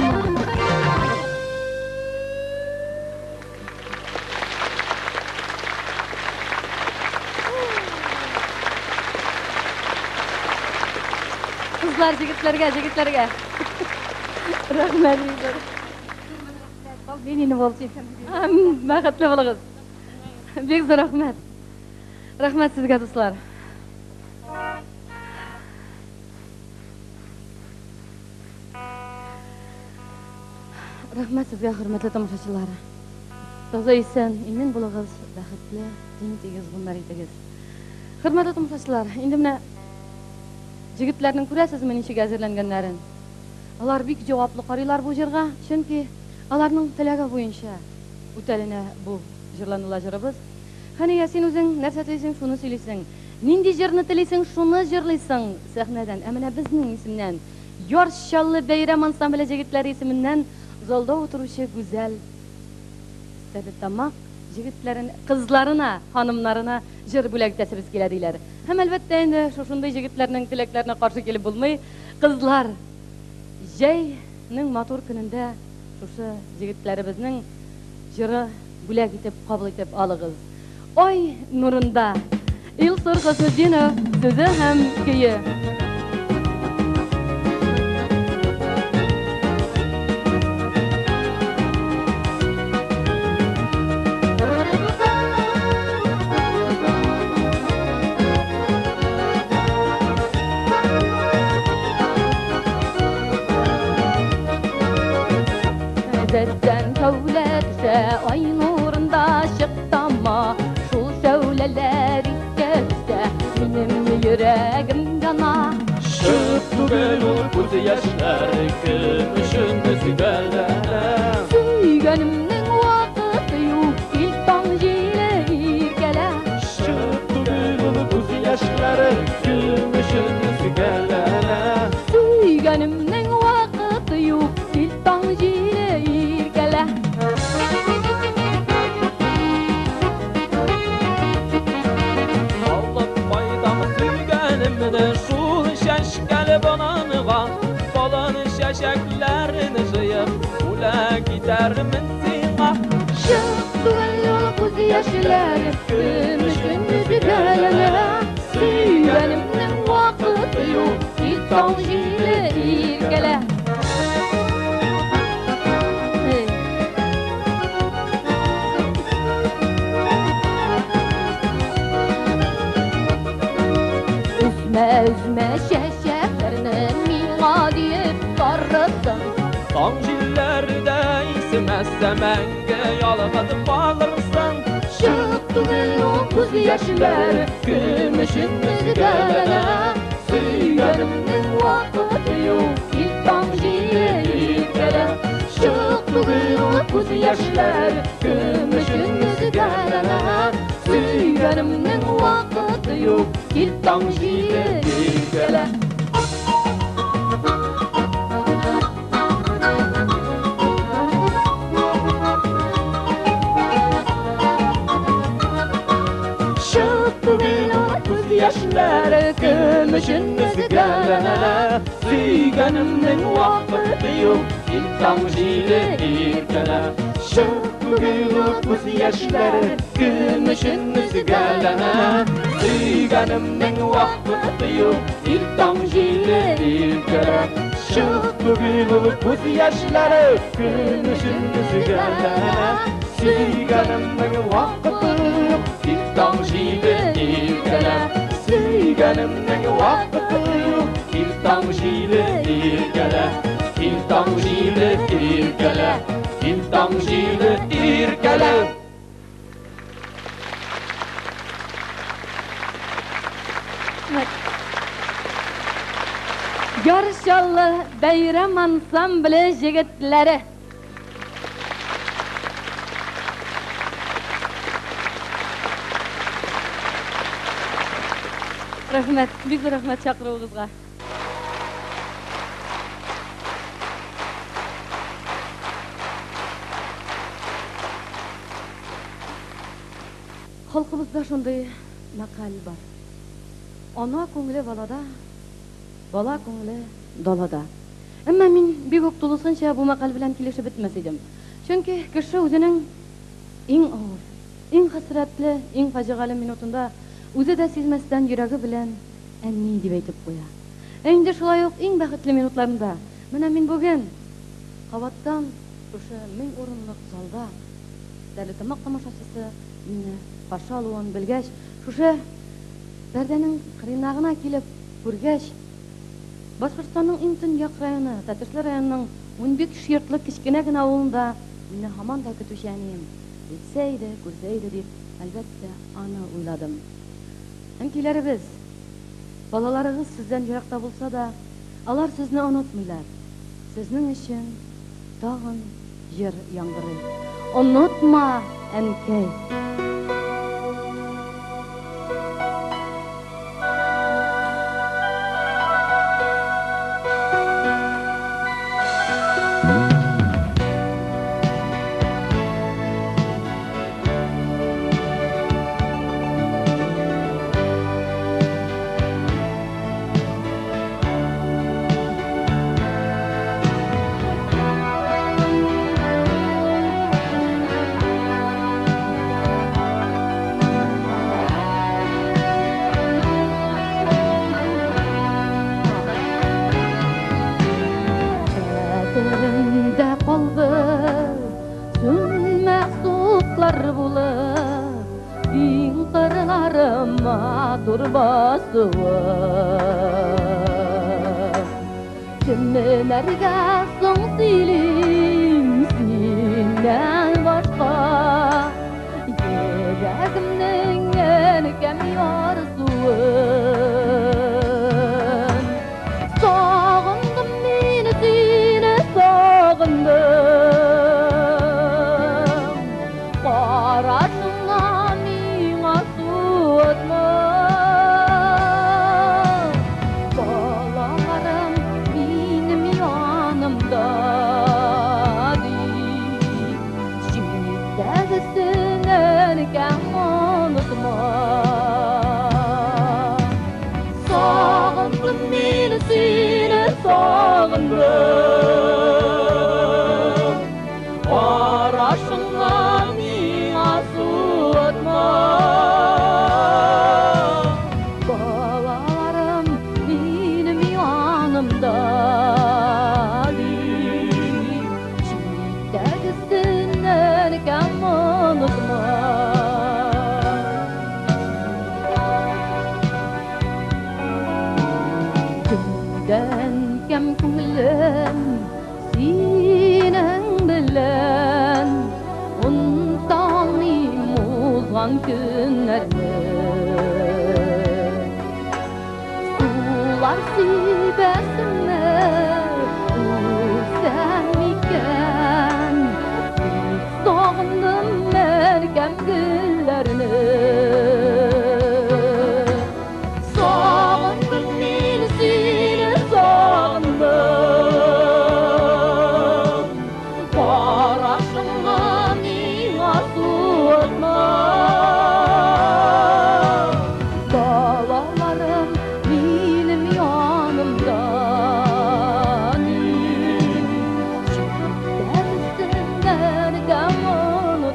Кызлар җегетләргә, җегетләргә. Рәхмәт, Риза. Бәхетле булыгыз. Бик зур рәхмәт. Рәхмәт сезгә, дуслар. Рәхмәт сезгә, хөрмәтле тамашачылар. Таза исән, имин булыгыз, бәхетле, тиң тигез гомер итегез. Хөрмәтле тамашачылар, инде менә җегетләрнең күрәсезме ничек әзерләнгәннәрен? Алар бик җаваплы карыйлар бу җырга, чөнки аларның теләге буенча үтәленә бу җырланыла җырыбыз. Хәния, син үзең нәрсә телисең, шуны сөйлисең. Нинди җырны телисең, шуны җырлыйсың сәхнәдән. Ә менә безнең исемнән, Яр Чаллы бәйрәм ансамбле җегетләре исеменнән залда утыручы гүзәл Стәрлетамак җегетләрен, кызларына, ханымнарына җыр бүләк итәсебез килә, диләр. Һәм, әлбәттә инде, шушындый җегетләрнең теләкләренә каршы килеп булмый. Кызлар, җәйнең матур көнендә шушы җегетләребезнең җыры бүләк итеп кабул итеп алыгыз. Ай нурында. Илсур Хөснетдинов сүзе һәм көе. Гадәттән шәүлә төшә ай нурында чыктама, шул шәүләләр искә төшә, минем йөрәгем яна. Чык түгел ул күз яшьләре, кем өчен өзгәләнә. Сөйгәнемнең вакыты юк, кил таң җиле иркәлә. Чык түгел ул күз яшьләре, кем өчен өзгәләнә. Сөйгәнемнең вакыты юк, кил таң җиле иркәлә. Алып кайтам сөйгәнемне шул чәчкәле бананга, балан чәчәкләрен җыеп, бүләк итәрмен сиңа. Чык түгел ул күз яшьләре, кем өчен өзгәләнә. Сөйгәнемнең вакыты юк, кил таң җиле иркәлә. Эй. Өзмә, өзмә чәчәкләрне миңа диеп тарысын. Таң җилләрдә исемәсә мәңге ялгыз калырсың. Чык түгел ул күз яшьләре, кем өчен өзгәләнә. Сөйгәнемнең вакыты юк, кил таң җиле иркәлә. Чык түгел ул күз яшьләре, кем өчен өзгәләнә. Сөйгәнемнең вакыты юк, кил таң җиле иркәлә. Чык түгел ул күз яшьләре, кем өчен өзгәләнә. Сөйгәнемнең вакыты юк, кил таң җиле иркәлә. Чык түгел ул күз яшьләре, кем өчен өзгәләнә. Сөйгәнемнең вакыты юк, ил таң җиле иркәлә. Чык түгел ул күз яшьләре, кем өчен өзгәләнә. Сөйгәнемнең вакыты юк, ил таң җиле иркәлә. Сөйгәнемнең вакыты юк, ил таң җиле иркәлә. Ил таң җиле иркәлә. Ил таң җиле иркәлә. Яр Чаллы бәйрәм ансамбле җегетләре. Рәхмәт, бик зур рәхмәт чакыруыгызга. Халкыбызда шундый мәкаль бар. Ана күңеле балада, бала күңеле далада. Әмма мин бик үк тулысынча бу мәкаль белән килешеп бетмәс идем. Чөнки кеше үзенең иң авыр, иң хәсрәтле, иң фаҗигале минутында үзе дә сизмәстән йөрәге белән әни дип әйтеп куя. Ә инде шулай ук иң бәхетле минутларында, менә мин бүген кабаттан шушы 1000 урынлык залда Стәрлетамак тамашачысы мине каршы алуын белгәч, шушы пәрдәнең кырыена гына килеп күргәч, Башкортстанның иң төньяк районы, Тәтешле районының 15 йортлы кечкенә генә авылында мине һаман да көтүче әнием җитсә иде, күрсә иде дип, әлбәттә, аны уйладым. Әнкәйләребез, балаларыгыз сездән еракта булса да, алар сезне онытмыйлар. Сезнең өчен тагын җыр яңгырый. Онытма, әнкәй! Хәтеремдә калды сүнмәс утлар булып, иң кырларым матур басуы. Кемнәргә соң сөйлим синнән башка? Йөрәгемнең әнкәм ярсуын. Сагындым мин сине, сагындым. Карашыңа миңа суытма. Балаларым минем янымда дип, читтәгесен әнкәм онытма. Сагындым мин сине, сагындым. Карашыңа миңа суытма. Балаларым минем янымда дип, читтәгесен әнкәм онытма. Көндән кем күңелем синең белән, оныта алмыйм узган көннәрне. Сулар сибәсеңме, үлсәм микән? Бик сагындым әнкәм гөлләрне. Сагындым мин сине, сагындым. Карашыңны миңа суытма. Балаларым минем янымда дип, читтәгесен әнкәм онытма.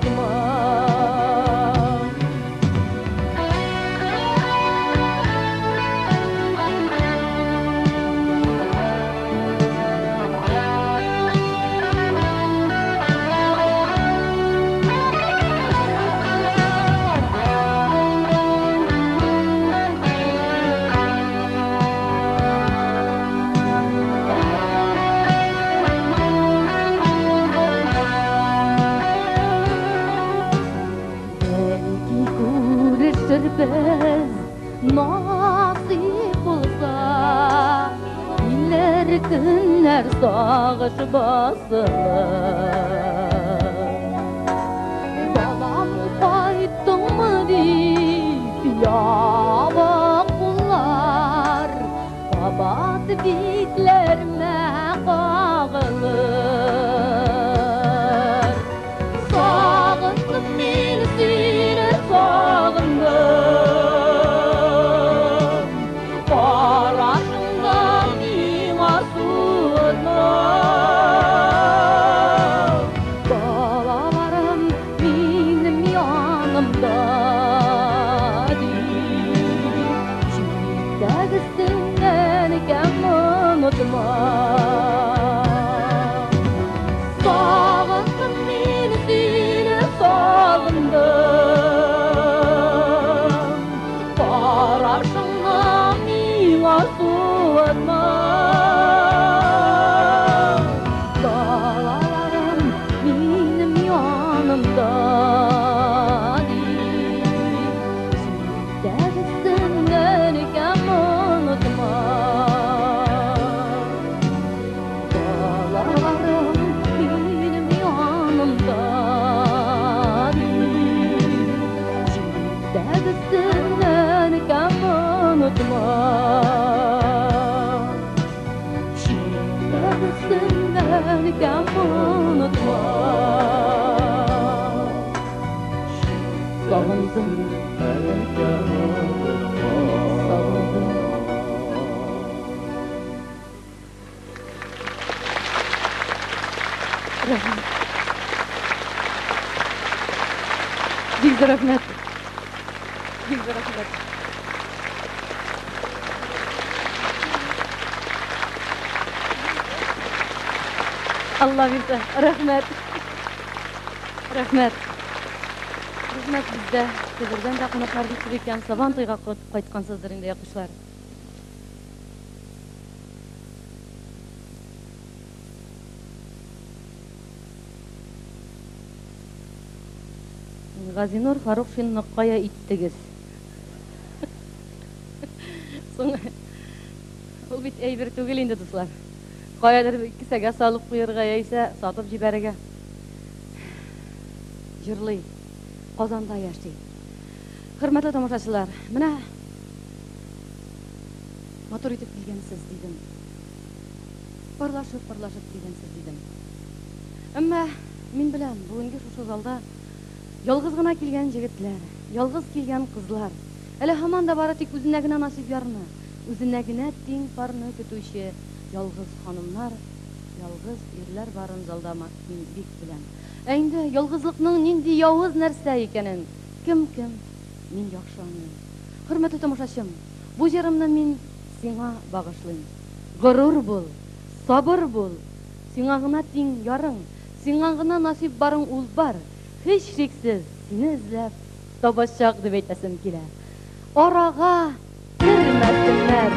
Күрешербез, насыйп булса. Килер көннәр сагыш басылып. Балам кайттыңмы дип ябык куллар кабат битләремә кагылыр. Сагындым мин сине, сагындым. Карашыңны миңа суытма. Балаларым минем янымда дип, читтәгесеннән икән онытма. Сагындым мин сине, сагындым. Карашыңны миңа суытма. Балаларым минем янымда дип, читтәгесеннән икән онытма. Балаларым минем янымда дип, читтәгесеннән икән онытма. Читтәгесеннән икән онытма. Сагындым, сагындым. Рәхмәт. Бик зур рәхмәт. Бик зур рәхмәт. Алла бирсә, рәхмәт. Рәхмәт. Рәхмәт бездә. Себердән дә кунаклар бик күп икән. Сабан туйга кайткансыздыр инде, якышлар. Газинур Фарукшинны кая иттегез? Соң ул бит әйбер түгел инде, дуслар. Каядыр кесәгә салып куярга яисә сатып җибәрергә. Җырлый. Казанда яши. Хөрмәтле тамашачылар, менә матур итеп килгәнсез дидем. Парлашып, парлашып килгәнсез дидем. Әмма мин беләм, бүгенге шушы залда ялгыз гына килгән җегетләр, ялгыз килгән кызлар, әле һаман да бары тик үзенә генә насыйп ярны, үзенә генә тиң парны көтүче ялгыз ханымнар, ялгыз ирләр барын залда мин бик беләм. Ә инде ялгызлыкның нинди явыз нәрсә икәнен кем-кем мин яхшы аңлыйм. Хөрмәтле тамашачым, бу җырымны мин сиңа багышлыйм. Горур бул, сабыр бул. Сиңа гына тиң ярың, сиңа гына насыйп барың ул бар. Һичшиксез сине эзләп табачак дип әйтәсем килә. Арага кермәсеннәр.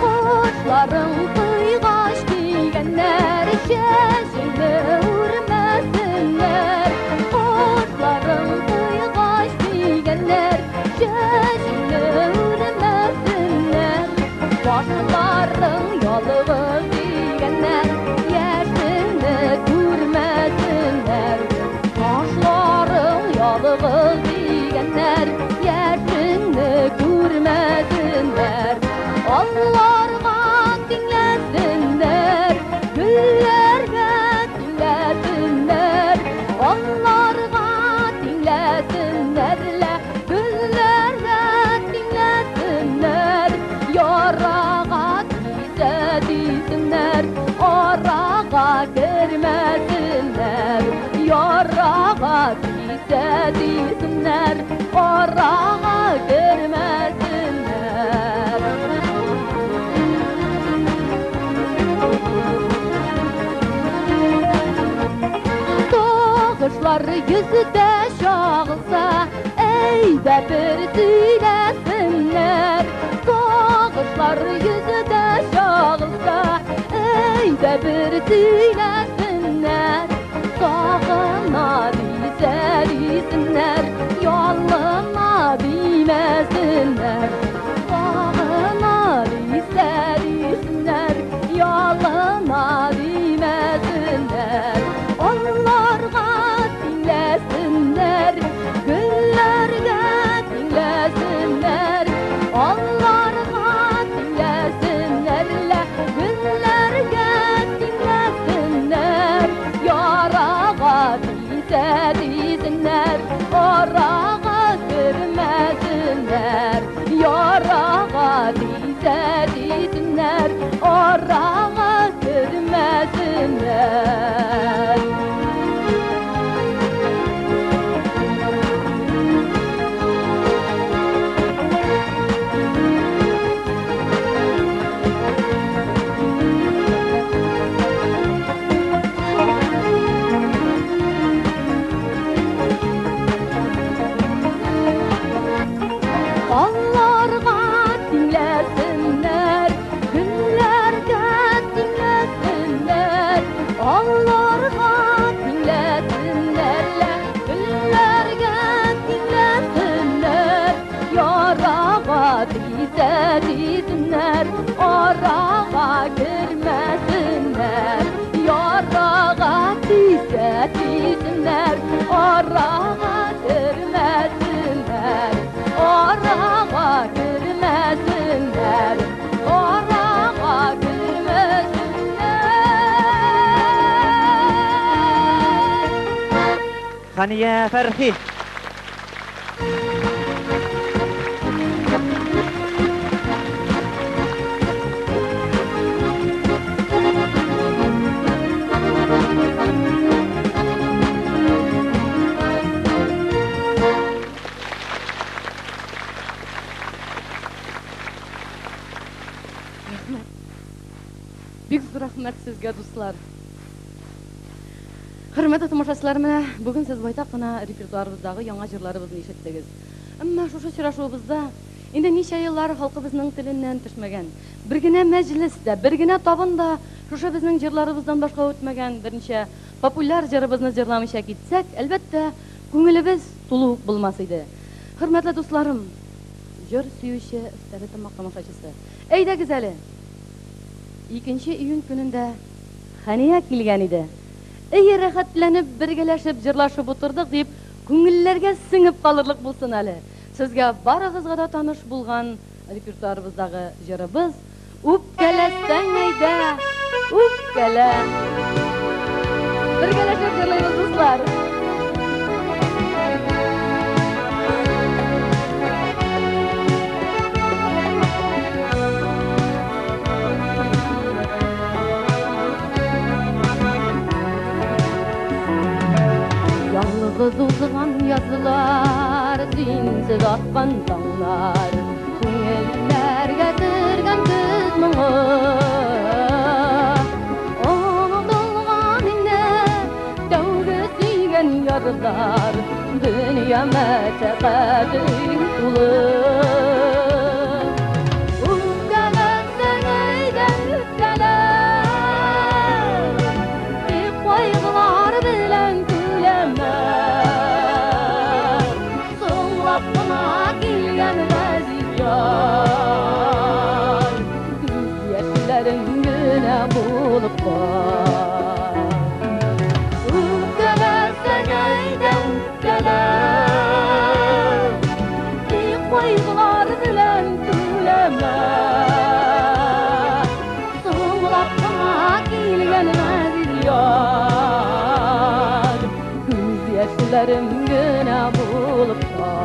Кошларың кыйгач дигәннәр, чәчеңне үрмәсеннәр. Кошларың кыйгач дигәннәр, чәчеңне үрмәсеннәр. Башларың ялгыз дигәннәр, яшеңне күрмәсеннәр. Башларың ялгыз дигәннәр, яшеңне күрмәсеннәр. Алларга тиңләсеннәр, гөлләргә тиңләсеннәр. Алларга тиңләсеннәр лә, гөлләргә тиңләсеннәр. Ярага тисә тисеннәр, арага кермәсеннәр. Ярага тисә тисеннәр, арага кермәсеннәр. Сагышлар йөздә чагылса, әйдә бер сөйләсеннәр. Яр йөзе чагылса, әйдә бер сөйләсеннәр. Сагына дисә дисеннәр, ялына димәсеннәр. Сагына дисә дисеннәр, ялына димәсеннәр. Алларга тиңләсеннәр, гөлләргә тиңләсеннәр. Алларга тиңләсеннәр лә, гөлләргә тиңләсеннәр. Ярага тисә тисеннәр, арага кермәсеннәр. Ярага тисә тисеннәр, арага кермәсеннәр. Алларга тиңләсеннәр, гөлләргә тиңләсеннәр. Алларга тиңләсеннәр лә, гөлләргә тиңләсеннәр. Ярага тисә тисеннәр, арага кермәсеннәр. Ярага тисә тисеннәр, арага кермәсеннәр. Арага кермәсеннәр, арага кермәсеннәр. Хания Фәрхи. Рәхмәт. Бик зур рәхмәт сезгә, дуслар. Хөрмәтле тамашачылар, менә бүген сез байтак кына репертуарыбыздагы яңа җырларыбызны ишеттегез. Әмма шушы очрашуыбызда инде ничә еллар халкыбызның теленнән төшмәгән, бер генә мәҗлес тә, бер генә табын да шушы безнең җырларыбыздан башка үтмәгән берничә популяр җырыбызны җырламыйча китсәк, әлбәттә, күңелебез тулы ук булмас иде. Хөрмәтле дусларым, җыр сөюче Стәрлетамак тамашачысы, әйдәгез әле! 2 июнь көнендә Хәния килгән иде. Әй, рәхәтләнеп, бергәләшеп җырлашып утырдык дип, күңелләргә сеңеп калырлык булсын әле. Сезгә барыгызга да таныш булган репертуарыбыздагы җырыбыз Үпкәләсәң әйдә, үпкәлә. Бергәләшеп җырлыйбыз, дуслар. Ялгыз узган язлар, синсез аткан таңнар, күңелләргә кергән көз моңы. Онытылган инде тәүге сөйгән ярлар, дөнья мәшәкатең тулы. Үпкәләсәң әйдә, үпкәлә. Тик кайгылар белән түләмә. Соңлап кына килгән газиз яр, күз яшьләрең генә булып кал. Үпкәләсәң әйдә, үпкәлә. Тик кайгылар белән түләмә. Соңлап кына килгән газиз яр, күз яшьләрем генә булып кал.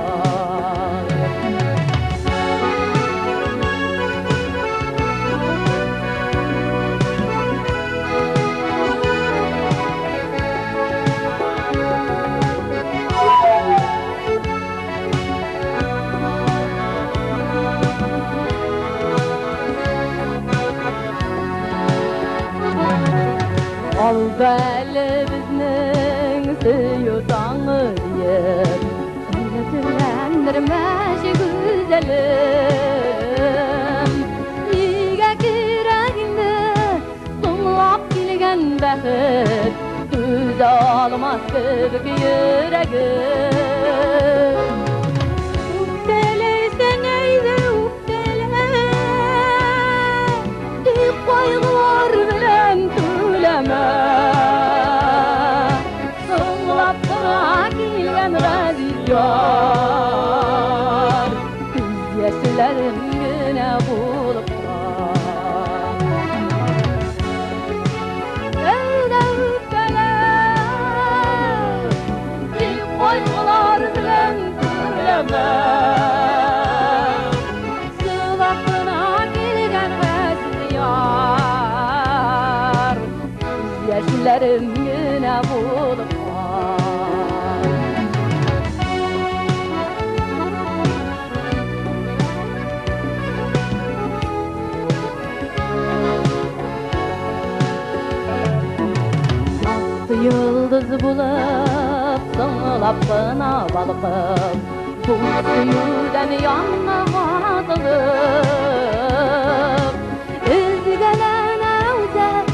Алда әле безнең сөю таңы диеп, Өметләндермәче гүзәлем. алмас кебек йөрәгем. Үпкәләсәң әйдә үпкәлә, тик кайгылар белән түләмә. Соңлап кына килгән газиз яр, күз яшьләрем генә булып кал. Әйдә үпкәлә, тик кайгылар белән түләмә. Сылап кына килгән газиз яр, күз яшьләрем генә булып кал. Якты йолдыз булып, соңлап кына балкып, бу сөюдән янга атылып, өзгәләнә үзәк,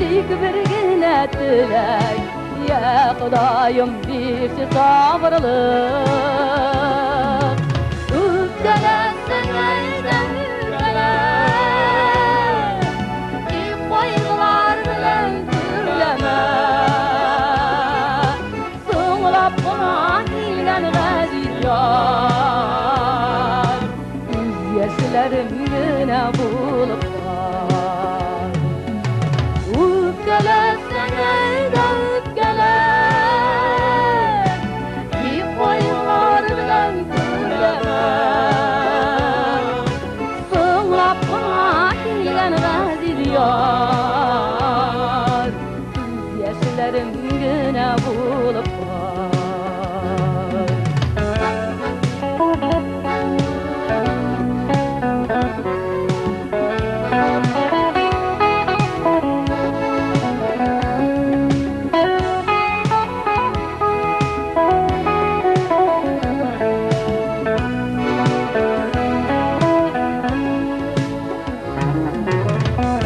тик бер генә теләк, я Ходаем, бирче сабырлык. Үпкәләсәң әйдә үпкәлә, тик кайгылар белән түләмә. Соңлап кына килгән газиз яр, күз яшьләрем генә булып кал. Үпкәләсәң әйдә үпкәлә, тик кайгылар белән түләмә. Соңлап кына килгән газиз яр, күз яшьләрем генә булып кал.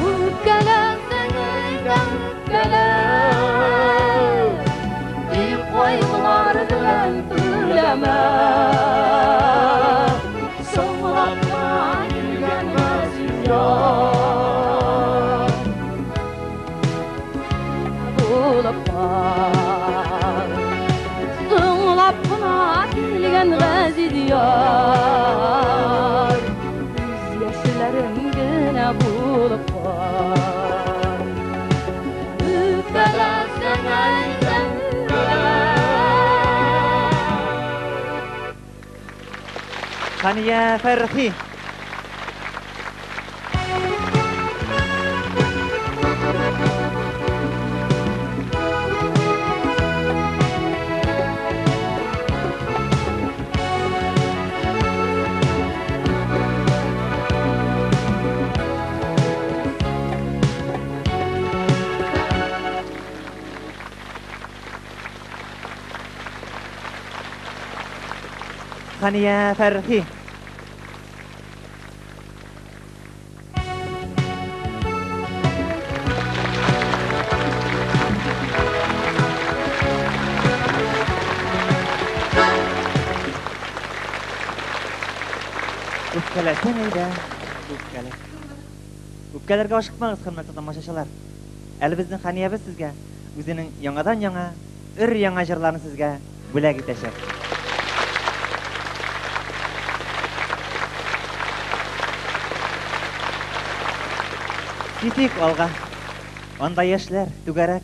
Үпкәләсәң әйдә үпкәлә, тик кайгылар белән түләмә. Соңлап кына килгән газиз яр, булып кал. Соңлап кына килгән газиз яр, күз яшьләрем генә булып кал. Үпкәләсәң әйдә үпкәлә. Хания Фәрхи. Хания Фәрхи. Үпкәләсәң әйдә, үпкәлә. Үпкәләргә ашыкмагыз, хөрмәтле тамашачылар. Әле безнең Ханиябез сезгә үзенең яңадан-яңа, өр-яңа җырларын сезгә бүләк итәчәк. Китик алга. Анда яшьләр, түгәрәк.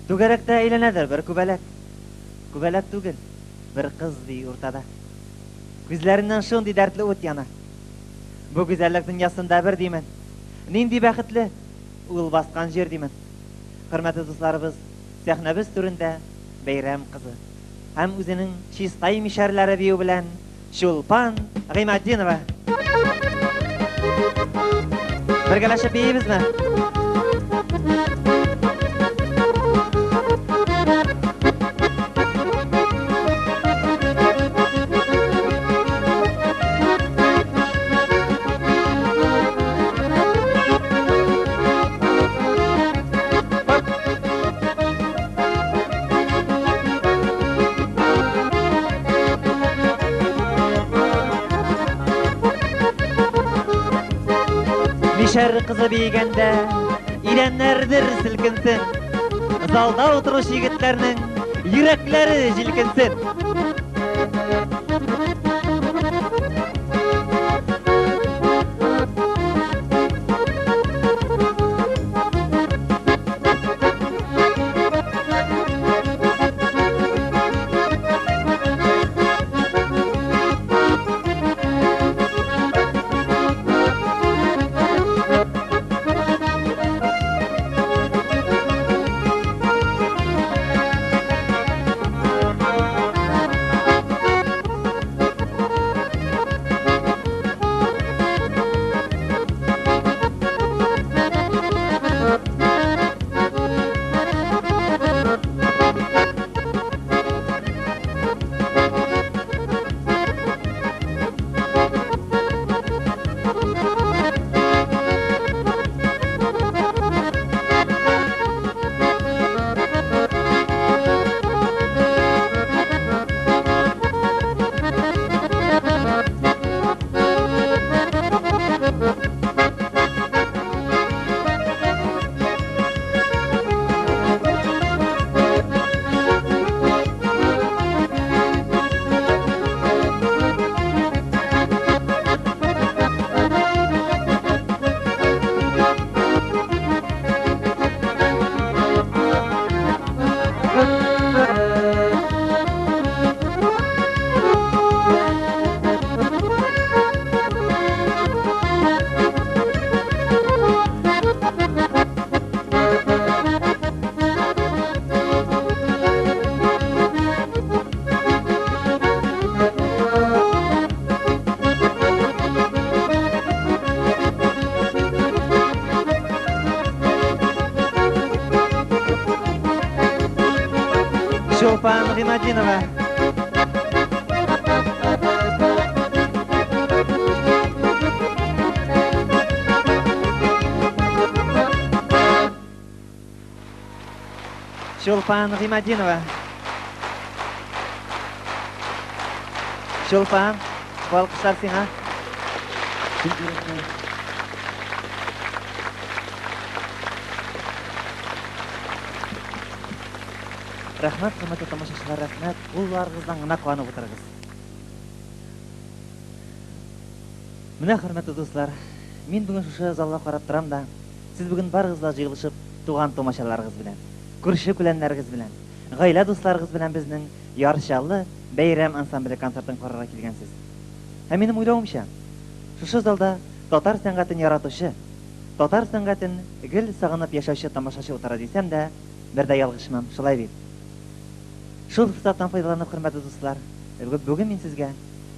Түгәрәктә әйләнәдер бер күбәләк. Күбәләк түгел, бер кыз бии уртада. Күзләреннән шундый дәртле ут яна. Бу гүзәллек дөньясында бер димен. Нинди бәхетле ул баскан җир димен. Хөрмәтле дусларыбыз, сәхнәбез түрендә бәйрәм кызы. Һәм үзенең Чистай мишәрләре бию белән Чулпан Гыйматдинова. Бергәләшеп биибезме? Мишәр кызы биегәндә идәннәр дер селкенсен. Залда утыручы егетләрнең йөрәкләре җилкенсен. Чулпан Гыйматдинова. Чулпан Гыйматдинова. Чулпан, бу алкышлар сиңа. Рәхмәт, хөрмәтле тамашачылар, рәхмәт. Кулларыгыздан гына куанып утырыгыз. Менә, хөрмәтле дуслар, мин бүген шушы залга карап торам да, сез бүген барыгыз да җыелышып туган тумачаларыгыз белән, күрше күләннәрегез белән, гаилә дусларыгыз белән безнең Яр Чаллы бәйрәм ансамбле концертын карарга килгәнсез. Һәм минем уйлавымча, шушы залда татар сәнгатен яратучы, татар сәнгатен гел сагынып яшәүче тамашачы утыра дисәм дә, бер дә ялгышмам, шулай бит? Шул форсаттан файдаланып, хөрмәтле дуслар, бүген мин сезгә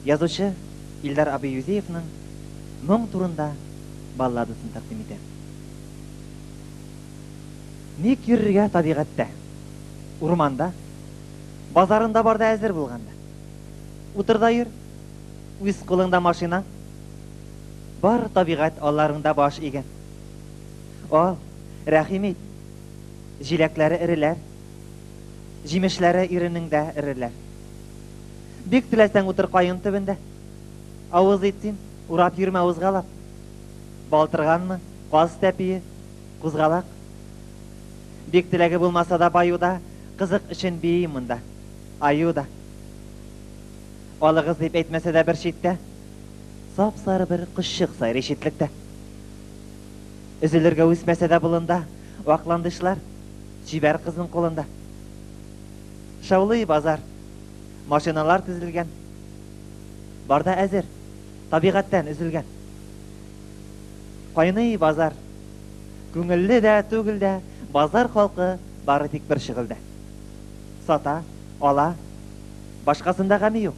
язучы Илдар абый Юзеевның Моң турында балладасын тәкъдим итәм. Ник йөрергә табигатьтә, урманда, базарында бар да әзер булганда? Утыр да йөр, үз кулыңда машинаң. Бар табигать алларыңда баш игән. Ал, рәхим ит, җиләкләре эреләр, җимешләре иренең дә эреләр. Бик теләсәң утыр каен төбендә. Авыз ит син, урап йөрмә узгалап. Балтырганмы, каз тәпие, кузгалак. Бик теләге булмаса да баю да, кызык өчен бии монда. Аю да. Алыгыз дип әйтмәсә дә бер читтә, сап-сары бер кошчык сайрый читлектә. Өзелергә үсмәсә дә болында, вак ландышлар, чибәр кызның кулында. Шаулый базар. Машиналар тезелгән. Бар да әзер. Табигатьтән өзелгән. Кайный базар. Күңелле дә, түгел дә, базар халкы бары тик бер шөгыльдә. Сата, ала, башкасында гаме юк.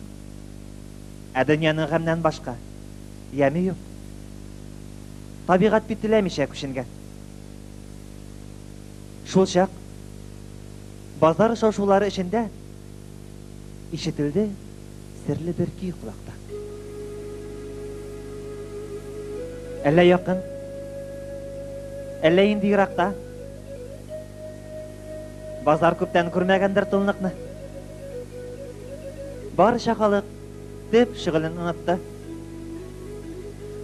Ә дөньяның гамьнән башка яме юк. Табигать бит теләмичә күченгән. Шул чак базар шау-шулары эчендә ишетелде серле бер көй колакта. Әллә якын, әллә инде еракта. Базар күптән күрмәгәндер тынлыкны. Барча халык төп шөгылен онытты.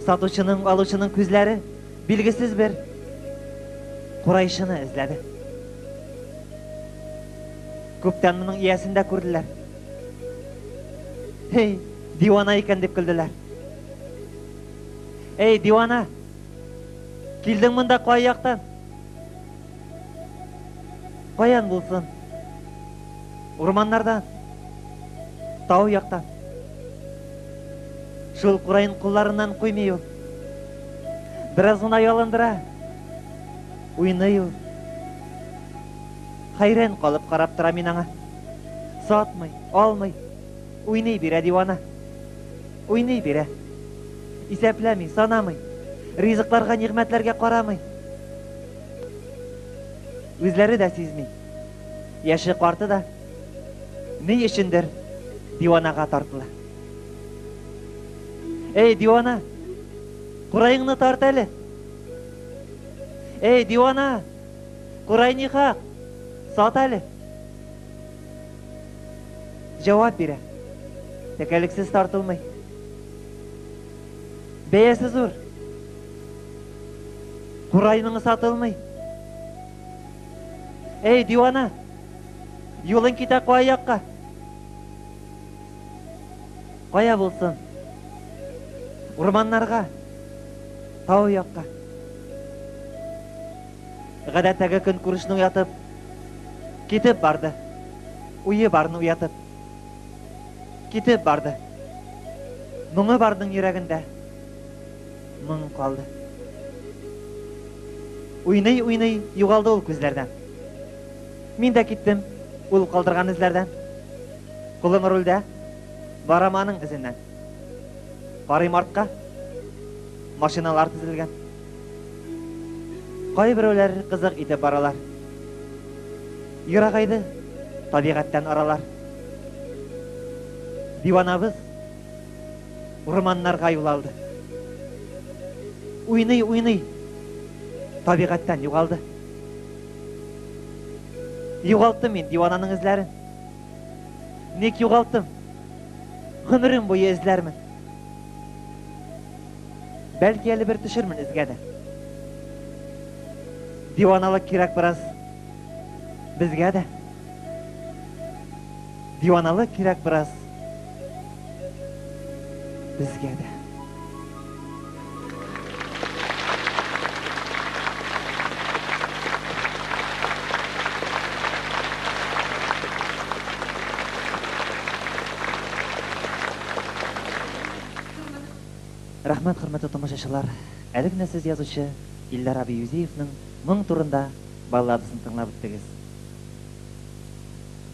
Сатучының, алучының күзләре Билгесез бер курайчыны эзләде. Күптән моның иясен дә күрделәр. Һей, дивана икән дип көлделәр. Эй, дивана! Килдең монда кай яктан? Каян булсын? Урманнардан. Тау яктан. Шул кураен кулларыннан куймый ул. Бераз гына ялындыра. Уйный ул. Хәйран калып карап тора мин аңа. Сатмый, алмый. Уйный бирә дивана. Уйный бирә. Исәпләми, санамый. Ризыкларга, нигъмәтләргә карамый. Үзләре дә сизми. Яше карты да ни өчендер диванага тартыла. Эй, дивана! Кураеңны тарт әле. Эй, дивана! Курай ни хак? Сат әле. Җавап бирә. Тәкәлексез тартылмый. Бәясе зур. Курайның сатылмый. Эй, дивана! Юлың китә кая якка? Кая булсын? Урманнарга, тау якка. Гадәттәге көнкүрешне уятып, китеп барды. Уе барны уятып, китеп барды. Моңы барның йөрәгендә моң калды. Уйный-уйный югалды ул күзләрдән. Мин дә киттем ул калдырган эзләрдән. Кулым рульдә, барам аның эзеннән. Карыйм артка, машиналар тезелгән. Кайберәүләр кызык итеп баралар. Ерагайды табигатьтән аралар. Диванабыз урманнарга юл алды. Уйный-уйный табигатьтән югалды. Югалттым мин дивананың эзләрен. Ник югалттым? Гомерем буе эзләрмен. Бәлки әле бер төшермен эзгә дә. Диваналык кирәк бераз безгә дә. Диваналык кирәк бераз безгә дә. Рәхмәт, хөрмәтле тамашачылар! Әле генә сез язучы Илдар абый Юзеевның Моң турында балладасын тыңлап үттегез.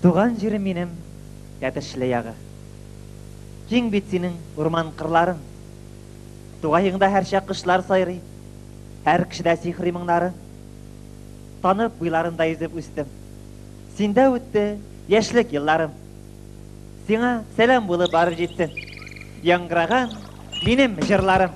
Туган җирем минем, Тәтешле ягы. Киң бит синең урман-кырларың. Тугаеңда һәрчак кошлар сайрый, Һәр кешедә сихри моңнары. Танып буйларында йөзеп үстем. Синдә үтте яшьлек елларым. Сиңа сәлам булып барып җитсен. Яңгыраган минем җырларым.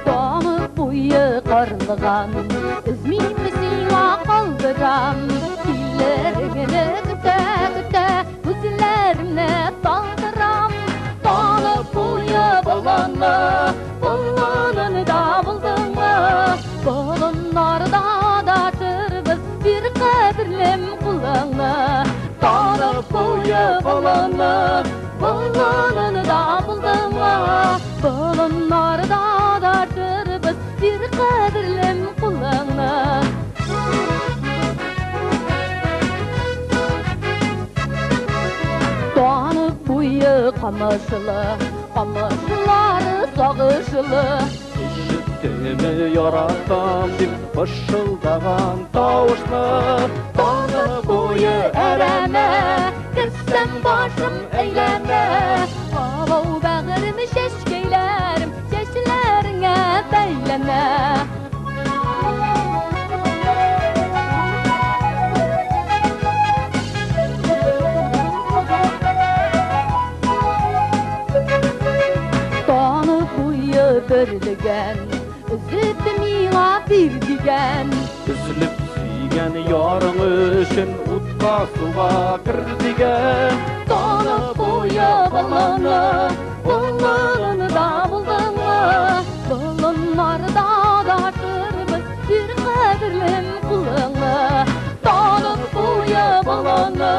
Танып буе карлыган, Өзмим сиңа калдырам. Килереңне көтә-көтә, Күзләремне талдырам. Танып буе болыны, Болынында булдыңмы? Болыннарда да торбыз, Бир кадерлем кулыңны. Танып буе болыны, Болынында булдыңмы? Болыннарда да торбыз, Бир кадерлем кулыңны. Танып буе камышлы, Камышлары сагышлы. Ишеттеңме яратам дип пышылдаган тавышны? Танып буе әрәмә, Керсәм башым әйләнә. Абау бәгырем чәчкәйләрем, Чәчләреңә бәйләнә. Танып буе берлеген, Өзеп миңа бир дигән. Өзелеп сөйгән Сөйгән ярың өчен утка суга кер дигән. Танып куя баланы, болынында булдыңмы? Болыннарда адашырбыз, бир кадерлем кулыңны. Танып куя баланы,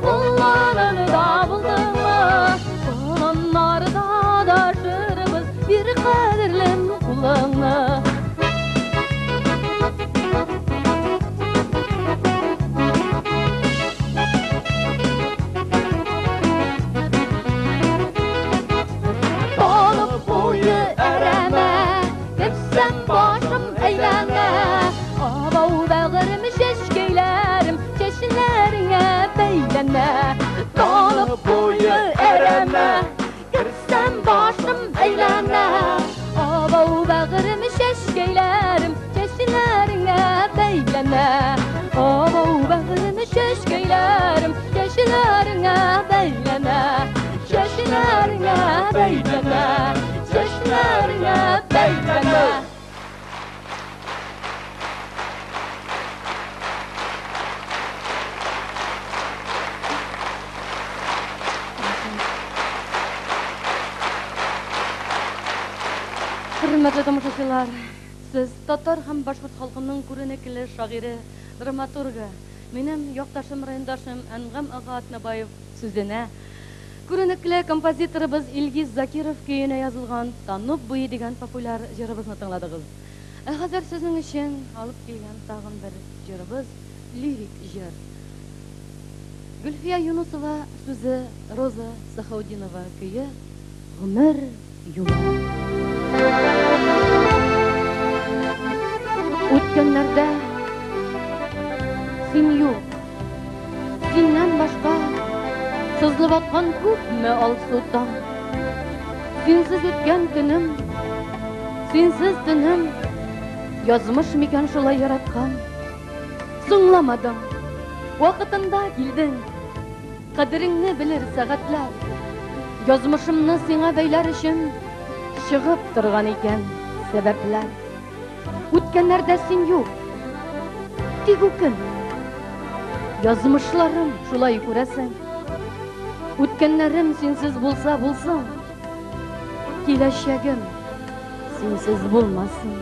болынында булдыңмы? Болыннарда адашырбыз, бир кадерлем кулыңны. Танып буе әрәмә, керсәм башым әйләнә. Абау бәгырем чәчкәйләрем, чәчләреңә бәйләнә. Танып буе әрәмә, керсәм башым әйләнә. Абау бәгырем чәчкәйләрем, чәчләреңә бәйләнә. Абау бәгырем чәчкәйләрем, чәчләреңә бәйләнә. Чәчләреңә бәйләнә, чәчләреңә бәйләнә. Хөрмәтле тамашачылар, сез татар һәм башкорт халкының күренекле шагыйре, драматургы, минем якташым, райондашым Әнгам ага Атнабаев сүзенә, күренекле композиторыбыз Илгиз Закиров көенә язылган Танып буе дигән популяр җырыбызны тыңладыгыз. Ә хәзер сезнең өчен алып килгән тагын бер җырыбыз лирик җыр. Гөлфия Юнусова сүзе, Роза Сахаудинова көе, Гомер юлы. Үткәннәрдә син юк, синнән башка сызылып аткан күпме алсу таң. Синсез үткән көнем, синсез төнем, язмыш микән шулай яраткан? Соңламадың, вакытында килдең, кадереңне белер сәгатьләр. Язмышымны сиңа бәйләр өчен чыгып торган икән сәбәпләр. Үткәннәрдә син юк, тик үкен. Язмышларым шулай күрәсең. Үткәннәрем синсез булса булсын, киләчәгем синсез булмасын.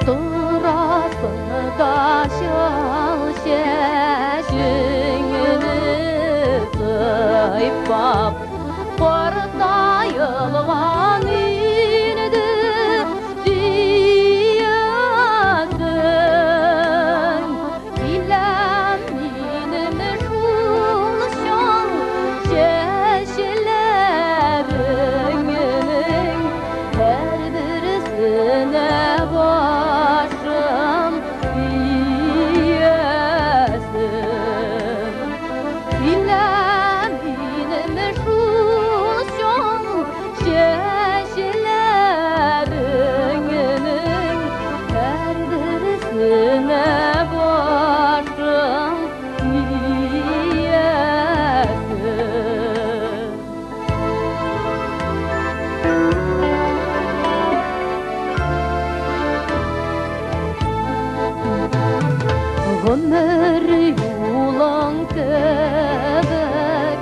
Торасың да чал чәчеңне сыйпап, картаелган инде диясең. Киләм минем шул чал чәчләреңнең һәрберсенә башым иясем. Киләм минем шул чал чәчләреңнең һәрберсенә башым иясем. Гомер юлың кебек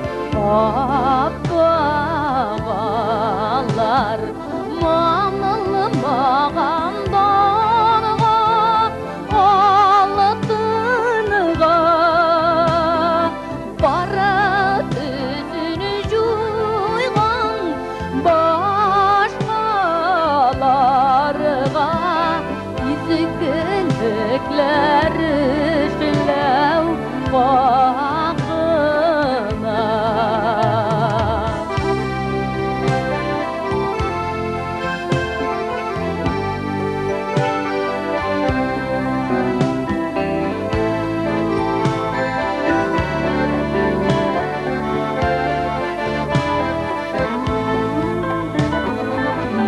аппақ алар, мамылмаған данға, алтынға. Бары төсін жуйған башқаларға изгілеклер эшләү хакына.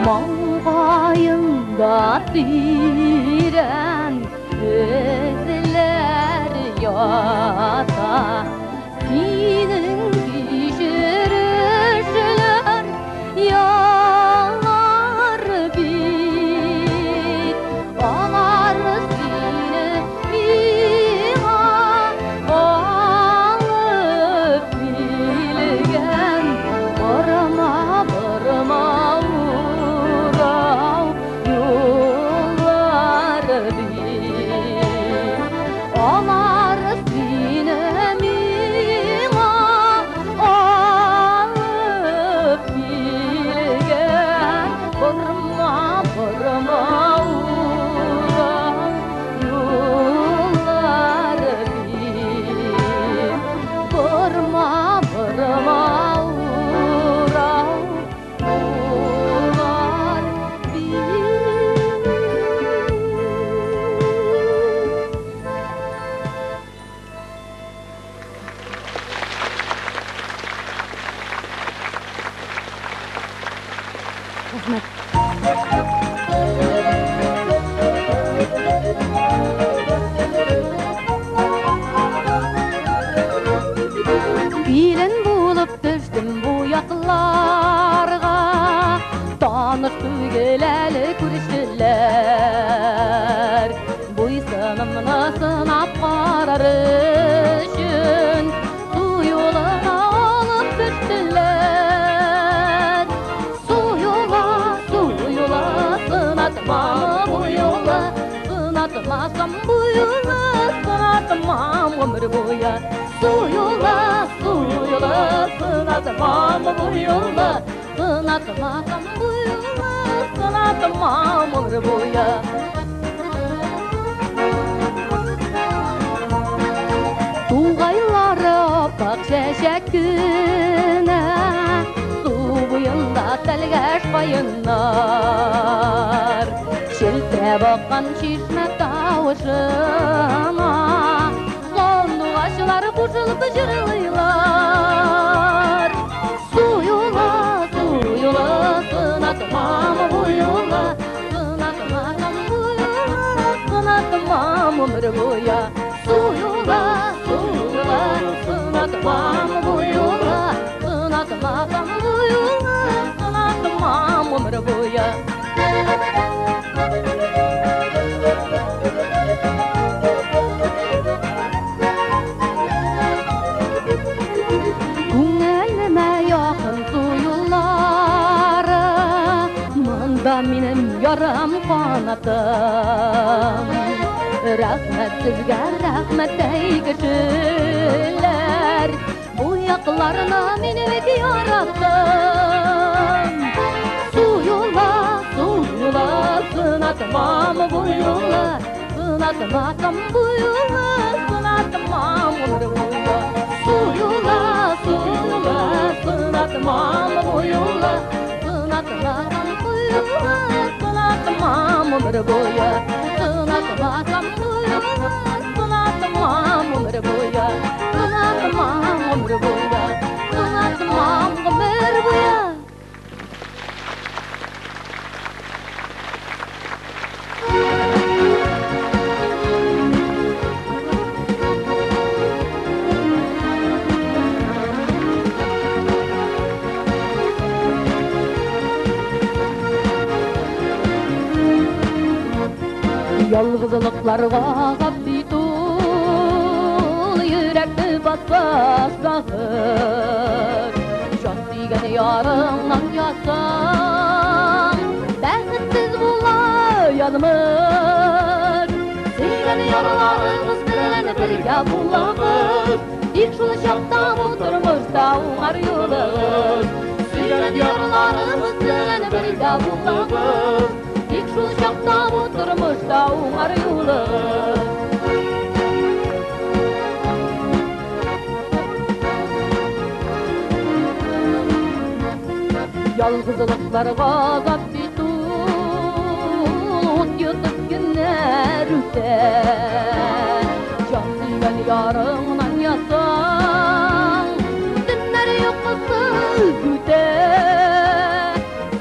Маңгаенда тирән эзләр ята, синең кичерешләр ялар бит. Борма, борма, урау юллар бит. Борма, борма, урау юллар бит. Рәхмәт. Килен булып төштем бу якларга, Таныш түгел әле күршеләр. Буйсынымны сынап карар өчен, Су юлына алып төштеләр. Су юла, су юла, сынатмам бу юлы, Сынатмасам бу юлы, сынатмам гомер буе. Су юла, су юла, сынатмам бу юлы, Сынатмасам бу юлы, сынатмам гомер буе. Тугайлары аппак чәчәк кенә, Су буенда тәлгәш каеннар. Челтерәп аккан чишмә тавышына, Сандугачлар кушылып җырлыйлар. Су юлы, су юлы, сынатмам бу юлы, Сынатмасам бу юлы, сынатмам гомер буе. Су юлы, су юлы, сынатмам бу юлы, Сынатмасам бу юлы, сынатмам гомер буе. Күңелемә якын су юллары, Монда минем ярым канатым. Рәхмәт сезгә, рәхмәт, әй кешеләр, Бу якларны мин бик яраттым. Су юлы, су юлы, сынатмам бу юлы, Сынатмасам бу юлы, сынатмам гомер буе. Су юлы, су юлы, сынатмам бу юлы, Сынатмасам бу юлы, сынатмам гомер буе. Сынатмасам бу юлы, сынатмам гомер буе. Сынатмам гомер буе, сынатмам гомер буе. Ялгызлыкларга газап бит ул, Йөрәкне баса сагыш. Җан сөйгән ярыңнан язсаң, Бәхетсез була язмыш. Сөйгән ярларыгыз белән бергә булыгыз, Тик шул чакта бу тормышта уңар юлыгыз. Сөйгән ярларыгыз белән бергә булыгыз, Тик шул чакта бу тормышта уңар юлыгыз. Ялгызлыкларга газап бит ул, Ут йотып көннәр үтә. Җан сөйгән ярыңнан язсаң, Төннәр йокысыз үтә.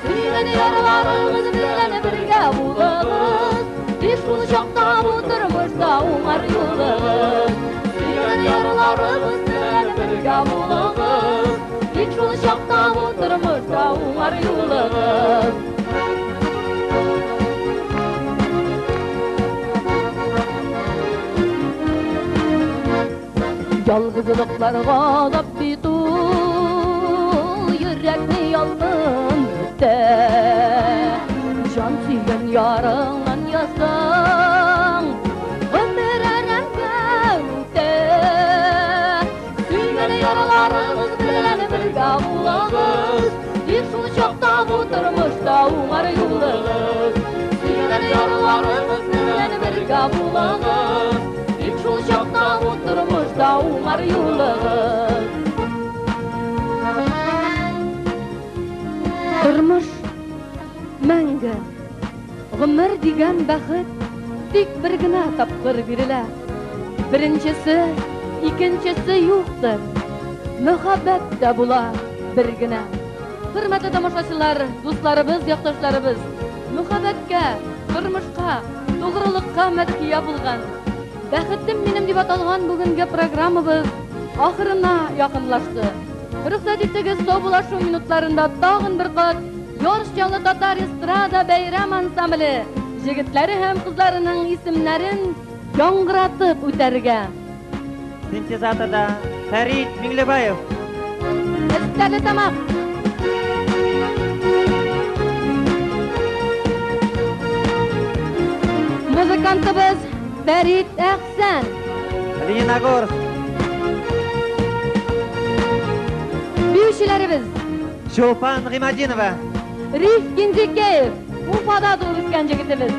Сөйгән ярларыгыз белән бергә булыгыз, Тик шул чакта бу тормышта уңар юлыгыз. Сөйгән ярларыгыз белән бергә булыгыз, Тик шул чакта бу тормышта уңар юлыгыз. Ялгызлыкларга газап бит ул, Йөрәкне ялкын өтә. Җан сөйгән ярыңнан язсаң, Гомер әрәмгә үтә. Сөйгән ярларыгыз белән бергә булыгыз, Тик шул чакта бу тормышта уңар. бергә булыгыз. Тик шул чакта бу тормышта уңар юлыгыз. Тормыш мәңге. Гомер дигән бәхет тик бер генә тапкыр бирелә. Беренчесе, икенчесе юктыр. Мәхәббәт тә була бер генә. Хөрмәтле тамашачылар, дусларыбыз, якташларыбыз, мәхәббәткә, тормышка, тугрылыкка мәдхия булган Бәхетем минем дип аталган бүгенге программабыз ахырына якынлашты. Рөхсәт итегез, саубуллашу минутларында тагын бер кат Яр Чаллы татар эстрада бәйрәм ансамбле җегетләре һәм кызларының исемнәрен яңгыратып үтәргә. Синтезаторда Фәрит Миңлебаев. Стәрлетамак. Музыкантыбыз Фәрит Әхсән. Лениногорск. Биючеләребез Чулпан Гыймадинова. Риф Кинзикеев, Уфада туып үскән җегетебез.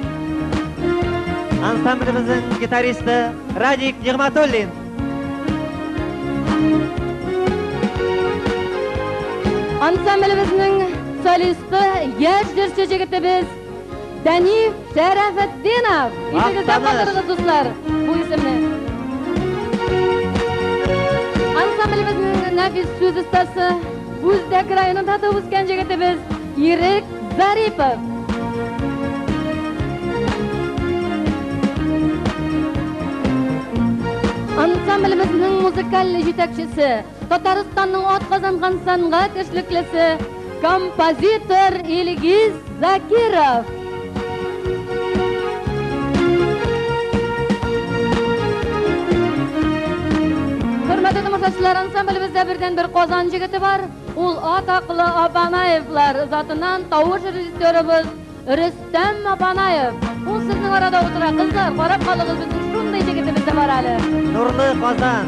Ансамблебезнең гитаристы Радик Нигъмәтуллин. Ансамблебезнең солисты, яшь җырчы җегетебез Дәниф Шәрәфетдинов. Исегездә калдырыгыз, дуслар, бу исемне. Ансамблебезнең нәфис сүз остасы, Бүздәк районында туып үскән җегетебез Ирек Зарипов. Ансамблебезнең музыкаль җитәкчесе, Татарстанның атказанган сәнгать эшлеклесе, композитор Илгиз Закиров. Хөрмәтле тамашачылар, ансамблебездә бердән-бер Казан җегете бар. Ул атаклы Апанаевлар затыннан тавыш режиссерыбыз Рөстәм Апанаев. Ул сезнең арада утыра. Кызлар, карап калыгыз, безнең шундый җегетебез дә бар әле. Нурлы Казан.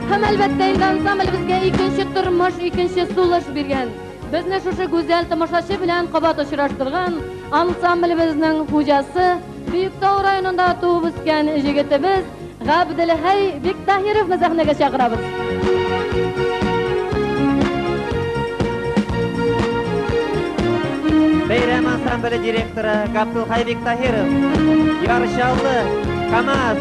Һәм әлбәттә инде ансамбль безгә икенче тормыш, икенче сулыш биргән. Безне шушы гүзәл тамашачы белән кабат очраштырган ансамблебезнең хуҗасы, Биектау районында туып үскән җегетебез Габделхәй Биктаһировны сәхнәгә чакырабыз. Бәйрәм ансамбле директоры Габдулхай Биктаһиров, Яр Чаллы, КАМАЗ.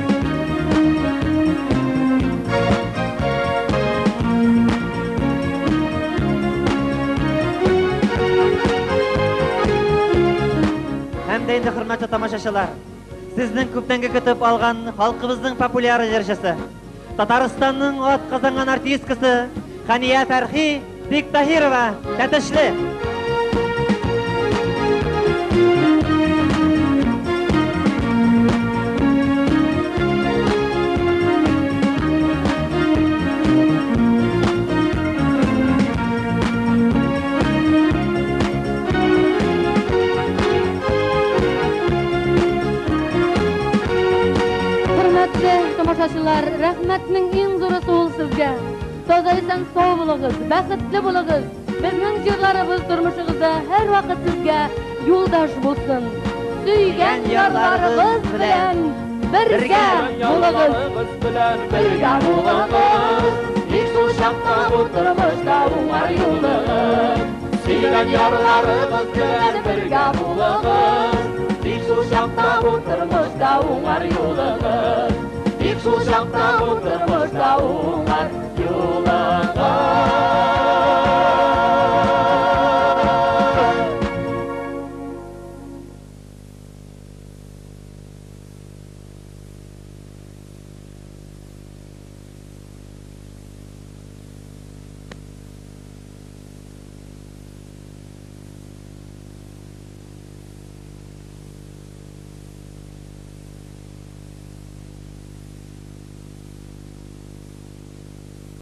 Һәм дә инде, хөрмәтле тамашачылар, сезнең күптәнге көтеп алган халкыбызның популяр җырчысы, Татарстанның атказанган артисткасы Хәния Фәрхи Биктаһирова, Тәтешле. Хөрмәтле тамашачылар, рәхмәтнең иң зурысы ул сезгә. Таза исән сау булыгыз, бәхетле булыгыз. Безнең җырларыбыз тормышыгызда һәрвакыт сезгә юлдаш булсын. Сөйгән ярларыгыз белән бергә булыгыз. Бергә булыгыз. Тик шул чакта бу тормышта уңар юлыгыз. Сөйгән ярларыгыз белән бергә булыгыз. Тик шул чакта бу тормышта уңар юлыгыз. Тик шул чакта бу тормышта уңар юлыгыз.